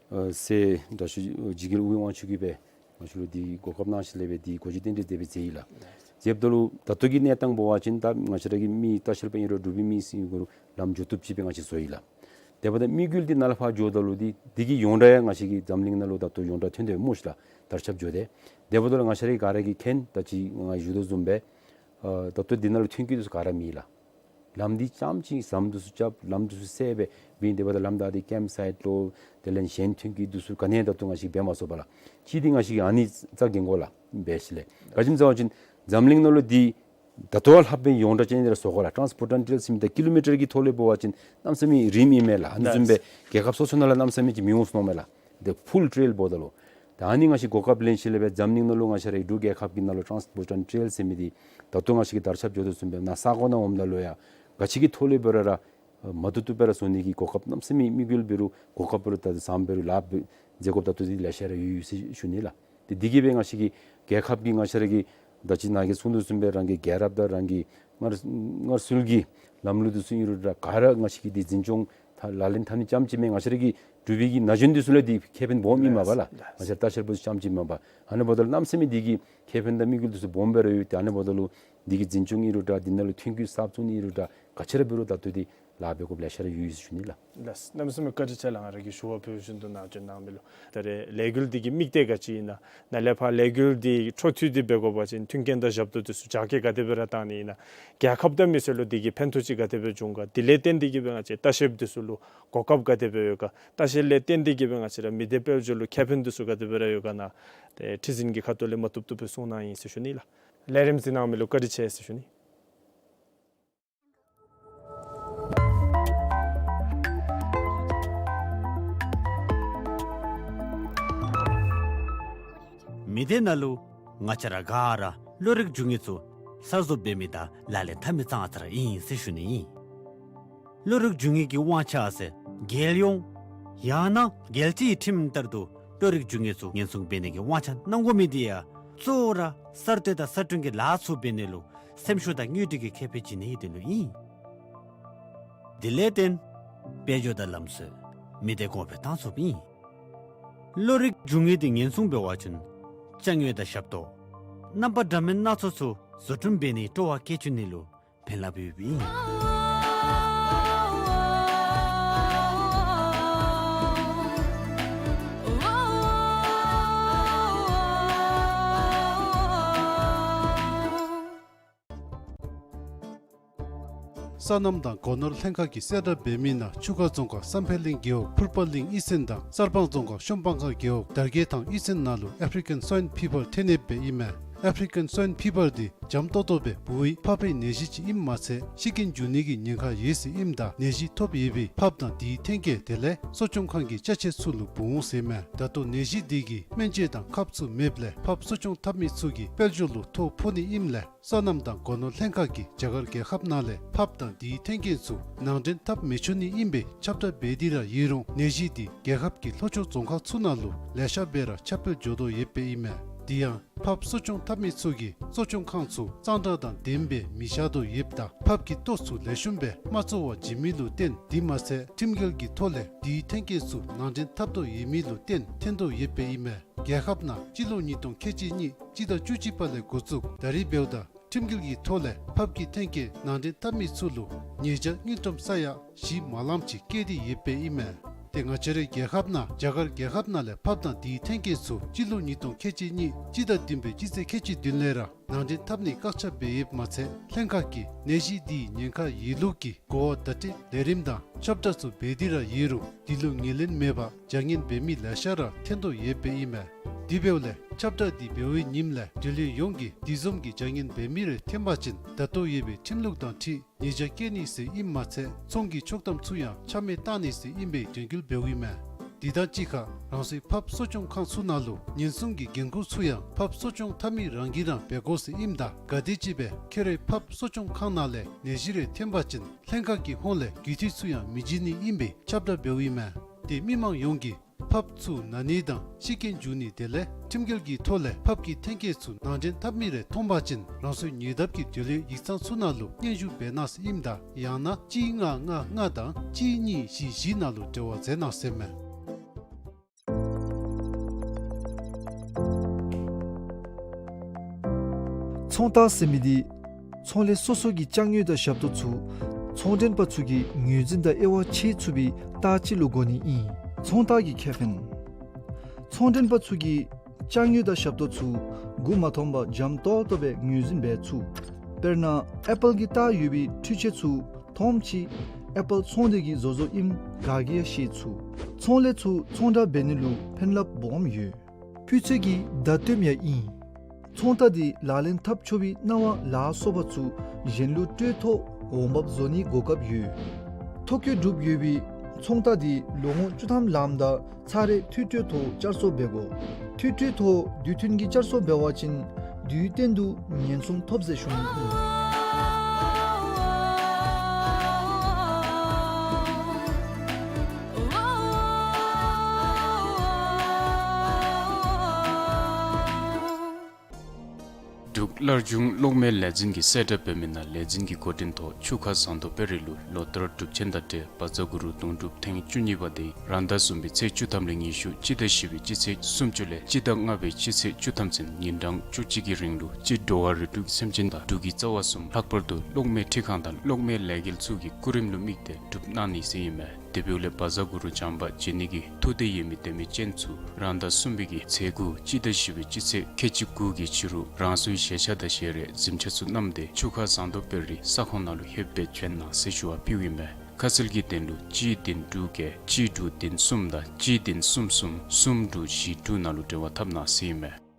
ཨ་སྲས་དྲག་ཤོས་འཇིགས་རྒྱལ་ཨོ་རྒྱན་དབང་ཕྱུག་གིས་སྦེ་ང་བཅས་ལུ་འདི་གོ་སྐབས་གནང་ཞིནམ་ལས་སྦེ་འདི་གོ་སྒྲིག་རྟེན་འབྲེལ་དེ་སྦེ་མཛད་ཡི་ལགས། མཛདཔ་ད་ལུ་ད་ལྟོ་གི་གནས་སྟངས་འབད་བ་ཅིན་ད་ང་བཅས་ར་གི་མི་ལྟ་བཤལ་པ་ཨིན་རུང་འབྲུག་པའི་མི་སེར་ཨིན་རུང་ལམ་འགྱོ་བཏུབ་ཅིག་སྦེ་ང་བཅས་བཟོ་ཡི་ལགས། དེ་འབདཝ་ད་དམིགས་ཡུལ་འདི་ནཱ་ལས་ཕར་འགྱོཝ་ད་ལུ་འདི་འདི་གི་ཡོངས་གྲགས་ཡང་ང་བཅས་ཀྱི་འཛམ་གླིང་ནང་ལུ་ད་ལྟོ་ཡོངས་གྲགས་ཐོན་ཏེ་སྨོ་ཤིག་ལགས། དར་ཁྱབ་འགྱོ་སྟེ། དེ་འབདཝ་ད་ལུ་ང་བཅས་ར་ག་ར་གིས་མཁྱེན། ད་ཅི་ང་ཞུ་དོ་བཟུམ་སྦེ་ཨ་ད་ལྟོ་འདི་ནང་ལུ་ཐོན་སྐྱེད་འདི་ཚུ་ག་ར་མེད་ལགས། ལམ་འདི་རྐྱངམ་ཅིག་ཟམ་འདི་ཚུ་རྐྱབ། ལམ་འདི་ཚུ་སེལ་སྦེ་འབད་ནི། དེ་འབདཝ་ད་ལམ་བདའ་སྟེ་ཀེམཔ་སའིཊ་ལོ་དེ་ལས་གཞན་ཐོན་སྐྱེད་འདི་ཚུ་ག་ནི་ཡང་ད་ལྟོ་ང་བཅས་འབད་མ་ཚུགས་པས་ལགས། གཅིག་འདི་ང་བཅས་ཀྱིས་ཨ་ནི་རྩ་འགེངས་དགོ་ལགས། འབད་ཞིནམ་ལས་ག་ཅི་སྨོ་ཟེར་བ་ཅིན་འཛམ་གླིང་ནང་ལུ་འདི་ད་ལྟོ་ལྷག་པའི་ཡོངས་གྲགས་ཅན་འདི་ར་བཟོ་དགོ་ལགས། ཊཱནསི་པོརཊ་ཨེནཌ་ཊེ་རེལ་ཟེར་མི་འདི་ཀི་ལོ་མི་ཊར་གྱི་ཐོག་ལས་འབད་བ་ཅིན་གནམ་མེད་ས་མེད་རིངམོ་ཨིན་མས་ལགས། ཨ་ནི་བཟུམ་སྦེ་རྒྱལ་ཁབ་སོ་སོ་ནང་ལུ་གནམ་མེད་ས་མེད་ཅིག་མི་འོང་ཟེར་མནོཝ་མས་ལགས། འདི་ཕུལ་ཊེ་རེལ་འབདཝ་ད་ལུ། ད་ཨ་ནི་ང་བཅས་གོ་སྐབས་ལེན་ཞིནམ་ལས་སྦེ་འཛམ་གླིང་ནང་ལུ་ང་བཅས་རའི་འབྲུག་རྒྱལ་ཁབ་ཀྱི་ནང་ལུ་ཊཱནསི་པོརཊ་ཨེནཌ་ཊེ་རེལ་ཟེར་མི་འདི་ད་ལྟོ་ང་བཅས་ཀྱིས་དར་ཁྱབ་འགྱོ་དོ་བཟུམ་སྦེ་ནཱ་ས་གོ་ནང་འོངམ་ད་ལུ་ཡང་ག་ཅི་གི་ཐོག་ལས་འབད་རུང་ར་མ་བཏུབ་བཏུབ་སྦེ་ར་བཟོ་ནི་གི་གོ་སྐབས་གནམ་མེད་ས་མེད་དམིགས་ཡུལ་འབད་རུང་གོ་སྐབས་འབད་རུང་ད་བཟུམ་འབད་རུང་ལཱ་འབད་མཛད་དགོཔ་ད་ལྟོ་འདི་ལེ་ཤ་ར་ཡོད་ཡོད་ཟེར་ཞུ་ནི་ལགས། ཏེ་འདི་གིས་སྦེ་ང་བཅས་ཀྱི་རྒྱལ་ཁབ་ཀྱི་ང་བཅས་ར་གི་ད་ཅི་ནཱ་གིས་གསུང་དོ་བཟུམ་སྦེ་རང་གི་རྒྱལ་རབས་དང་རང་གི་སྔར་སྔར་སྲོལ་གྱི་ལམ་ལུགས་འདི་ཚུ་ཨིན་རུང་ར་ག་ར་ང་བཅས་ཀྱིས་འདི་འཛིན་སྐྱོང་ད་ལག་ལེན་འཐབ་ནི་རྐྱངམ་ཅིག་མེན། ང་བཅས་ར་གི་འབྲུག་པའི་གི་ན་གཞོན་འདི་ཚུ་ལུ་འདི་ཁེ་ཕན་སྦོམ་ཨིན་མས་པ་ལགས། ང་བཅས་ལྟ་བཤལ་པ་ཚུ་རྐྱངམ་ཅིག་མེན་པར། ཨ་ནི་འབདཝ་ད་ལུ་གནམ་མེད་ས་མེད་འདི་གི་ཁེ་ཕན་དང་དམིགས་ཡུལ་འདི་ཚུ་སྦོམ་སྦེ་ར་ཡོད། ཏེ་ཨ་ནི་འབདཝ་ད་ལུ་འདི་གི་འཛིན་སྐྱོང་ཨིན་རུང་ར་འདི་ནང་ལུ་ཐོན་སྐྱེད་གསརཔ་བཙུགས་ནི་ཨིན་རུང་ར་ག་ཅི་ར་འབད་རུང་ད་ལྟོ་འདི་ལཱ་འབད་དགོཔ་ལེ་ཤ་ར་ཡོད་ཡོད་ཟེར་ཞུ་ནི་ལགས། ལགས། གནམ་མེད་ས་མེད་བཀའ་དྲིན་ཆེ་ལགས། ང་ར་གིས་ཞུ་བ་ཕུལ་བཞིན་དུ་ནཱ་བྱོན་གནང་མི་ལུ། ད་རེས་ལས་འགུལ་འདི་གི་དམིགས་གཏད་ག་ཅི་ཨིན་ན། ནཱ་ལས་ཕར་ལས་འགུལ་འདི་འཕྲོ་མཐུད་དེ་འབད་དགོ་པ་ཅིན་མཐུན་རྐྱེན་དང་ཞབས་ཏོག་འདི་ཚུ་རྒྱ་སྐྱེད་ག་དེ་སྦེ་ར་བཏང་ནི་ཨིན་ན། རྒྱལ་ཁབ་དང་མི་སེར་ལུ་འདི་གིས་ཕན་ཐོགས་ཅིག་ག་དེ་སྦེ་འབྱུང་ག། དེ་ལས་བརྟེན་ཏེ་གིས་སྦེ་ང་བཅས་ལྟ་བཤལཔ་འདི་ཚུ་ལུ་གོ་སྐབས་ག་དེ་སྦེ་ཡོད་ག། ལྟ་བཤལ་ལས་བརྟེན་ཏེ་གིས་སྦེ་ང་བཅས་ར་མི་སྡེ་དཔལ་འབྱོར་ལུ་ཁེ་ཕན་འདི་ཚུ་ག་དེ་སྦེ་ར་ཡོད་ག་ནཱ་ཏེ་ཁྲི་འཛིན་གྱི་ཁ་ཐུག་ལས་མ་བཏུབ་བཏུབ་སྦེ་གསུང་གནང་ཡི་ཟེར་ཞུ་ནི་ལགས། ལས་རིམ་གཟིགས་གནང་མི་ལུ་བཀའ་དྲིན་ཆེ་ཟེར་ཞུ་ནི། མི་སྡེ་ནང་ལུ་ང་བཅས་ར་ག་ར་བློ་རིག་འབྱུང་མི་ཚུ་གསར་བཟོ་འབད་མི་དང་ལག་ལེན་འཐབ་མི་ཙང་ཙ་ར་ཨིན་ཟེར་ཞུ་ནི་ཨིན། བློ་རིག་འབྱུང་མི་གི་དབང་ཆ་ཟེར་རྒྱལ་ཡོངས་ཡང་ན་རྒྱལ་སྤྱིའི་ཁྲིམས་ལྟར་དུ་བློ་རིག་འབྱུང་མི་ཚུ་ཉེན་སྲུང་འབད་ནི་གི་དབང་ཆ་གནང་དགོ་མི་འདི་ཡང་གཙོ་བོ་ར་གསར་གཏོད་དང་གསར་སྐྲུན་གྱི་ལཱ་ཚུ་འབད་ནི་ལུ་སེམས་ཤུགས་དང་དངོས་སྒྲུབ་ཀྱི་ཁེ་ཕན་བྱིན་ནི་འདི་ལུ་ཨིན། དེ་ལས་བརྟེན་དཔལ་འབྱོར་དང་ལམ་སྲོལ་མི་སྡེ་གོང་འཕེལ་བཏང་ཚུགསཔ་ཨིན། བློ་རིག་འབྱུང་མི་འདི་ཉེན་སྲུང་འབད་བ་ཅིན་ཅ་དངོས་དང་ཞབས་ཏོག་ རྣམ་པ་འདྲ་མིན་སྣ་ཚོགས་ཚུ་བཟོ་སྐྲུན་འབད་ནི་སྤྲོ་བ་བསྐྱེད་བཅུག་ནི་ལུ་ཕན་རླབས་ཡོདཔ་ཨིན། སོ་ནམ་དང་སྒོ་ནོར་ལྷན་ཁག་གིས་གསལ་བསྒྲགས་འབད་མི་ནང་ཆུ་ཁ་རྫོང་ཁག་བསམ་འཕེལ་གླིང་རྒེད་འོག་ཕུར་པ་གླིང་གཡུས་ཚན་དང་གསར་སྤང་རྫོང་ཁག་གཤམ་སྤང་ཁ་རྒེད་འོག་དར་རྒྱས་ཐང་གཡུས་ཚན་ནང་ལུ་ཨེཕ་རི་ཀཱན་སྭའིན་ཕི་བར་ཐོན་ཡོདཔ་ཨིན་མས། ཨེཕ་རི་ཀཱན་སྭའིན་ཕི་བར་འདི་འཇམ་ཏོག་ཏོ་སྦེ་འབུཝ་ཕགཔ་གི་ནད་གཞི་ཅིག་ཨིནམ་མ་ཚད་ཤི་རྐྱེན་འབྱུང་ནི་གི་ཉེན་ཁ་ཡོད་ཟེར་ཨིནམ་ད་ནད་གཞི་ཐོབ་ཡོད་པའི་ཕགཔ་དང་དེའི་ཐོན་སྐྱེད་དེ་ལས་གསོ་སྐྱོང་ཁང་གི་ཅ་ཆས་ཚུ་ལུ་འབུ་འོང་ཟེར་མས། ད་ལྟོ་ནད་གཞི་འདི་གིས་སྨན་བཅོས་དང་ཁབ་ཚུ་མེདཔ་ལས་ཕགཔ་གསོ་སྐྱོང་འཐབ་མི་ཚུ་གི་དཔལ་འབྱོར་ལུ་ཐོ་ཕོག་ནི་ཨིནམ་ལས་སོ་ནམ་དང་སྒོ་ནོར་ལྷན་ཁག་གིས་རྒྱ་གར་རྒྱལ་ཁབ་ནང་ལས་ཕགཔ་དང་དེའི་ཐོན་སྐྱེད་ཚུ་ནང་འདྲེན་འཐབ་མི་ཆོག་ནི་ཨིན་པའི་ཁྱབ་བསྒྲགས་འབད་དེ་ར་ཡོད་རུང་ནད་གཞི་འདི་རྒྱལ་ཁབ་ཀྱི་ལྷོ་ཕྱོགས་རྫོང་ཁག་ཚུ་ནང་ལུ་ལེ་ཤ་སྦེ་ར་ཁྱབ་སྤེལ་འགྱོ་དོ་ཡོདཔ་ཨིན་མས། དེ་ཡང་ཕགཔ་གསོ་སྐྱོང་འཐབ་མི་ཚུ་གིས་གསོ་སྐྱོང་ཁང་ཚུ་གཙང་སྦྲ་དང་ལྡནམ་སྦེ་མི་བཞག་དོ་ཡོདཔ་ད་ཕགཔ་གི་ལྟོ་ཚུ་ལེགས་ཤོམ་སྦེ་མ་བཙོ་བར་བྱིན་མི་ལུ་བརྟེན་དེ་མ་ཚད་ཁྲིམས་འགལ་གྱི་ཐོག་ལས་དེའི་ཐོན་སྐྱེད་ཚུ་ནང་འདྲེན་འཐབ་དོ་ཡོད་མི་ལུ་བརྟེན་ཐོན་དོ་ཡོདཔ་ཨིན་མས། རྒྱལ་ཁབ་ནང་སྤྱི་ལོ་ཉིས་སྟོང་ཁལ་གཅིག་གཉིས་སྤྱི་ཟླ་བཅུ་གཅིག་པ་ལས་འགོ་བཙུགས་ད་རིས་འབདཝ་ད་ཁྲིམས་འགལ་གྱི་ཐོག་ལས་ཕགཔ་གི་ཐོན་སྐྱེད་ནང་འདྲེན་འཐབ་མི་ཚུ་ལུ་ཉེས་བྱ་དངུལ་ཀྲམ་ས་ཡ་བཞི་མ་ལངམ་ཅིག་བཀལ་ཏེ་ཡོདཔ་ཨིན་མས། ཏེ་ང་བཅས་རའི་རྒྱལ་ཁབ་ནང་རྒྱ་གར་རྒྱལ་ཁབ་ནང་ལས་ཕགཔ་དང་དེའི་ཐོན་སྐྱེད་ཚུ་སྤྱི་ལོ་ཉིས་སྟོང་ཁལ་གཅིག་གཉིས་སྤྱི་ཟླ་བདུན་པའི་སྤྱི་ཚེས་ཁལ་གཅིག་བདུན་ལས་ར་ནང་འདྲེན་འཐབ་ནི་བཀག་ཆ་འབད་ཡོདཔ་མ་ཚད་ལྷན་ཁག་གིས་ནད་གཞི་འདིའི་ཉེན་ཁ་ཡོད་ལུགས་ཀྱི་གོ་བ་བརྡ་སྤྲོད་ལས་རིམ་དང་ཁྱབ་བསྒྲགས་ཚུ་འབད་དེ་ར་ཡོད་རུང་དེ་ལུ་ངོས་ལེན་མེད་པར་བྱ་ངན་འབད་མི་ལེ་ཤ་ར་ཐོན་དོ་ཡོདཔ་ཨིན་མས། དེ་འབདཝ་ལས་ཁྱབ་བསྒྲགས་འདི་འབད་བའི་ཉིནམ་ལས་འབྲེལ་ཡོད་ཡོངས་ཀྱིས་དེ་བཟུམ་གྱི་བྱ་ངན་འབད་མི་རེ་ཐོན་པ་ཅིན་ད་ལྟོ་ཡོད་པའི་ཁྲིམས་ལུགས་དང་འཁྲིལ་ཉེས་བྱ་བཀལ་ནི་ཟེར་ཨིནམ་མ་ཚད་ཚོང་གི་ཆོག་ཐམ་ཚུ་ཡང་ཆ་མེད་བཏང་ནི་ཟེར་ཨིན་པའི་དྲན་སྐུལ་འབདཝ་ཨིན་མས། དེ་དང་གཅིག་ཁར་རང་སོའི་ཕགཔ་གསོ་སྐྱོང་ཁང་ཚུ་ནང་ལུ་ཉེན་སྲུང་གི་འགན་ཁུར་ཚུ་ཡང་ཕགཔ་གསོ་སྐྱོང་འཐབ་མི་རང་གིས་ར་འབད་དགོ་ཟེར་ཨིནམ་ད་ག་དེམ་ཅིག་སྦེ་ཁྱོད་རའི་ཕགཔ་གསོ་སྐྱོང་ཁང་ནང་ལས་ནད་གཞི་རེ་ཐོན་པ་ཅིན་ལྷན་ཁག་གི་ཧོངས་ལས་རྒུད་འཐུས་ཚུ་ཡང་མི་བྱིན་ནི་ཨིན་པའི་ཁྱབ་བསྒྲགས་འབདཝ་ཨིན་མས། ཏེ་མི་མང་ཡོངས་ཀྱིས་ཕགཔ་ཚུ་ན་ནི་དང་ཤི་རྐྱེན་འབྱུང་ནི་དེ་ལས་ཁྲིམས་འགལ་གྱི་ཐོག་ལས་ཕགཔ་གི་ཐོན་སྐྱེད་ཚུ་ནང་འདྲེན་འཐབ་མི་རེ་མཐོང་པ་ཅིན་རང་སོའི་ཉེ་འདབས་ཀྱི་འབྲེལ་ཡོད་ཡིག་ཚང་ཚུ་ནང་ལུ་སྙན་ཞུ་འབད་གནང་ཟེར་ཨིནམ་ད་ཡང་ན་གཅིག་ལྔ་ལྔ་ལྔ་དང་གཅིག་གཉིས་བཞི་བཞི་ནང་ལུ་འབྲེལ་བ་མཛད་གནང་ཟེར་མས། ཚོང་རྟགས་ཟེར་མི་འདི་ཚོང་ལས་སོ་སོ་གི་ཅ་དངོས་དང་ཞབས་ཏོག་ཚུ་ཚོང་མགྲོན་པ་ཚུ་གིས་ངོས་འཛིན་དང་དབྱེ་བ་ཕྱེ་ཚུགས་པའི་རྟགས་ཅིག་ལུ་གོ་ནི་ཨིན། ཚོང་རྟགས་ཀྱི་ཁེ་ཕན། ཚོང་མགྲོན་པ་ཚུ་གིས་ཅ་དངོས་དང་ཞབས་ཏོག་ཚུ་མགུ་མ་འཐོམས་པར་འཇམ་ཏོག་ཏོ་སྦེ་ངོས་འཛིན་འབད་ཚུགས། དཔེར་ན་ཨེ་པཱལ་གྱི་རྟགས་ཡོད་པའི་འཕྲུལ་ཆས་ཚུ་མཐོངམ་ཅིག་ཨེ་པཱལ་ཚོང་སྡེ་གི་བཟོ་བཟོཝ་ཨིནམ་ག་གིས་ཡང་ཤེས་ཚུགས། ཚོང་ལས་ཚུ་ཚོང་བསྒྲགས་འབད་ནི་ལུ་ཕན་རླབས་སྦོམ་ཡོད། སྤུས་ཚད་ཀྱི་བརྡ་སྟོནམ་ཡང་ཨིན། ཚོང་རྟགས་འདི་ལག་ལེན་འཐབ་ཆོག་པའི་གནང་བ་ལ་སོགས་པ་ཚུ་གཞན་ལུ་སྤྲོད་ཐོག་འོང་འབབ་བཟོ་ནིའི་གོ་སྐབས་ཡོད། ཐོ་བཀོད་གྲུབ་ཡོད་པའི་ཚོང་རྟགས་འདི་ལོ་ངོ་བཅུ་ཐམ་ལངམ་ད་ཚར་རེ་མཐུད་སྤྲོད་ཐོག་བསྐྱར་གསོ་འབད་དགོ། མཐུད་སྤྲོད་ཐོག་དུས་མཐུན་གྱི་བསྐྱར་གསོ་འབད་བ་ཅིན་དུས་གཏན་དུ་ཉེན་སྲུང་ཐོབ་ཟེར་ཞུ་ནི་ཨིན། འབྲུག་སླར་འབྱུང་གློག་མེ་ལས་འཛིན་གྱིས་གསལ་བསྒྲགས་འབད་མི་ནང་ལས་འཛིན་གྱི་འགོ་འདྲེན་ཐོག་ཆུ་ཁ་ཟངས་མདོག་དཔལ་རི་ལུ་ལོ་ལྟར་སྒྲུབ་ཆེན་དང་འབྲེལ་བཛྲ་གུ་རུ་གདུང་སྒྲུབ་ཐེངས་བཅུ་གཉིས་པ་དེ་རང་ཟླ་གསུམ་པའི་ཚེས་བཅུ་ཐམ་ལས་ཉི་ཤུ་སྤྱི་ཟླ་བཞི་པའི་སྤྱི་ཚེས་སུམ་ཅུ་ལས་སྤྱི་ཟླ་ལྔ་པའི་སྤྱི་ཚེས་བཅུ་ཐམ་ཚུན་ཉིན་གྲངས་བཅུ་གཅིག་གི་རིང་ལུ་སྤྱིར་འགྲོ་བ་རིགས་དྲུག་གི་སེམས་ཅན་དང་འབྲུག་གི་རྩ་བ་གསུམ་ལྷག་པར་དུ་གློག་མེ་འཕྲུལ་ཁང་དང་གློག་མེ་ལས་འགུལ་ཚུ་གི་སྐུ་རིམ་ལུ་དམིགས་ཏེ་སྒྲུབ་གནང་ནི་ཟེར་ཨིན་མས། དེ་འབདཝ་ལས་བཛྲ་གུ་རུ་བྱམས་པ་བྱིན་ནི་གི་ཐུགས་འདོད་ཡོད་མི་དད་མི་ཅན་ཚུ་རང་ཟླ་གསུམ་པའི་གི་ཚེས་དགུ་སྤྱི་ཟླ་བཞི་པའི་སྤྱི་ཚེས་ཁལ་གཅིག་དགུ་གི་ཕྱི་རུ་རང་སོའི་ཞལ་ཆས་དང་ཞལ་རས་གཟིམ་ཆས་ཚུ་བསྣམས་ཏེ་ཆུ་ཁ་ཟངས་མདོག་དཔལ་རི་ས་ཁོངས་ནང་ལུ་ལྷོདཔ་སྦེ་བྱོན་གནང་ཟེར་ཞུ་བ་ཕུལཝ་ཨིན་མས། ཁ་གསལ་གྱི་དོན་ལུ་གཅིག་བདུན་དྲུག་བརྒྱད་གཅིག་དྲུག་བདུན་གསུམ་དང་གཅིག་བདུན་གསུམ་གསུམ་གསུམ་དྲུག་བཞི་དྲུག་ནང་ལུ་འབྲེལ་བ་འཐབ་གནང་ཟེར་ཨིན་མས།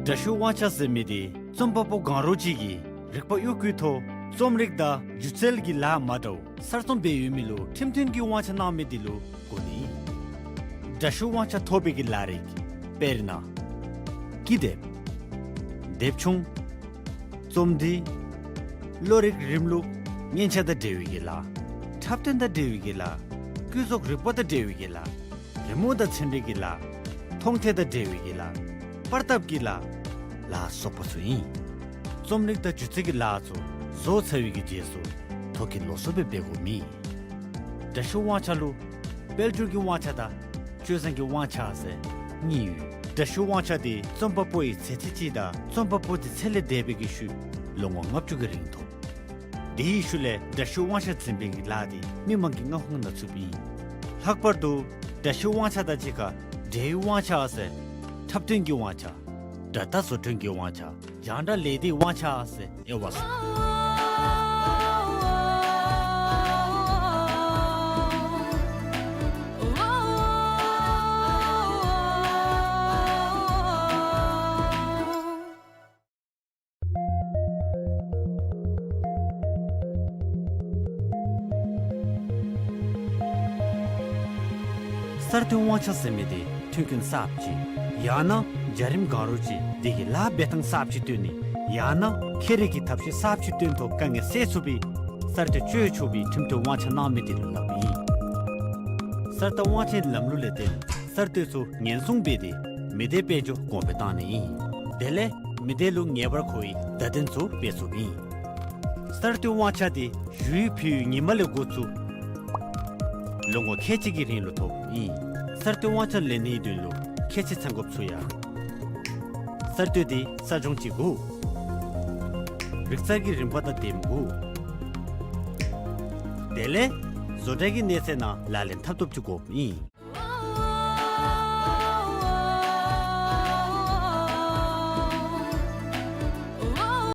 འདྲ་བཤུས་དབང་ཆ་ཟེར་མི་འདི་རྩོམ་པ་པོ་གང་རུང་ཅིག་གིས་རིག་པ་གཡོ་བཀོལ་ཐོག་རྩོམ་རིག་དང་སྒྱུ་རྩལ་གྱི་ལཱ་མ་འདྲཝ་གསར་རྩོམ་འབད་ཡོད་མི་ལུ་ཁྲིམས་མཐུན་གྱི་དབང་ཆ་གནང་མི་འདི་ལུ་གོ་ནི། འདྲ་བཤུས་དབང་ཆ་ཐོབ་པའི་གི་ལས་རིགས་དཔེར་ན་ཀི་དེབ། དེབ་ཆུང་། རྩོམ་འབྲི། བློ་རིག་རིམ་ལུགས། སྙན་ཆ་དང་འབྲེལ་བའི་གི་ལཱ། འཁྲབ་སྟོན་དང་འབྲེལ་བའི་གི་ལཱ། སྐུ་གཟུགས་རིག་པ་དང་འབྲེལ་བའི་གི་ལཱ། རི་མོ་དང་ཚན་རིག་གི་ལཱ། མཐོང་ཐོས་དང་འབྲེལ་བའི་གི་ལཱ། པར་ཐབས་ཀྱི་ལཱ་ལ་སོགས་པ་ཚུ་ཨིན། རྩོམ་རིག་དང་སྒྱུ་རྩལ་གྱི་ལཱ་ཚུ་བཟོ་ཚར་བའི་གི་རྗེས་སུ་ཐོ་བཀོད་ལོགས་སུ་སྦེ་འབད་དགོ་མི། དྲག་ཤུལ་དབང་ཆ་ལུ་དཔལ་འབྱོར་གྱི་དབང་ཆ་དང་སྤྱོད་བཟང་གི་དབང་ཆ་ཟེར་གཉིས་ཡོད། དྲག་ཤུལ་དབང་ཆ་དེ་རྩོམ་པ་པོ་ཡི་མཛད་འཕྲིན་ཅིག་དང་རྩོམ་པ་པོ་དེ་ཚེ་ལས་འདས་པའི་གི་ཤུལ་ལོ་ངོ་ལྔ་བཅུ་གི་རིང་ཐོབ། དེའི་ཤུལ་ལས་དྲག་ཤུལ་དབང་ཆ་འཛིན་པའི་གི་ལཱ་དེ་མི་མང་གི་མངའ་ཁོངས་ནང་ཚུདཔ་ཨིན། ལྷག་པར་དུ་དྲག་ཤུལ་དབང་ཆ་དང་གཅིག་ཁར་འབྲེལ་ཡོད་དབང་ཆ་ཟེར་འཁྲབ་སྟོན་གྱི་དབང་ཆ། དགྲ་སྟ་བཟོ་སྐྲུན་གྱི་དབང་ཆ། རྒྱང་བསྒྲགས་ལས་སྡེའི་དབང་ཆ་ཟེར་དབྱེ་བ་སོང་། གསར་གཏོད་དབང་ཆ་ཟེར་མི་དེ་མཐུན་རྐྱེན་གསརཔ་ཅིག་ཡང་ན་བྱ་རིམ་གང་རུང་ཅིག་དེ་གི་ལཱ་འབད་ཐངས་གསརཔ་ཅིག་སྟོན་ནི་ཡང་ན་ཁེ་རེ་གི་ཐབས་ཤེས་གསརཔ་ཅིག་སྟོན་ཐོག་དཀའ་ངལ་སེལ་ཚུགས་པའི་གསར་གཏོད་སྤྱོད་ཆོག་པའི་ཁྲིམས་གཏོད་དབང་ཆ་གནང་མི་དེ་ལུ་སླབ་ཨིན། གསར་གཏོད་དབང་ཆའི་ལམ་ལུགས་ལས་བརྟེན་གསར་གཏོད་ཚུ་ཉེན་སྲུང་འབད་དེ་མི་སྡེ་དཔལ་འབྱོར་གོང་འཕེལ་བཏང་ནི་ཨིན། དེ་ལས་མི་སྡེ་ལུ་ངེས་པར་མཁོ་བའི་བརྡ་དོན་ཚུ་སྤེལ་ཚུགསཔ་ཨིན། གསར་གཏོད་དབང་ཆ་དེ་ཞུ་ཡིག་ཕུལ་བའི་ཉིནམ་ལས་འགོ་བཙུགས་ལོ་ངོ་ཁལ་གཅིག་གི་རིང་ལུ་ཐོབ་ཨིན། གསར་གཏོད་དབང་ཆ་ལེན་ནིའི་དོན་ལུ་ཁྱད་ཆོས་ཚང་དགོཔ་ཚུ་ཡང་གསར་གཏོད་དེ་གསར་སྦྱོང་ཅིག་དགོ། རིག་རྩལ་གྱི་རིམ་པ་དང་ལྡནམ་དགོ། དེ་ལས་བཟོ་གྲྭ་གི་གནས་ཚད་ནང་ལག་ལེན་འཐབ་ཐོབཔ་ཅིག་དགོཔ་ཨིན།